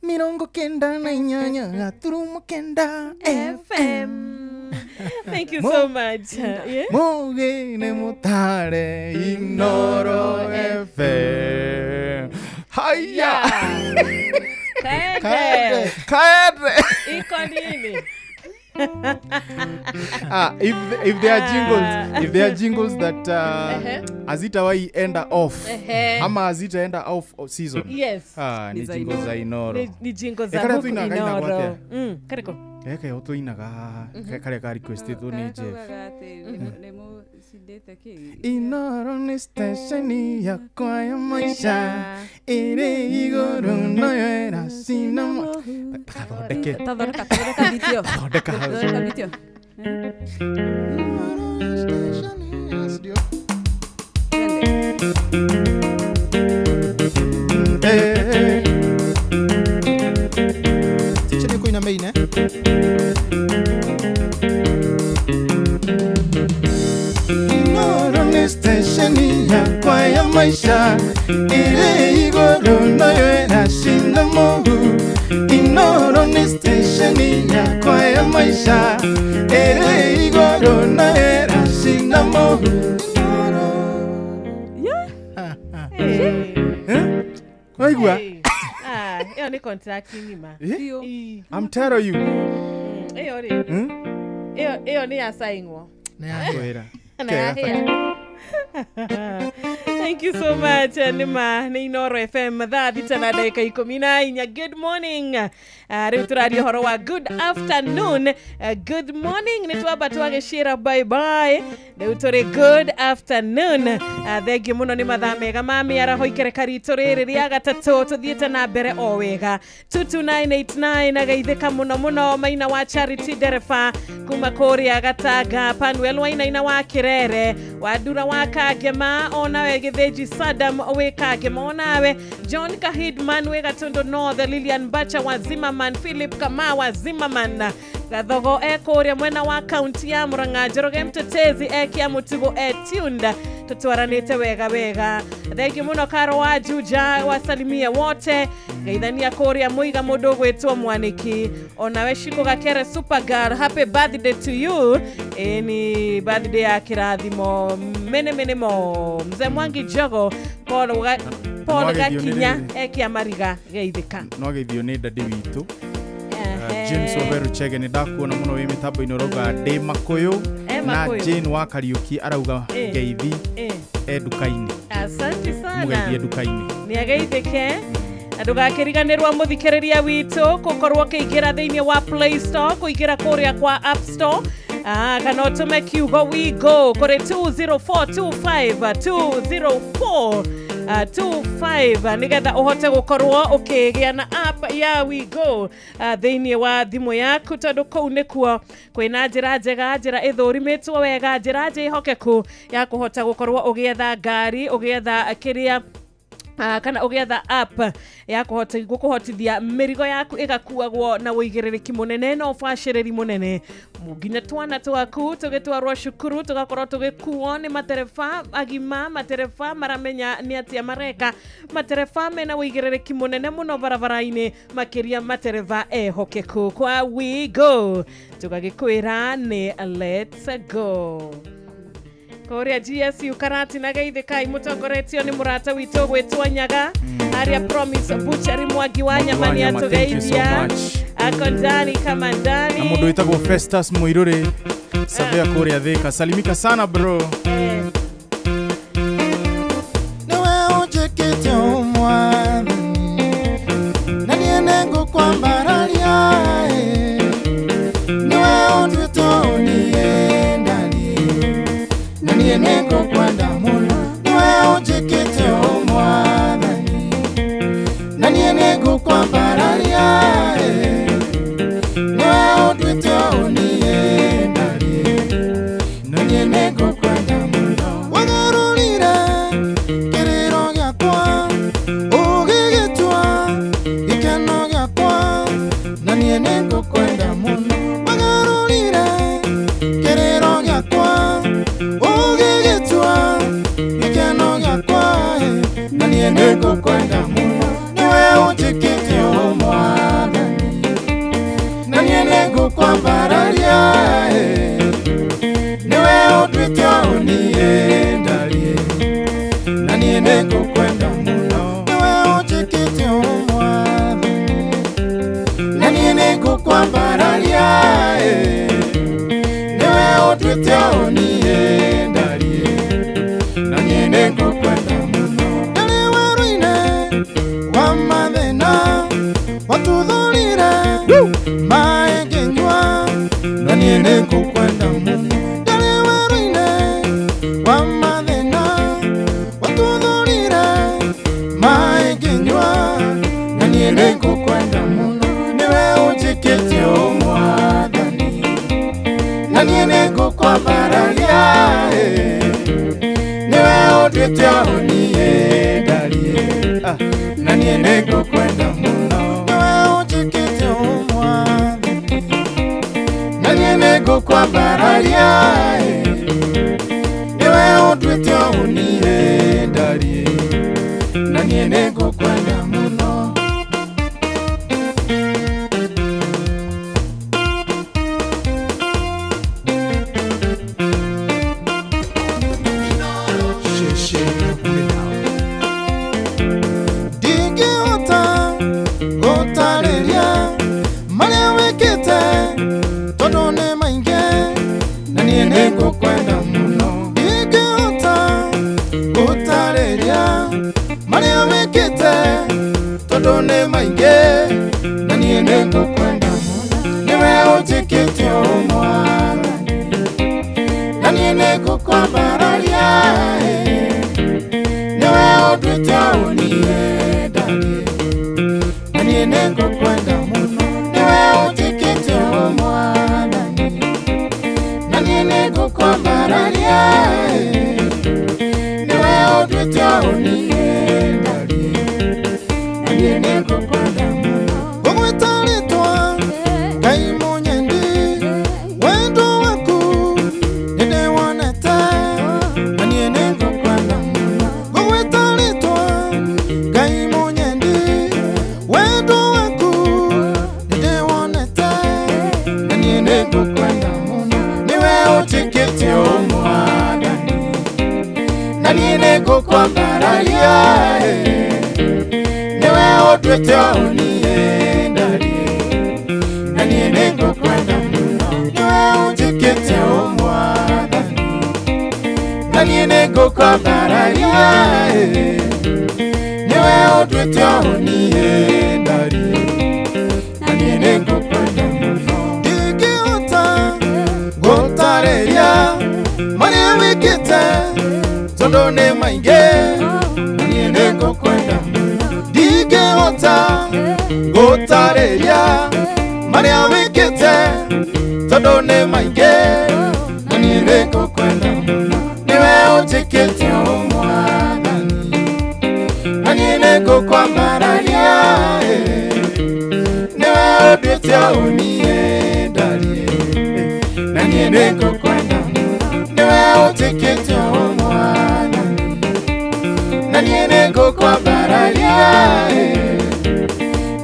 98 FM. Thank you so much. Mugene mutare Inoro FM. Haya. Kaende. Kaende. Iko nini? If there are jingles, if there are jingles that hazitawahi enda off ama hazitaenda off season. Yes. Ni jingles za Inoro. Ni jingles za Inoro. Kariko. Eke otoinaga kare ka requested ni Jeff. Inoro ni station yakwa ya maisha ere igoro no era sino tathondeke tathondeka video tathondeka video. Teacher niko ina main Inoro ni station yakwa ya maisha ere igoro no era sino mohu. Inoro ni station yakwa ya maisha ere igoro no era sino mohu. Yeah. Waigua? Iyo ni contract ngima. I'm telling you. Iyo ri. Iyo ni asaingwo. Na yakwira. Na yahia. Thank Thank you so much. Nima nĩ Inoro FM thaa 6:14. Good morning. Rĩu tũraria ũhoro wa good afternoon. Good morning nĩ twamba twagĩcĩra bye bye. Rĩu tũrĩ good afternoon. Thengiũ mũno nĩ mathaa mega ma mĩaraho ikereka ritũ rĩrĩ rĩa gatatũ tũthiĩte na mbere o wega. 22989 agaithĩka mũno mũno Maina wa Charity Dereba kuma kũrĩa Gatanga, Panuel Wainaina wa Kirere, Wandura wa Kangema onawe Gĩthĩnji Sadam wĩ Kangema onawe John Kahidman wĩ Gatundu North, Lilian Bacha wa Zimmerman, Philip Kama wa Zimmerman, Gathogo e kũrĩa mwena wa kaunti ya Murang'a, Njoroge Mtetezi e Kiamutigo e Tunda, tutwaranĩte wega wega. Thengiũ mũno Karo wa Juja, wasalimie wote geithania kũrĩa Mũiga mũndũ ũgwĩtwo Mwaniki onawe Shiko Gakere Supergirl, happy birthday to you. Ni birthday ya kĩrathimo mene mene mo. Mzee Mwangi Jogo Paul Gakinya ekia mariga geithĩka. No geithio nĩ dadi witũ James Oberu Chege nĩ ndakuona mũno wĩ mĩtambo-inĩ ũrauga ndĩ Makũyũ na Jane wa Kariuki arauga ngeithi e nduka-inĩ. Asante sana. Mũgeithie nduka-inĩ. Nĩ ageithĩke. Na ndũgakĩriganĩrwo mũthikĩrĩria witũ gũkorwo ũkĩingĩra thĩinĩ wa Play Store, kũingĩra kũrĩa kwa App Store, kana ũtũme kiugo we go kũrĩ 20425 204 25 nigetha uhote gukorwo ukigia na app ya We Go thiini wa thimu yaku tondu kuu nikuo kwina njira njega, njira ithurimitwo wega, njira njĩhokeku ya kuhota gukorwo ugietha ngari, ugietha kiria kana ugietha app ya gukuhotithia mirigo yaku igakuagwo na uigiririaki munene na ubaciriri munene nginya twana twaku tugitwarwo cukuru tugakorwo tugikuo ni matereba agima, matereba maramenya ni atia mareka, matereba mena uigiririaki munene muno barabara-ini makiria matereba ehokeku. Kwa We Go tugagikwira ni let's go. Korea GSU Karati na geithĩkai mũtongoretio nĩ mũrata witũ gwĩtwo Nyaga aria Promise Butchery Mwangi wa nyama nĩ atũgeithia ako ndani kama ndani. Na mũndũ wĩtagwo Festus Muiruri Savia kũrĩa Thika, salimika sana bro. Niwe ũnjĩkĩte ũmwathani na niĩ nĩngũkwambararia, niwe ũnduĩte ũniĩ ndani na niĩ nĩngũkwenda mũno, niwe ũnjĩkĩte ũmwathani na niĩ nĩngũkwambararia, niwe ũnduĩte ũniĩ ndani na niĩ nĩngũkwenda mũno. Wagarũrire kĩrĩro gĩakwa ũgĩgĩtua gĩkeno gĩakwa na niĩ nĩngũkwenda mũno. Wagarũrire kĩrĩro gĩakwa ũgĩgĩtua gĩkeno gĩakwa na niĩ nĩngũkwenda mũno. Niwe ũnjĩkĩte ũmwathani na niĩ nĩngũkwambararia, niwe ũnduĩte ũniĩ ndarie na niĩ nĩngũkwenda mũno. Niwe ũnjĩkĩte ũmwathani na niĩ nĩngũkwambararia, niwe ũnduĩte ũniĩ ndarie na niĩ nĩngũkwenda mũno. Ndarĩ werũ-inĩ wa mathĩna watuthũrire maĩ ngĩnyua na niĩ nĩngũkwenda mũno. Ndarĩ werũ-inĩ wa mathĩna watuthũrire maĩ ngĩnyua na niĩ nĩngũkwenda mũno. Niwe ũnjĩkĩte ũmwathani na niĩ nĩngũkwambararia, niwe ũnduĩte ũniĩ ndarie na niĩ nĩngũkwenda mũno. Niwe ũnjĩkĩte ũmwathani na niĩ nĩngũkwambararia, niwe ũnduĩte ũniĩ ndarie na niĩ nĩngũkwenda mũno. Ndingĩhota gũtarĩria marĩa wĩkĩte tondũ nĩ maingĩ na niĩ nĩngũkwenda mũno. Ndingĩhota gũtarĩria Marĩa wĩkĩte tondũ nĩ maingĩ na niĩ nĩngũkwenda mũno. Nĩwe ũnjĩkĩte ũmwathani na niĩ nĩngũkwambararia. Nĩwe ũnduĩte ũniendarie na niĩ nĩngũkwenda mũno. Nĩwe ũnjĩkĩte ũmwathani na niĩ nĩngũkwambararia. Nĩwe ũnduĩte ũniendarie na niĩ nĩngũkwenda mũno. Ngũgwĩta rĩtwa Ngai mũnyendi, wendo waku nĩndĩwonete na niĩ nĩngũkwenda mũno. Ngũgwĩta rĩtwa Ngai mũnyendi, wendo waku nĩndĩwonete na niĩ nĩngũkwenda mũno. Nĩwe ũnjĩkĩte ũmwathani na niĩ nĩngũkwambararia. Nĩwe ũnduĩte ũniendarie na niĩ nĩngũkwenda mũno. Nĩwe ũnjĩkĩte ũmwathani na niĩ nĩngũkwambararia. Nĩwe ũnduĩte ũniendarie na niĩ nĩngũkwenda mũno. Ndingĩhota gũtarĩria marĩa wĩkĩte tondũ nĩ maingĩ na niĩ nĩngũkwenda mũno. Ndingĩhota gũtarĩria marĩa wĩkĩte tondũ nĩ maingĩ na niĩ nĩngũkwenda mũno. Nĩwe ũnjĩkĩte ũmwathani na niĩ nĩngũkwambararia. Nĩwe ũnduĩte ũniendarie na niĩ nĩngũkwenda mũno. Nĩwe ũnjĩkĩte ũmwathani na niĩ nĩngũkwambararia.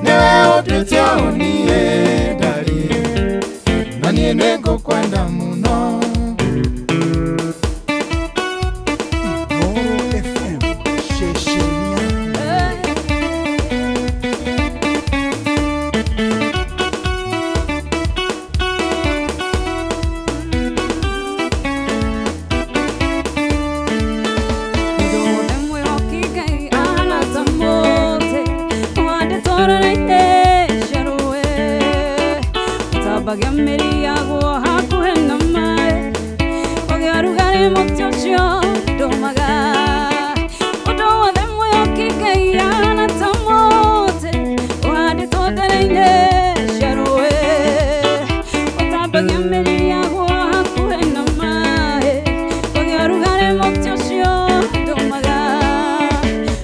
Nĩwe ũnduĩte ũniendarie na niĩ nĩngũkwenda mũno. Inooro FM ceceni yaku. Mũndũ wothe mwĩhoki Ngai ahana ta mũtĩ ũhandĩtwo rũrĩrĩ cia rũĩ, ũtambagia mĩri yaguo hakuhĩ na maĩ, ũgĩa ũrugarĩ mũtĩ ũcio ndũmaga. Mũndũ wothe mwĩhoki Ngai ahana ta mũtĩ ũhandĩtwo ndere-inĩ cia rũĩ, ũtambagia mĩri yaguo hakuhĩ na maĩ, ũgĩa ũrugarĩ mũtĩ ũcio ndũmaga.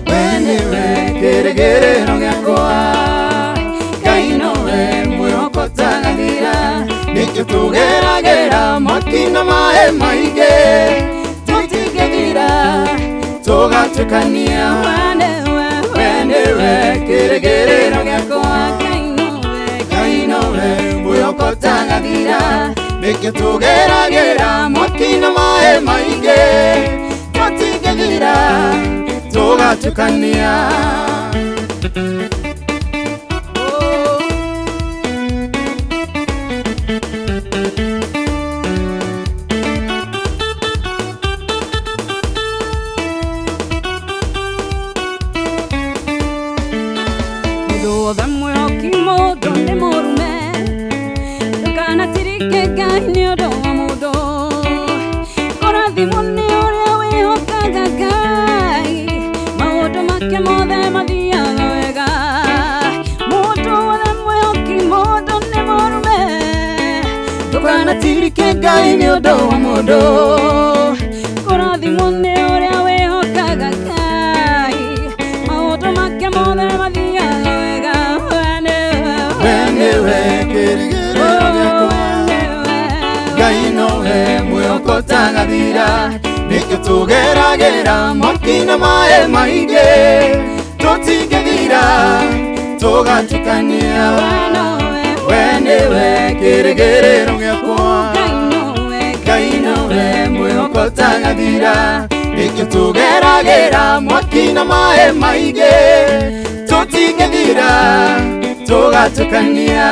We nĩwe kĩĩrĩgĩrĩro gĩakwa, Ngai nowe mwĩhoko ũtagathira. Nĩkĩo tũgeragĩra mwaki na maĩ maingĩ, tũtingĩthira tũgatuĩkania. We nĩwe kĩĩrĩgĩrĩro gĩakwa, Ngai nowe mwĩhoko ũtagathira. Nĩkĩo tũgeragĩra mwaki na maĩ maingĩ, tũtingĩthira tũgatuĩkania. Mũndũ wothe mwĩhoki mũndũ nĩ mũrume, ndũkanatirike Ngai nĩ ũndũ wa mũndũ. Kũrathimwo nĩ ũrĩa wĩhokaga Ngai, maũndũ make mothe mathiaga wega. Mũndũ wothe mwĩhoki mũndũ nĩ mũrume, Ndũkanatirike Ngai nĩ ũndũ wa mũndũ. Kũrathimwo nĩ ũrĩa wĩhokaga Ngai, maũndũ make mothe mathiaga wega. We nĩwe kĩĩrĩgĩrĩro gĩakwa, Ngai nowe mwĩhoko ũtagathira. Nĩkĩo tũgeragĩra mwaki na maĩ maingĩ, tũtingĩthira tũgatuĩkania. We nĩwe kĩĩrĩgĩrĩro gĩakwa, Ngai nowe mwĩhoko ũtagathira. Nĩkĩo tũgeragĩra mwaki na maĩ maingĩ, tũtingĩthira tũgatuĩkania.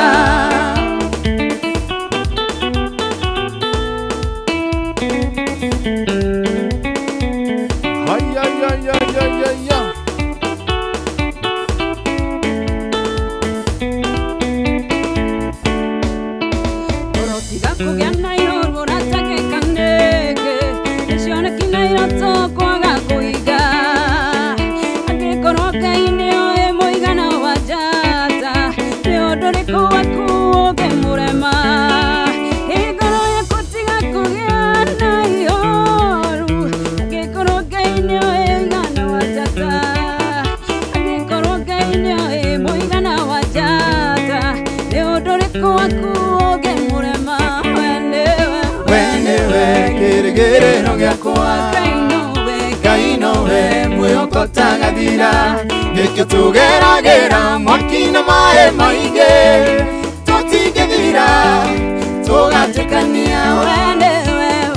Haya ya ya ya ya ya. ũtagathira nĩkĩo tũgeragĩra mwaki na maĩ maingĩ tũtingĩthira tũgatuĩkania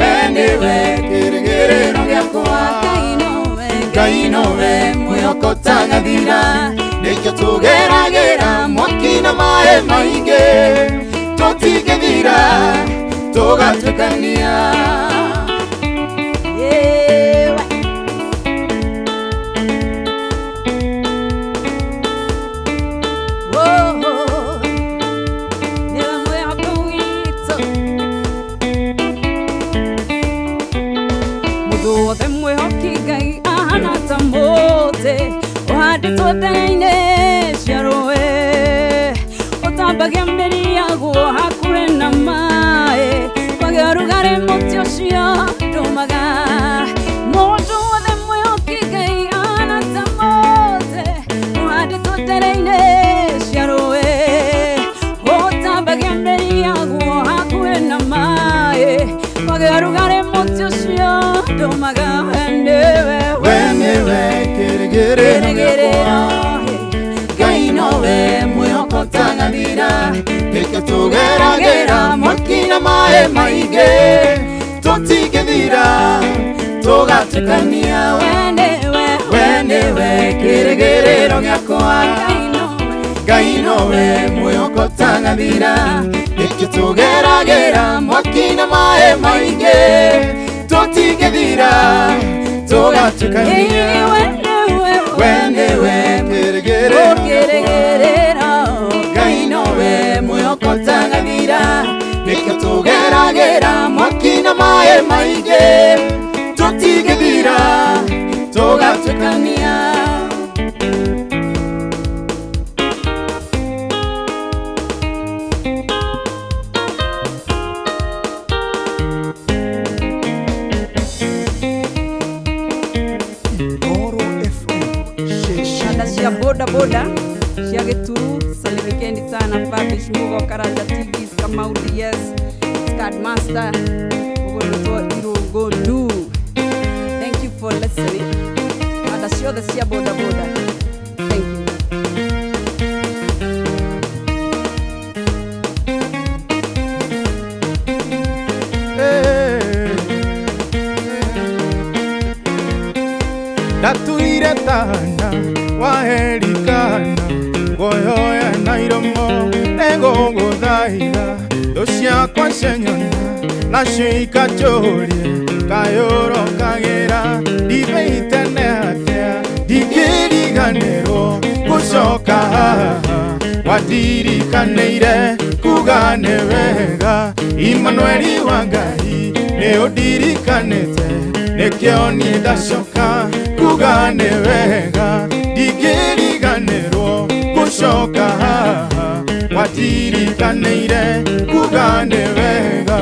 we nĩwe kĩrĩgĩrĩro gĩakwa Ngai nowe mwĩhoko ũtagathira nĩkĩo tũgeragĩra mwaki na maĩ maingĩ tũtingĩthira tũgatuĩkania. Ũhandĩtwo cia rũĩ ũtambagia mĩri yaguo hakuhĩ na maĩ kwagĩa ũrugarĩ mũtĩ ũcio ndũmaga mũndũ wothe mwĩhoki Ngai ahana ta mũtĩ ũhandĩtwo ndere-inĩ cia rũĩ ũtambagia mĩri yaguo hakuhĩ na maĩ kwagĩa ũrugarĩ mũtĩ ũcio ndũmaga. We nĩwe kĩrĩgĩrĩro gĩakwa Ngai nowe mwĩhoko ũtagathira nĩkĩo tũgeragĩra mwaki na maĩ maingĩ tũtingĩthira tũgatuĩkania. We nĩwe kĩrĩgĩrĩro gĩakwa Ngai nowe mwĩhoko ũtagathira nĩkĩo tũgeragĩra mwaki na maĩ maingĩ tũtingĩthira tũgatuĩkania. We nĩwe kĩrĩgĩrĩro Ngai nowe mwĩhoko ũtagathira nĩkĩo tũgeragĩra mwaki na maĩ maingĩ tũtingĩthira tũgatuĩkania. Boda boda cia Gĩturu salimikeni sana Fabish Mugo Karanja TV Kamau DS Scad Master Mũgũrũtwo Irũngũ Ndu. Thank you for listening. Ada ciothe cia boda boda, thank you. Ndatuire tana waherikana ngoyoya na iromo nĩngũgũthaitha thũ ciakwa cianyona nacio ikanjũria kayũro kagĩra ndibeitene atĩa ndingĩriganĩrwo gũcoka haha wandirikanĩire kuga nĩ wega Imanueli wa Ngai nĩ ũndirikanĩte nĩkĩo niĩ ndacoka kuga nĩ wega ndingĩriganĩrwo gũcoka haha wandirikanĩire kuga nĩ wega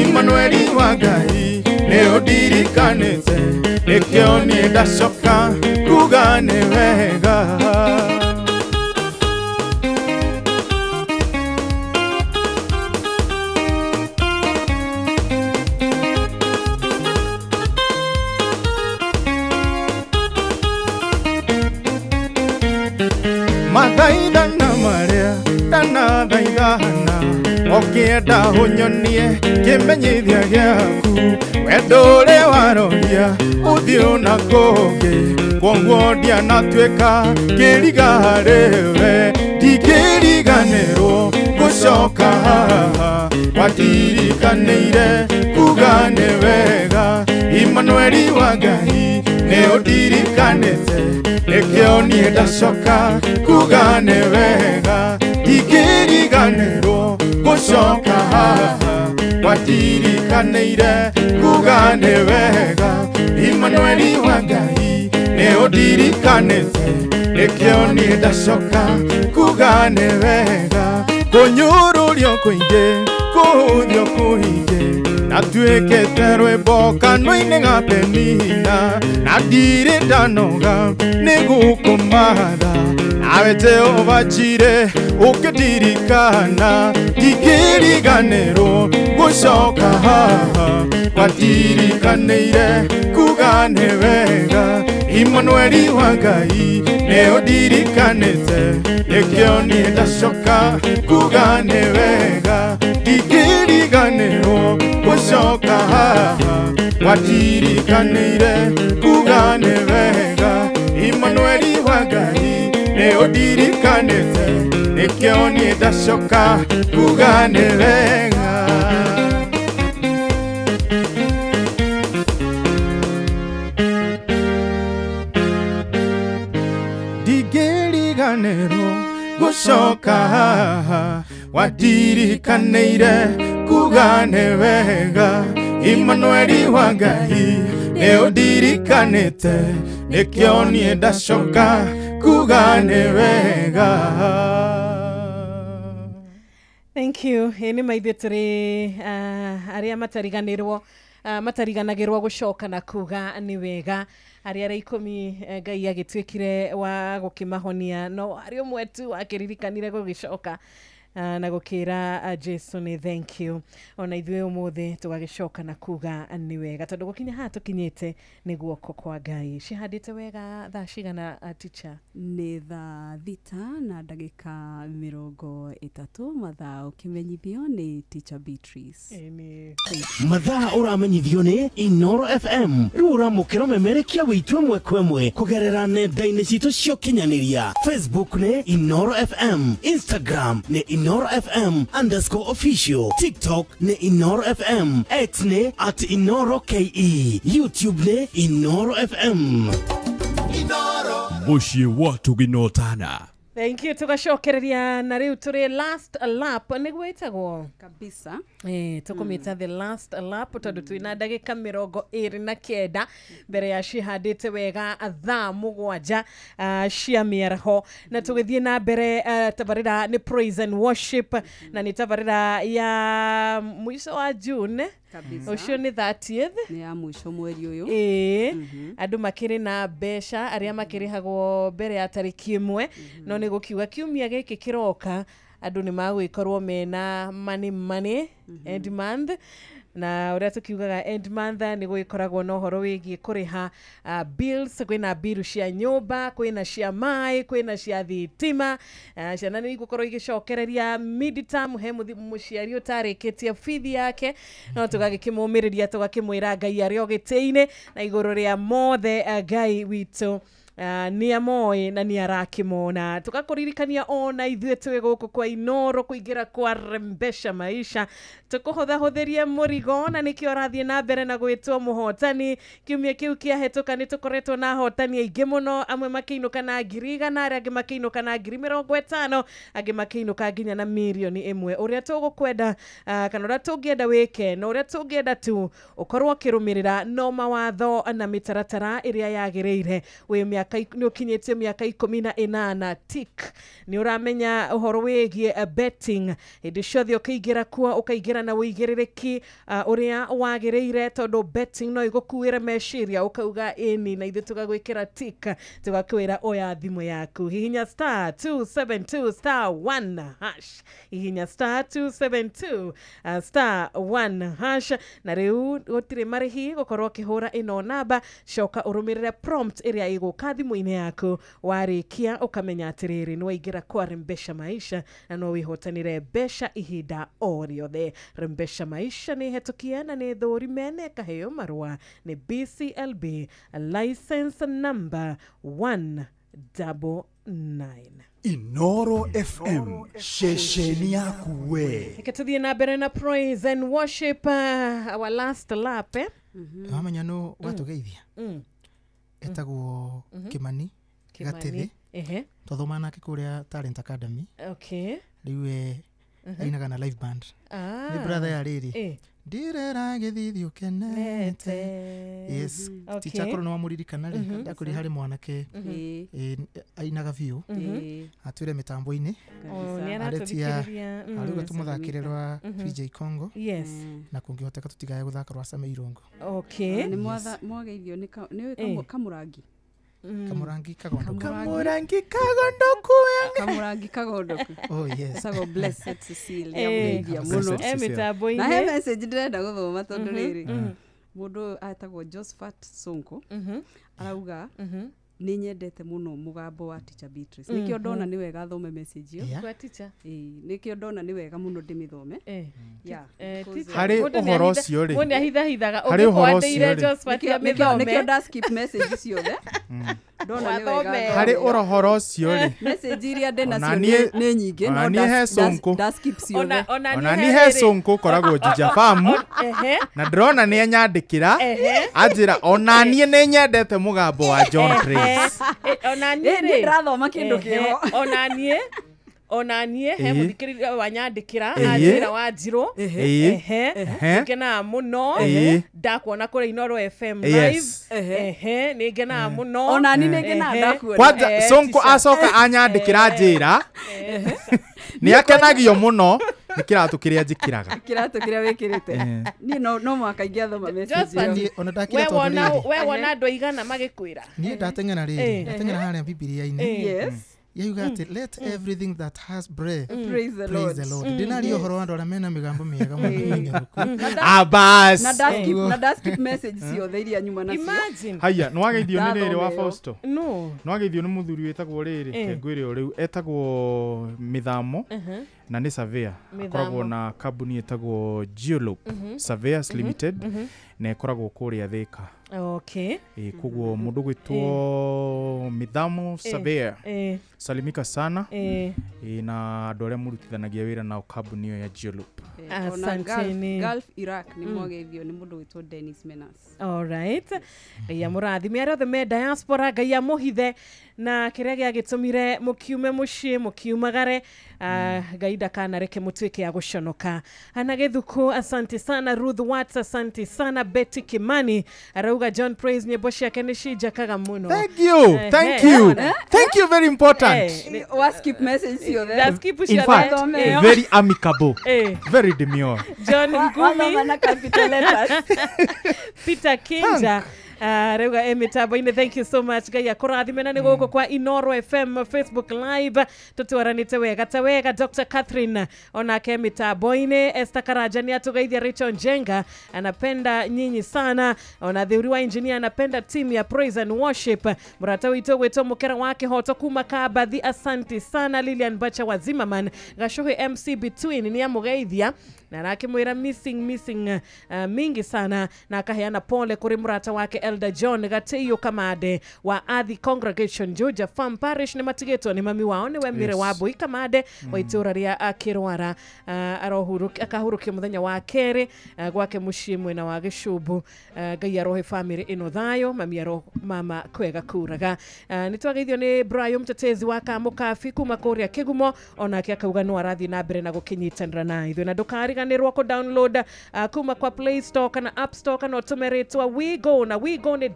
Imanueli wa Ngai nĩ ũndirikanĩte nĩkĩo niĩ ndacoka kuga nĩ wega. Mathaithana marĩa ndanathaithana ũkĩenda ũnyonie kĩmenyithia gĩaku wendo ũrĩa waroria ũthiũ na kũngĩ kwoguo ndianatuĩka kĩriga harĩwe ndingĩriganĩrwo gũcoka haha wandirikanĩire kuga nĩ wega Imanueli wa Ngai nĩ ũndirikanĩte nĩkĩo niĩ ndacoka kuga nĩ wega ndingĩriganĩrwo gũcoka haha wandirikanĩire kuga nĩ wega Imanueli wa Ngai nĩ ũndirikanĩte nĩkĩo niĩ ndacoka kuga nĩ wega kũnyũrũrio kũingĩ kũhũthio kũingĩ natuĩkĩte rwĩmbo kanua-inĩ ga Penina na ndirĩ ndanoga nĩ gũkũmatha nawe We Jehova Jire ũkĩndirikana ndingĩriganĩrwo gũcoka haha watirikanĩire kuga nĩ wega Immanueli wa Ngai nĩ ũndirikanĩte nĩkĩo niĩ ndacoka kuga nĩ wega ndingĩriganĩrwo gũcoka haha watirikanĩire kuga nĩ wega Immanueli wa Ngai nĩ ũndirikanĩte nĩkĩo niĩ ndacoka kuga nĩ wega. Ndingĩriganĩrwo gũcoka haha watirikanĩire kuga nĩ wega Immanueli wa Ngai nĩ ũndirikanĩte nĩkĩo niĩ ndacoka kuga nĩ wega. Thank you. Nĩ maithuĩ tũrĩ arĩa matariganĩrwo matariganagĩrwo gũcoka na kuga nĩ wega arĩa arĩa 10 Ngai agĩtuĩkire wa gũkĩmahonia no arĩ ũmwe tu akĩririkanire gũgĩcoka na gũkĩra Jesu nĩ thank you. Ona ithuĩ ũmũthĩ tũgagĩcoka na kuga nĩ wega tondũ gũkinya haha tũkinyĩte nĩ guoko kwa Ngai. Cihandĩte wega thaa cigana teacher? Nĩ thaa 6:30 mathaa ũkĩmenyithio nĩ teacher Beatrice. Mathaa ũramenyithio nĩ Inoro FM rĩu ũramũkĩra memerekia witũ ĩmwe kwa ĩmwe kũgerera nenda-inĩ citũ cia ũkinyanĩria. Facebook nĩ Inoro FM, Instagram nĩ Inoro FM _official, TikTok nĩ Inoro FM, X nĩ @InoroKE, YouTube nĩ Inoro FM. Mũciĩ wa tũginotana. Thank you. Tugacokereria na rĩu tũrĩ last lap nĩguo ĩtagwo kabisa. Tũkũmĩta the last lap tondũ twĩna ndagĩka 29 mbere ya cihandĩte wega thaa 7 cia mĩaraho na tũgĩthiĩ na mbere tabarĩra nĩ praise and worship na nĩ tabarĩra ya mũico wa June kabisa. Ũcio nĩ 30th nĩ ya mũico mweri ũyũ. Andũ makĩrĩ na mbeca arĩa makĩrĩhagwo mbere ya tarĩki 1 no nĩ gũkiuga kiumia gĩkĩ kĩroka andũ nĩ magũgĩkorwo mena money end month na ũrĩa tũkiugaga end month nĩ gũgĩkoragwo na ũhoro wĩgiĩ kũrĩha bills. Kwĩna biru cia nyũmba, kwĩna cia maĩ, kwĩna cia thitima. Ciana nĩ igũkorwo igĩcokereria midterm he mũciari ũtarĩkĩtie bithi yake no tũgagĩkĩmũmĩrĩria tũgakĩmwĩra Ngai arĩ o gĩtĩ-inĩ na igũrũ rĩa mothe Ngai witũ nĩ amoĩ na nĩ arakĩmona. Tũgakũririkania ona ithuĩ twĩ gũkũ kwa Inoro kũingĩra kwa Rembesha Maisha tũkũhũthahũthĩrie mũrigo na nĩkĩo ũrathiĩ na mbere na gwĩtwo mũhotani. Kiumia kĩu kĩahĩtũka nĩ tũkoretwo na ahotani aingĩ mũno, amwe makĩinũka na 100,000, arĩa angĩ makĩinũka na 50,000, angĩ makĩinũka nginya na 1,000,000. Ũrĩa tũgũkwenda kana ũrĩa tũngĩenda wĩke na ũrĩa tũngĩenda tu ũkorwo ũkĩrũmĩrĩra no mawatho na mĩtaratara ĩrĩa yagĩrĩire. Wĩ mĩaka nĩ ũkinyĩtie mĩaka 18 tik nĩ ũramenya ũhoro wĩgiĩ betting hĩndĩ ciothe ũkĩingĩra kuo ũkaingĩra na ũigĩrĩrĩki ũrĩa wagĩrĩire tondũ betting no ĩgũkuĩre meciria ũkauga ĩni na ithuĩ tũgagwĩkĩra tik tũgakwĩra oya thimũ yaku hihinya star 272 star 1 hash hihinya star 272 star 1 hash na rĩu gũtirĩ marĩhi gũkorwo ũkĩhũra ĩno namba. Coka ũrũmĩrĩre prompt ĩrĩa ĩgũka thimũ-inĩ yaku warĩkia ũkamenya atĩrĩrĩ nĩ waingĩra kwa Rembesha Maisha na no wĩhotanĩre mbeca ihinda o rĩothe. Rembesha Maisha nĩ hetũkie na nĩ thũri mene kaheo marũa nĩ BCLB license number 199. Inoro FM ceceni yaku we. Reke tũthiĩ na mbere na praise and worship our last lap. Wamenya no watũgeithia etagwo Kimani Gatĩthĩ. Twathoma nake kũrĩa Talent Academy. Okay. Rĩu ainaga na live band. Nĩ brother ya rĩrĩ ndirera gĩthithi ũkenete. Yes. Teacher akorwo nĩ wamũririkana rĩ ndakũrĩ harĩ mwanake ainaga biũ atwĩre mĩtambo-inĩ aretia arauga tũmũthakĩre rwa PJ Congo. Yes. Na kũngĩhoteka tũtigae gũthaka rwa Same Irungu. Okay. Nĩ mwageithio nĩ Kamũrangi. Kamurangi kagondoku. Kamurangi kagondoku. Kamurangi kagondoku. Oh yes. Sago Blessed Cecilia mugeithia muno. Mĩtambo-inĩ. Na he message ndĩrenda gũthoma tondũ rĩrĩ. Mũndũ atagwo Josephat Sonko arauga nĩ nyendete mũno mũgambo wa Teacher Beatrice. Nĩkĩo ndona nĩ wega thome message ĩyo. Kwa teacher. Nĩkĩo ndona nĩ wega mũno ndĩmĩthome. Yeah. Harĩ ũhoro ũcio rĩ. Mũndũ ahithahithaga ũngĩkwandĩire Josephat amĩthome. Nĩkĩo nda skip message ciothe. Ndona nĩ wega. Harĩ ũhoro ũcio rĩ. Message iria ndĩ nacio nĩ nyingĩ no nda skip ciothe. Ona niĩ he Sonko ũkoragwo Juja Farm. Na ndĩrona nĩ anyandĩkĩra. Anjĩra ona niĩ nĩ nyendete mũgambo wa John Praise. Ona niĩ rĩ ndĩrathoma kĩndũ kĩho. Ona niĩ he mũthikĩrĩria wanyandĩkĩra anjĩra Wanjirũ. Ehe. Ngenaga mũno ndakuona kũrĩa Inooro FM live. Ehe, nĩ ngenaga mũno. Ona niĩ nĩ ngenaga ndakuona. Kwanza Sonko acoka anyandĩkĩra njĩra nĩ akenagio mũno nĩ kĩratũ kĩrĩa njĩkĩraga. Kĩratũ kĩrĩa wĩkĩrĩte. Niĩ no mũhaka ingĩathoma message ĩyo. Ona ndakĩra tondũ rĩrĩ. We wona andũ aigana magĩkwĩra. Niĩ ndateng'era rĩrĩ. Ndateng'era harĩa Bibilia-inĩ. Yes. Yauga atĩ let everything that has breath praise the Lord. Praise the Lord. Ndĩnaria ũhoro wa andũ arĩa mena mĩgambo mĩega mũno mĩnyoroku. Abas. Na nda skip message ciothe iria nyuma nacio. Imagine. Haya, nĩwageithio nĩ rĩrĩ wa Fausto. No. Nĩwageithio nĩ mũthuri wĩtagwo rĩrĩ, ngwĩre o rĩu etagwo Mĩthamo na nĩ surveyor. Akoragwo na kambuni ĩtagwo Geolope Surveyors Limited na ĩkoragwo kũrĩa Thika. Okay. Koguo mũndũ gwĩtwo Mĩthamo Surveyor. Salimika sana. Na andũ arĩa mũrutithanagia wĩra nao kambuni ĩyo ya Geolope. Asanteni. Gulf Iraq nĩ mwageithio nĩ mũndũ wĩtwo Dennis Menas. All right. Ngai amũrathime arĩa othe me diaspora, Ngai amũhithe na kĩrĩa gĩagĩtũmire mũkiume mũciĩ mũkiumagare, Ngai ndakanareke mũtuĩke a gũconoka. Ana Gĩthukũ, asante sana. Ruth Watts, asante sana. Betty Kimani arauga John Praise nyĩmbo ciake nĩ cinjakaga mũno. Thank you. Thank you. Thank you, very important. Wa skip message ciothe. Da skip In fact, very amicable. Very demure. John Ngumi na capital letters. Peter Kinja rauga mĩtambo-inĩ, thank you so much. Ngai akũrathime na nĩ gũkũ kwa Inooro FM Facebook Live tũtwaranĩte wega ta wega. Dr. Catherine onake mĩtambo-inĩ. Esther Karanja nĩ atũgeithia. Rachel Njenga anapenda nyinyi sana. Ona Theuri wa engineer anapenda team ya Praise and Worship. Mũrata witũ gwĩtwo Mũkera wa Kĩhoto kuma Kabathi, asante sana. Lilian Bacha wa Zimmerman. Gacuhi MC Between nĩ amũgeithia na arakĩmwĩra missing mingi sana, na akaheana pole kũrĩ mũrata wake Elder John Gatĩiyo Kamande wa Athi Congregation Georgia Farm Parish. Nĩ matigĩtwo nĩ mami wao nĩwe Mĩre wa Mbui Kamande wa itũũra rĩa Kĩrwara. Akahurũkio mũthenya wa kerĩ gwake mũciĩ mwena wa Gĩcumbu. Ngai arohe famĩlĩ ĩno thayũ, mami aro mama kwega kuraga. Nĩ twageithio nĩ Brian Mtetezi wa Kamũkabi kuma kũrĩa Kĩgumo, onake akauga no arathiĩ na mbere na gũkĩnyitanĩra na ithuĩ. Na ndũkariganĩrwo kũ download kuma kwa Play Store kana App Store, kana ũtũme rĩtwa WeGo, na WeGo nĩ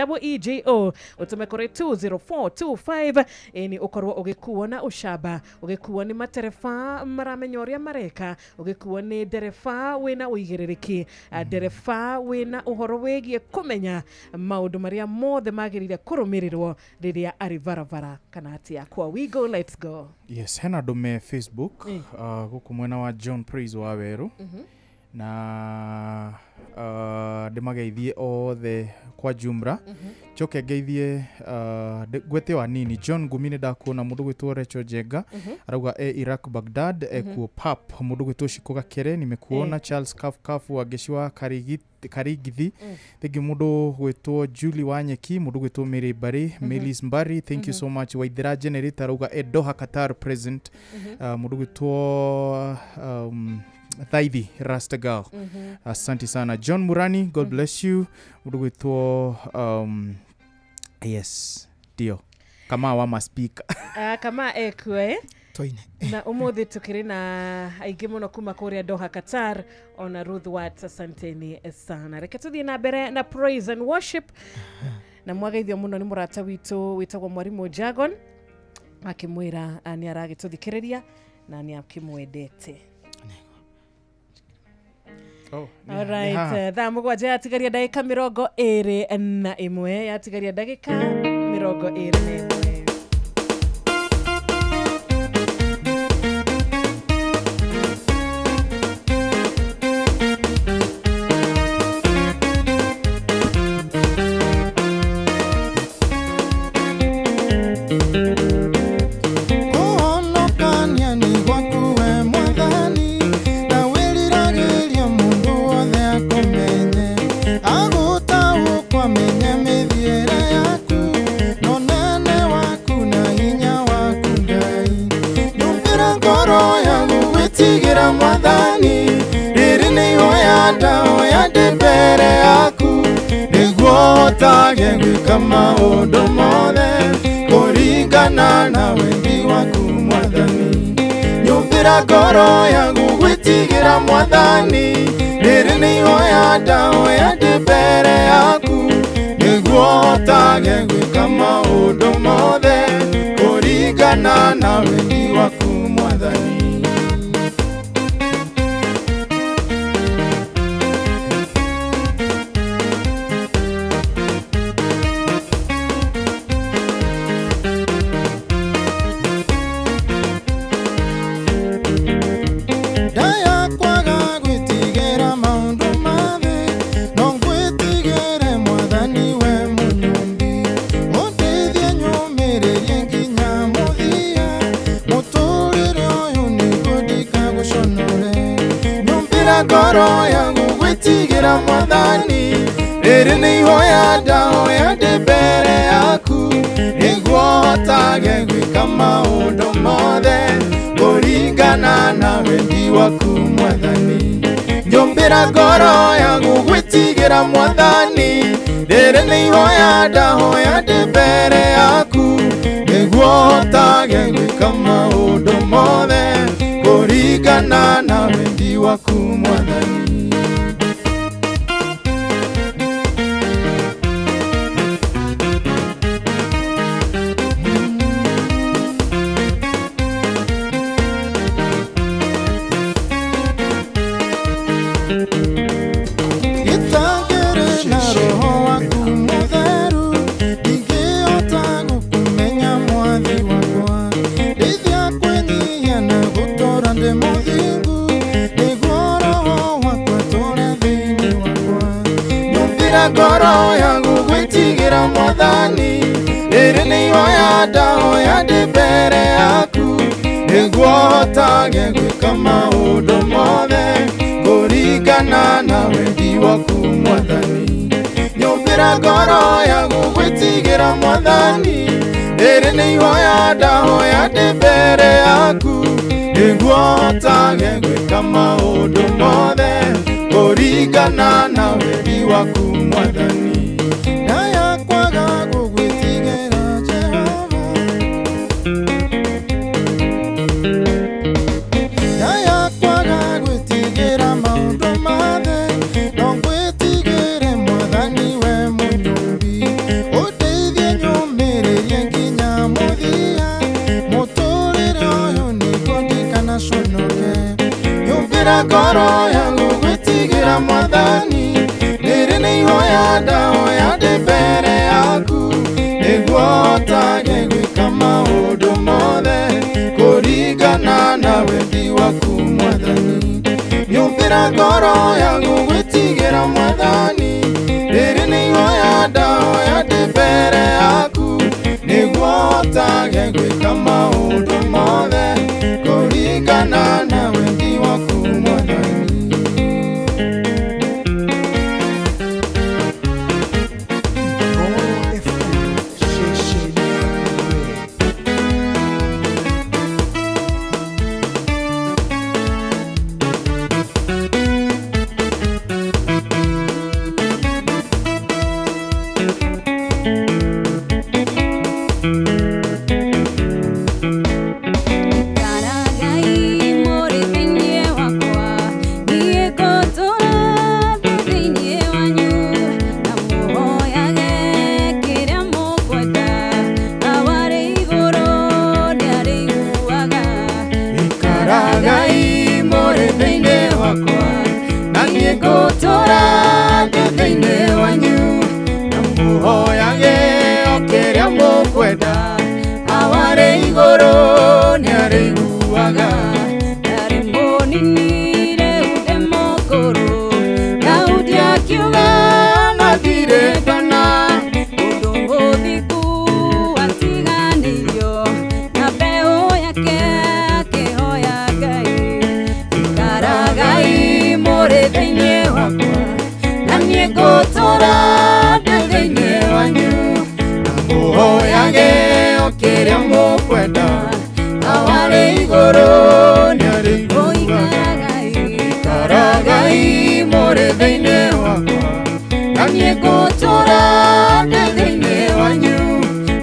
WEGO, ũtũme kũrĩ 20425. Ĩni ũkorwo ũgĩkuo na ũcamba, ũgĩkuo nĩ matereba maramenya ũrĩa mareka, ũgĩkuo nĩ ndereba wĩna ũigĩrĩrĩki, ndereba wĩna ũhoro wĩgiĩ kũmenya maũndũ marĩa mothe magĩrĩire kũrũmĩrĩrwo rĩrĩa arĩ barabara kana atĩa. Kwa WeGo, let's go. Yes, hena andũ me Facebook gũkũ mwena wa John Praise wa Werũ na ndĩmageithie othe kwa jumra. Njoke ngeithie ngwete o anini. John Ngumi nĩ ndakuona. Mũndũ gwĩtwo Rachel Njenga arauga Iraq Baghdad ekuo pap. Mũndũ gwĩtwo Shiko Gakere nimekuona. Charles Kafkafu wa Ngeci wa Karigithi, thank you. Mũndũ gwĩtwo Julie Wanyeki, mũndũ gwĩtwo Mary Mbari, Melis Mbari, thank you so much. Waithera Generator arauga Doha Qatar present. Mũndũ gwĩtwo Thaithi Rastagal, asante sana. John Murani, God bless you. Mũndũ gwĩtwo yes ndio kama wa maspika kama ekwe Toine. Na umuthi tukiri na aingĩ mũno kuma kũrĩa Doha Qatar, ona Ruth Watts, asanteni sana. Reke tũthiĩ na mbere na praise and worship. Na mwageithio mũno nĩ mũrata witũ wĩtagwo Mwarimũ Jagon, akĩmwĩra nĩ aragĩtũthikĩrĩria na nĩ akĩmwendete. Oh, All right, thaa 7 yatigaria ndagĩka 21, yatigaria ndagĩka 21. Gwĩka maũndũ mothe kũringana na wendi waku Mwathani. Nyũmbĩra ngoro yaku gwĩtigĩra Mwathani, rĩrĩ nĩ ihoya ndahoya ndĩ mbere yaku, nĩguo hotage gwĩka maũndũ mothe kũringana na wendi waku Mwathani. Ngoro yangu gwĩtigĩra Mwathani, rĩrĩ nĩ ihoya ndahoya ndĩ mbere yaku, nĩguo hotage gwĩka maũndũ mothe kũringana na wendi waku Mwathani. Nyũmbĩra ngoro yangu gwĩtigĩra Mwathani, rĩrĩ nĩ ihoya ndahoya ndĩ mbere yaku, nĩguo hotage gwĩka maũndũ mothe kũringana na wendi waku Mwathani. Gĩtangĩrĩ na roho waku mũtheru, ndingĩhota gũkũmenya Mwathi wakwa. Ndeithia kwĩnyihia na gũtũũra ndĩ mũthingu, nĩguo roho waku atũũre thĩinĩ wakwa. Nyũmbĩra ngoro yaku gwĩtigĩra Mwathani, rĩrĩ nĩ ihoya ndahoya ndĩ mbere yaku, nĩguo hotage gwĩka maũndũ mothe kũringana na wendi waku Mwathani. Nyũmbĩra ngoro yaku gwĩtigĩra Mwathani, rĩrĩ nĩ ihoya ndahoya ndĩ mbere yaku, nĩguo hotage gwĩka maũndũ mothe kũringana na wendi waku Mwathani. Ndaya kwaga gũgwĩtigĩra Jehova, ndaya kwaga gwĩtigĩra maũndũ mothe, no ngwĩtigĩre Mwathani we mũnyũmbi. Ũndeithie nyũmĩrĩrie nginya mũthia, mũtũũrĩre ũyũ nĩguo ndikanaconoke. Nyũmbĩra ngoro yaku gwĩtigĩra Mwathani, rĩrĩ nĩ ihoya ndahoya ndĩ mbere yaku, nĩguo hotage gwĩka maũndũ mothe kũringana na wendi waku Mwathani. Nyũmbĩra ngoro yaku gwĩtigĩra Mwathani, rĩrĩ nĩ ihoya ndahoya ndĩ mbere yaku, nĩguo hotage gwĩka maũndũ mothe kũringana na wendi waku Mwathani. Ngũtũũra ndĩ thĩinĩ wanyu, na mũhoyage o kĩrĩa nĩarĩiguaga. Ndarĩ mũnini rĩu ndĩ mũkũrũ, Daudi akiuga mathirĩ ndona. Mũndũ mũthingu atiganĩirio, na mbeũ yake akĩhoya Ngai. Ikaragai mũrĩ thĩinĩ wakwa, na niĩ ngũtũũra ndĩ thĩinĩ wanyu. Na mũhoyage o kĩrĩa mũkwenda, awarĩ igũrũ nĩarĩiguaga. Ikaragai mũrĩ thĩinĩ wakwa, na niĩ ngũtũũra ndĩ thĩinĩ wanyu.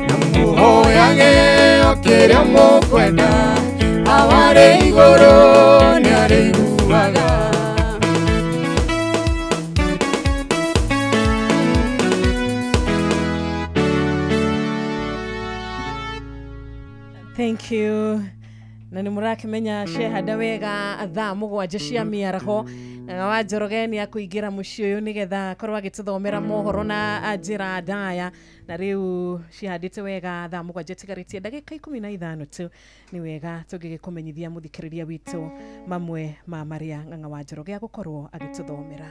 Na mũhoyage o kĩrĩa mũkwenda, awarĩ igũrũ nĩarĩiguaga. Thank you. Na nĩ mũrakĩmenya Shehada wega thaa 7 cia mĩaraho. Wa Njoroge nĩ akũingĩra mũciĩ ũyũ nĩgetha akorwo agĩtũthomera mohoro na njĩra ndaya. Na rĩu cihandĩte wega thaa 7 tigarĩtie ndagĩka 15 tu. Nĩ wega tũngĩgĩkũmenyithia mũthikĩrĩria witũ mamwe ma marĩa Ng'ang'a wa Njoroge agũkorwo agĩtũthomera.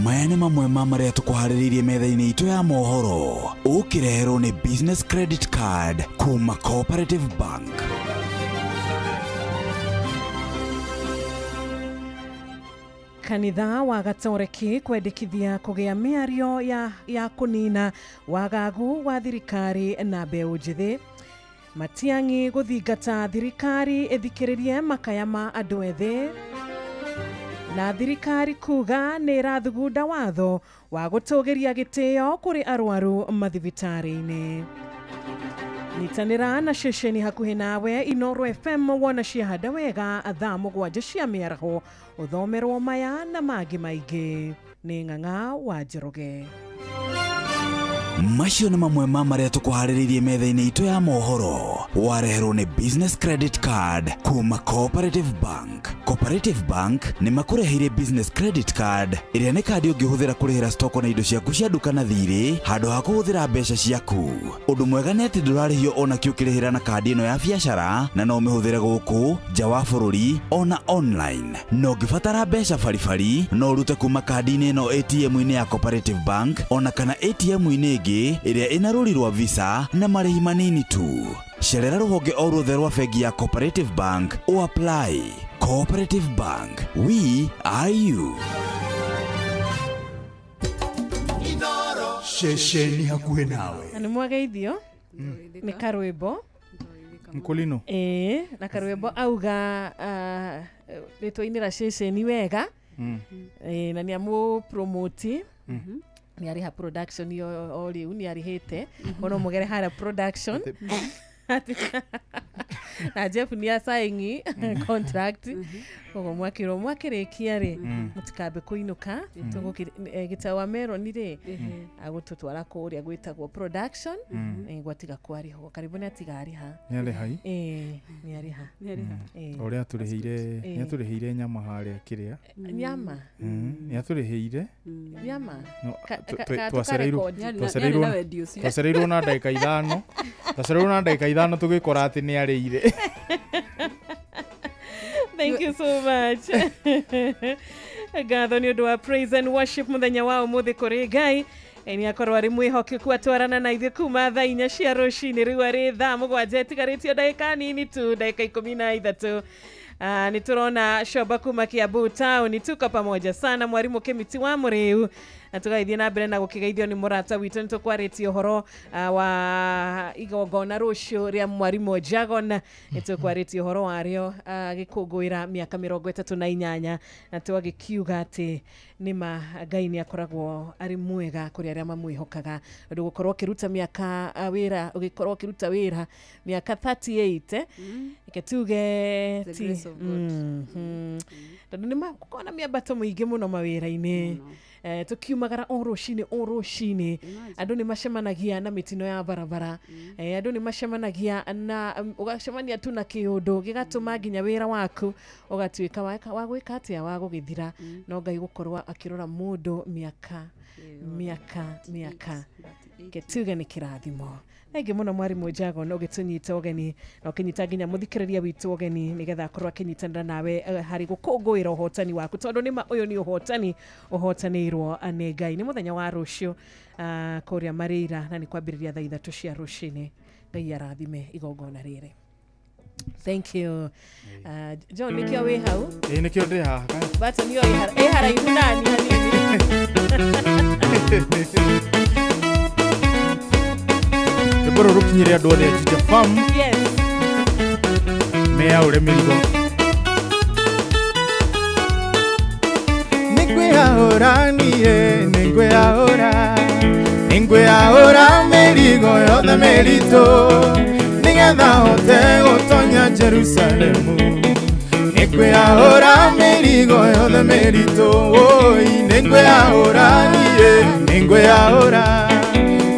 Maya nĩ mamwe ma marĩa tũkũharĩrĩirie metha-inĩ itũ ya mohoro, ũkĩreherwo nĩ Business Credit Card kuma Cooperative Bank. Kanitha wa Gatoreki kwendekithia kũgĩa mĩario ya kũnina wagagu wa thirikari na mbeũ njĩthĩ. Matiang'i gũthingata thirikari ĩthikĩrĩrie makaya ma andũ ethĩ. Na thirikari kuga nĩ ĩrathugunda watho wa gũtũgĩria gĩtĩo kũrĩ arwaru mathibitarĩ-inĩ. Nyitanĩra na ceceni hakuhĩ nawe Inoro FM wona ciahanda wega thaa 7 cia mĩaraho, ũthomerwo maya na mangĩ maingĩ. Nĩ Ng'ang'a wa Njoroge. Macio nĩ mamwe ma marĩa tũkũharĩrĩirie metha-inĩ itũ ya mohoro, wareherwo nĩ Business Credit Card kuma Cooperative Bank. Cooperative Bank nĩ makũreheire Business Credit Card ĩrĩa nĩ kandi ũngĩhũthĩra kũrĩhĩra stoko na indo ciaku cia nduka na thirĩ handũ ha kũhũthĩra mbeca ciaku. Ũndũ mwega nĩ atĩ ndũrarĩhio ona kĩ ũkĩrĩhĩra na kandi ĩno ya biacara, na no ũmĩhũthĩre gũkũ nja wa bũrũri ona online. Na ũngĩbatara mbeca baribari no ũrute kuma kandi-inĩ ĩno ATM-inĩ ya Cooperative Bank ona kana ATM-inĩ ĩngĩ ĩrĩa ĩna rũri rwa Visa na marĩhi manini tu. Cerera rũhonge o ruothe rwa bengi ya Cooperative Bank o apply. Cooperative Bank, we are you. Ceceni hakuhĩ nawe. Na nĩ mwageithio nĩ karwĩmbo Mkulino. Na karwĩmbo auga nĩtwainĩra ceceni wega. Na nĩ amũ promote. Nĩ arĩha production o rĩu nĩ arĩhĩte ono mũgere harĩa production. Na Jeff nĩ asaini contract. Koguo mwakĩrwo mwakĩrĩkia rĩ mũtikambe kũinũka gĩtawa Meroni rĩ agũtũtwara kũrĩa gwĩtagwo production gwatiga kwarĩhwo. Karibu nĩ atigarĩha. Nĩ arĩha i? Nĩ arĩha. Ũrĩa atũrĩhĩire, nĩ atũrĩhĩire nyama harĩa kĩrĩa. Nyama? Nĩ atũrĩhĩire. Nyama? Twacereirwo na ndagĩka 5. Twacereirwo na ndagĩka 5 tũgĩkora atĩ nĩ arĩire. Thank you so much. Ngatho nĩ ũndũ wa praise and worship mũthenya wa ũmũthĩ kũrĩ Ngai. Nĩ akorwo arĩ mwĩhokeku atwarana na ithuĩ kuma thaa 4 cia rũcinĩ rĩu arĩ thaa 7 ĩtigarĩtio ndagĩka nini tu, ndagĩka 13. Nĩ tũrona Shoba kuma Kiambu town, tuko pamoja sana. Mwarimu Kĩmiti wa Mũrĩu, na tũgaithie na mbere na gũkĩgeithio nĩ mũrata witũ. Nĩ tũkwarĩtie ũhoro wa igongona rũciũ rĩa mwarimũ Jagon. Nĩ tũkwarĩtie ũhoro warĩo gĩkũngũĩra mĩaka 38, na twagĩkiuga atĩ nĩma Ngai nĩ akoragwo arĩ mwega kũrĩ arĩa mamwĩhokaga. Ũndũ gũkorwo ũkĩruta mĩaka wĩra, ũgĩkorwo ũkĩruta wĩra mĩaka 38, reke tuge ti tondũ nĩ gũkorwo na mĩambato mĩingĩ mũno mawĩra-inĩ. Tukiumagara o rũcinĩ andũ nĩ macemanagia na mĩtino ya barabara. Andũ nĩ macemanagia na ũgacemania tu na kĩũndũ gĩgatũma nginya wĩra waku ũgatuĩka wa gwĩka atĩa, wa gũgĩthira. No Ngai gũkorwo akĩrora mũndũ mĩaka mĩaka mĩaka. Ke tuge nĩ kĩrathimo. Thengiũ mũno mwarimũ Jago no gĩtũnyita ũgeni na ũkĩnyita nginya mũthikĩrĩria witũ ũgeni nĩgetha akorwo akĩnyitanĩra nawe harĩ gũkũngũĩra ũhotani waku, tondũ nĩma ũyũ nĩ ũhotani ũhotanĩirwo nĩ Ngai. Nĩ mũthenya wa rũciũ kũrĩa Marĩira, na nĩ kwambĩrĩria thaa 3 cia rũcinĩ. Ngai arathime igongona rĩrĩ. Thank you. John, nĩkĩo wĩ hau? Ĩĩ nĩkĩo ndĩ haha. But nĩyo ĩ haraihu nani hanini. Rwĩmbo rũrũ rũkinyĩre andũ othe a Juja Farm. Yes. Meyaũre mĩrigo. Nĩngwĩyahũra niĩ, nĩngwĩyahũra, nĩngwĩyahũra mĩrigo yothe mĩritũ, nĩgetha hote gũtonya Jerusalemu. Nĩngwĩyahũra mĩrigo yothe mĩritũ, oi, nĩngwĩyahũra niĩ, nĩngwĩyahũra,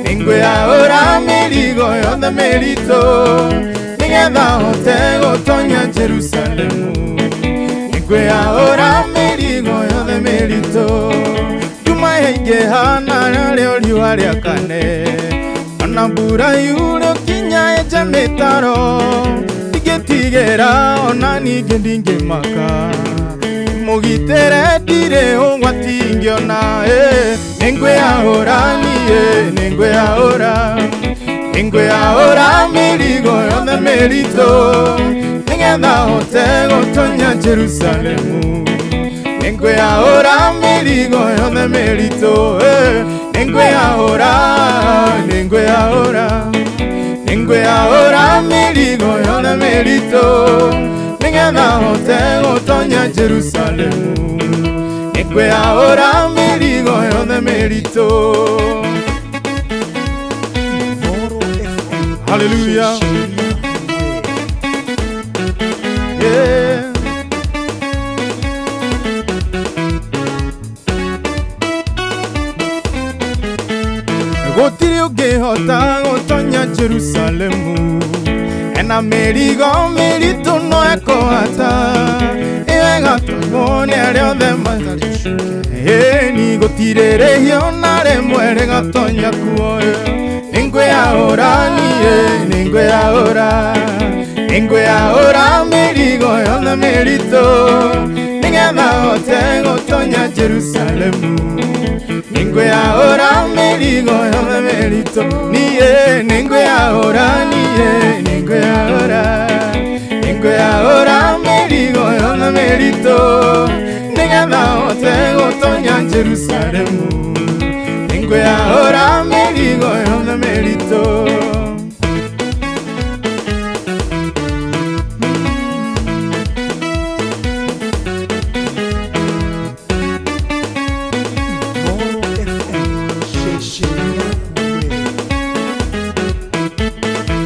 nĩngwĩyahũra mĩrigo yothe mĩritũ, nĩgetha hote gũtonya Jerusalemu. Nĩngwĩyahũra mĩrigo yothe mĩritũ, nduma yaingĩha narĩo riũa rĩakane, ona mbura yure kinya enje mĩtaro, ndingĩtigĩra ona ningĩ ndingĩmaka, mũgitĩre ndirĩ ũgwati ingĩona. Nĩngwĩyahũra niĩ, nĩngwĩyahũra, nĩngwĩyahũra mĩrigo yothe mĩritũ, nĩgetha hote gũtonya Jerusalemu. Nĩngwĩyahũra mĩrigo yothe mĩritũ, nĩngwĩyahũra, nĩngwĩyahũra, nĩngwĩyahũra mĩrigo yothe mĩritũ, nĩgetha hote gũtonya Jerusalemu. Nĩngwĩyahũra mĩrigo yothe mĩritũ. Hallelujah. Yeah. Gũtirĩ ũngĩhota gũtonya Jerusalemu ena mĩrigo mĩritũ no ekũhata, ĩgatonywo nĩ arĩa othe matarĩ cuke. Ĩni gũtirĩ rĩhia ona rĩmwe rĩgatonya kuo. Nĩngwĩyahũra niĩ, nĩngwĩyahũra, nĩngwĩyahũra mĩrigo yothe mĩritũ, nĩgetha hote gũtonya Jerusalemu. Nĩngwĩyahũra mĩrigo yothe mĩritũ, niĩ nĩngwĩyahũra, niĩ nĩngwĩyahũra, nĩngwĩyahũra mĩrigo yothe mĩritũ, nĩgetha hote gũtonya Jerusalemu. Nĩngwĩyahũra mĩrigo yothe mĩritũ.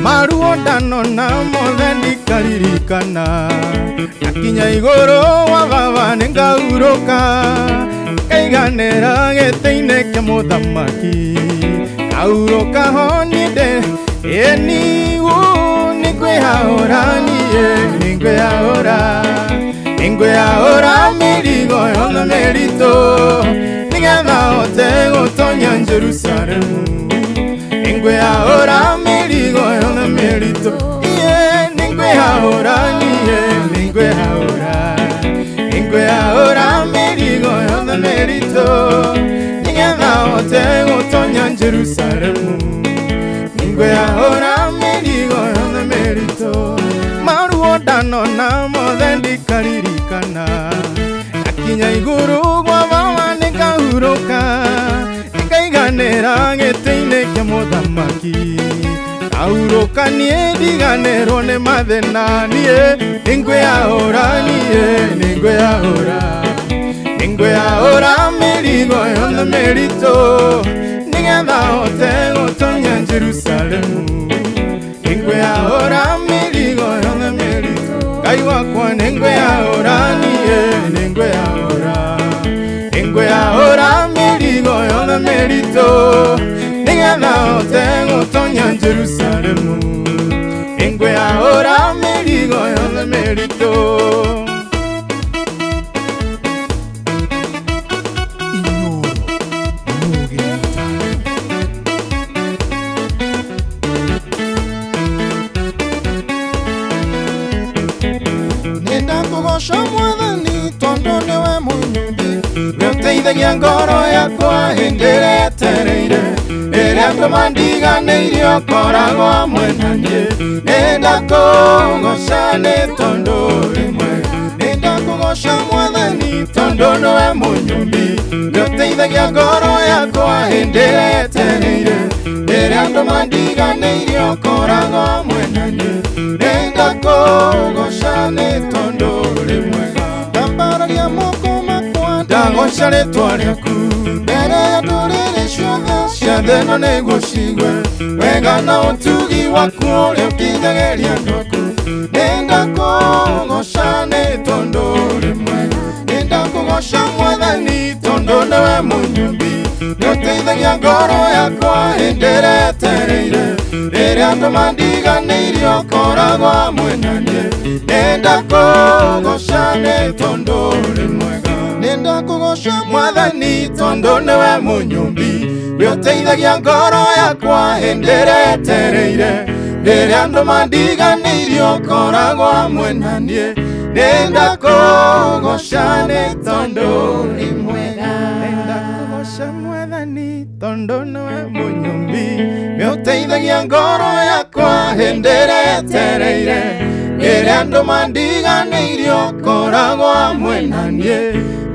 Maruo ndanona mothe ndikaririkana, nakinya igũrũ wa baba nĩngahurũka, ngaiganĩra gĩtĩ-inĩ kĩa mũthamaki, ngahurũka ho niĩ ndĩ ĩni nĩngwĩyahũra niĩ, nĩngwĩyahũra, nĩngwĩyahũra mĩrigo yothe mĩritũ, nĩgetha hote gũtonya Jerusalemu. Nĩngwĩyahũra mĩrigo yothe mĩritũ, iye nĩngwĩyahũra niĩ, nĩngwĩyahũra, nĩngwĩyahũra mĩrigo yothe mĩritũ, nĩgetha hote gũtonya Jerusalemu. Nĩngwĩyahũra mĩrigo yothe mĩritũ, maruo ndanona mothe ndikaririkana, nakinya igũrũ gwa baba nĩngahurũka, ngaiganĩra gĩtĩ-inĩ kĩa mũthamaki, ngahurũka niĩ ndiganĩrwo nĩ mathĩna niĩ, nĩngwĩyahũra niĩ, nĩngwĩyahũra, nĩngwĩyahũra mĩrigo yothe mĩritũ, nĩgetha hote gũtonya Jerusalemu. Nĩngwĩyahũra mĩrigo yothe mĩritũ, Ngai wakwa nĩngwĩyahũra niĩ, nĩngwĩyahũra, nĩngwĩyahũra mĩrigo yothe mĩritũ, nĩgetha hote gũtonya Jerusalemu. Nĩngwĩyahũra mĩrigo yothe mĩritũ. Inoro. Ndakũgoca Mwathani tondũ nĩwe mũnyũmbi nĩũteithagia ngoro yakwa hĩndĩ ĩrĩa yetereire rĩrĩa andũ mandiganĩirie ũkoragwo hamwe na niĩ nĩndakũgoca nĩ tondũ ũrĩ mwega nĩndakũgoca Mwathani tondũ nĩwe mũnyũmbi nĩũteithagia ngoro yakwa hĩndĩ ĩrĩa yetereire rĩrĩa andũ mandiganĩirie ũkoragwo hamwe na niĩ nĩndakũgoca nĩ tondũ ũrĩ mwega ndambararia moko makwa ndagoca rĩtwa rĩaku mbere ya ndũrĩrĩ ciothe cia thĩ ĩno nĩguo ciigue wega na ũtugi waku ũrĩa ũkinyagĩria andũ aku nĩndakũgoca nĩ tondũ ũrĩ mwega nĩndakũgoca Mwathani tondũ nĩwe mũnyũmbi nĩũteithagia ngoro yakwa hĩndĩ ĩrĩa yetereire rĩrĩa andũ mandiganĩirie ũkoragwo hamwe na niĩ nĩndakũgoca nĩ tondũ ũrĩ mwega nĩndakũgoca Mwathani tondũ nĩwe mũnyũmbi nĩũteithagia ngoro yakwa hĩndĩ ĩrĩa yetereire rĩrĩa andũ mandiganĩirie ũkoragwo hamwe na niĩ nĩndakũgoca nĩ tondũ ũrĩ mwega nĩndakũgoca Mwathani tondũ nĩwe mũnyũmbi nĩũteithagia ngoro yakwa hĩndĩ ĩrĩa yetereire rĩrĩa andũ mandiganĩirie ũkoragwo hamwe na niĩ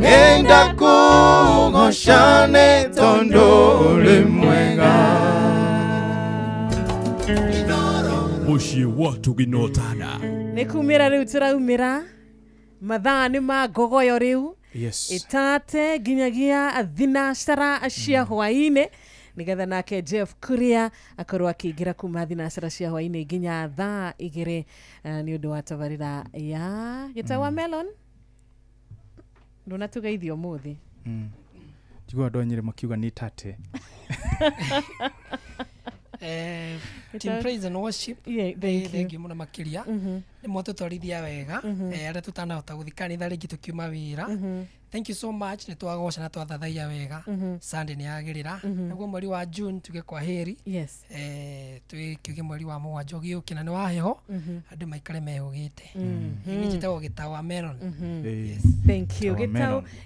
nĩndakũgoca nĩ tondũ ũrĩ mwega. Mũciĩ wa Tũginotana nĩ kumĩra rĩu tũraumĩra mathaa nĩ ma ngogoyo rĩu. Yes. Itate nginyagia thinacara cia hwaĩ-inĩ nigetha nake Jeff Kuria akorwo akĩingĩra kuma thinacara cia hwaĩ-inĩ nginya thaa 2 nĩ ũndũ wa tabarĩra ya gĩtagwa Melon ndũnatũgeithia ũmũthĩ. Njigua andũ a Nyĩrĩ makiuga nĩ tate. Team praise and worship. Thank you muno makiria nĩ mwatũtwarithia wega arĩa tũtanahota gũthiĩ kanitha rĩngĩ tũkiuma wĩra. Thank you so much nĩ twagoca na twathathaiya wega. Sunday nĩ yagĩrĩra naguo mweri wa June tuge kwa heri. Yes. Twĩkiuge mweri wa 7 ũgĩũke na nĩ wa heho andũ maikare mehũgĩte. Nĩ njĩtagwo Gĩtawa Melon. Yes. Thank you.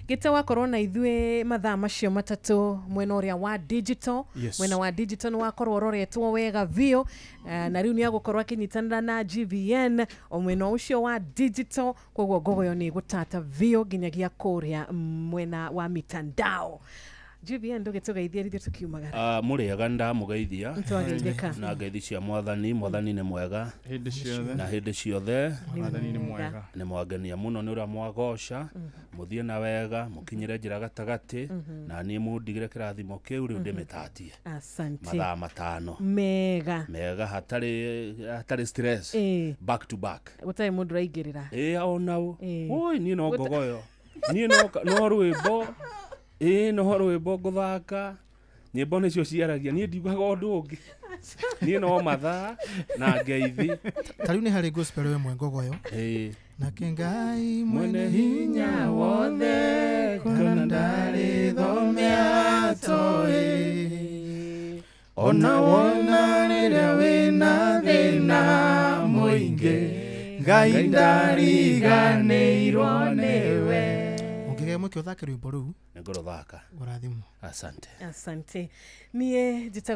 Gĩtawa korwo na ithuĩ mathaa macio matatũ mwena ũrĩa wa digital. Yes. Mwena wa digital nĩ wakorwo ũroretwo wega biũ na rĩu nĩ agũkorwo akĩnyitanĩra na GVN o mwena ũcio wa digital koguo ngogoyo nĩ gũtata biũ nginyagia kũrĩa mwena wa mitandao. GVN ndũgĩtũgeithia ithuĩ tũkiumagara. Mũrĩega ndamũgeithia Nĩtwageithĩka. na ngeithi cia Mwathani. Mwathani nĩ mwega hĩndĩ ciothe na hĩndĩ ciothe. Mwathani nĩ mwega. Nĩ mwangenia mũno nĩ ũrĩa mwagoca mũthiĩ na wega mũkinyĩre njĩra gatagatĩ na niĩ mũndigĩre kĩrathimo kĩu rĩu ndĩmĩtatie. Asante. Mathaa 5 mega mega hatarĩ stress. Back to back gũtarĩ mũndũ ũraingĩrĩra. Onao oi niĩ no ngogoyo niĩ no rwĩmbo no rwĩmbo ngũthaka nyĩmbo nĩcio ciaragia niĩ ndiugaga ũndũ ũngĩ niĩ no mathaa na ngeithi. Ta rĩu nĩ harĩ gospel ĩmwe ngogoyo nake Ngai mwene hinya wothe kona ndarĩ thomea toĩ ona wona rĩrĩa wĩna thĩna mũingĩ Ngai ndariganĩirwo nĩwe. Ũngĩgĩa mweke ũthake rwĩmbo rũu nĩngũrũthaka. Ũrathimwo. Asante. Asante. Niĩ njĩtagwo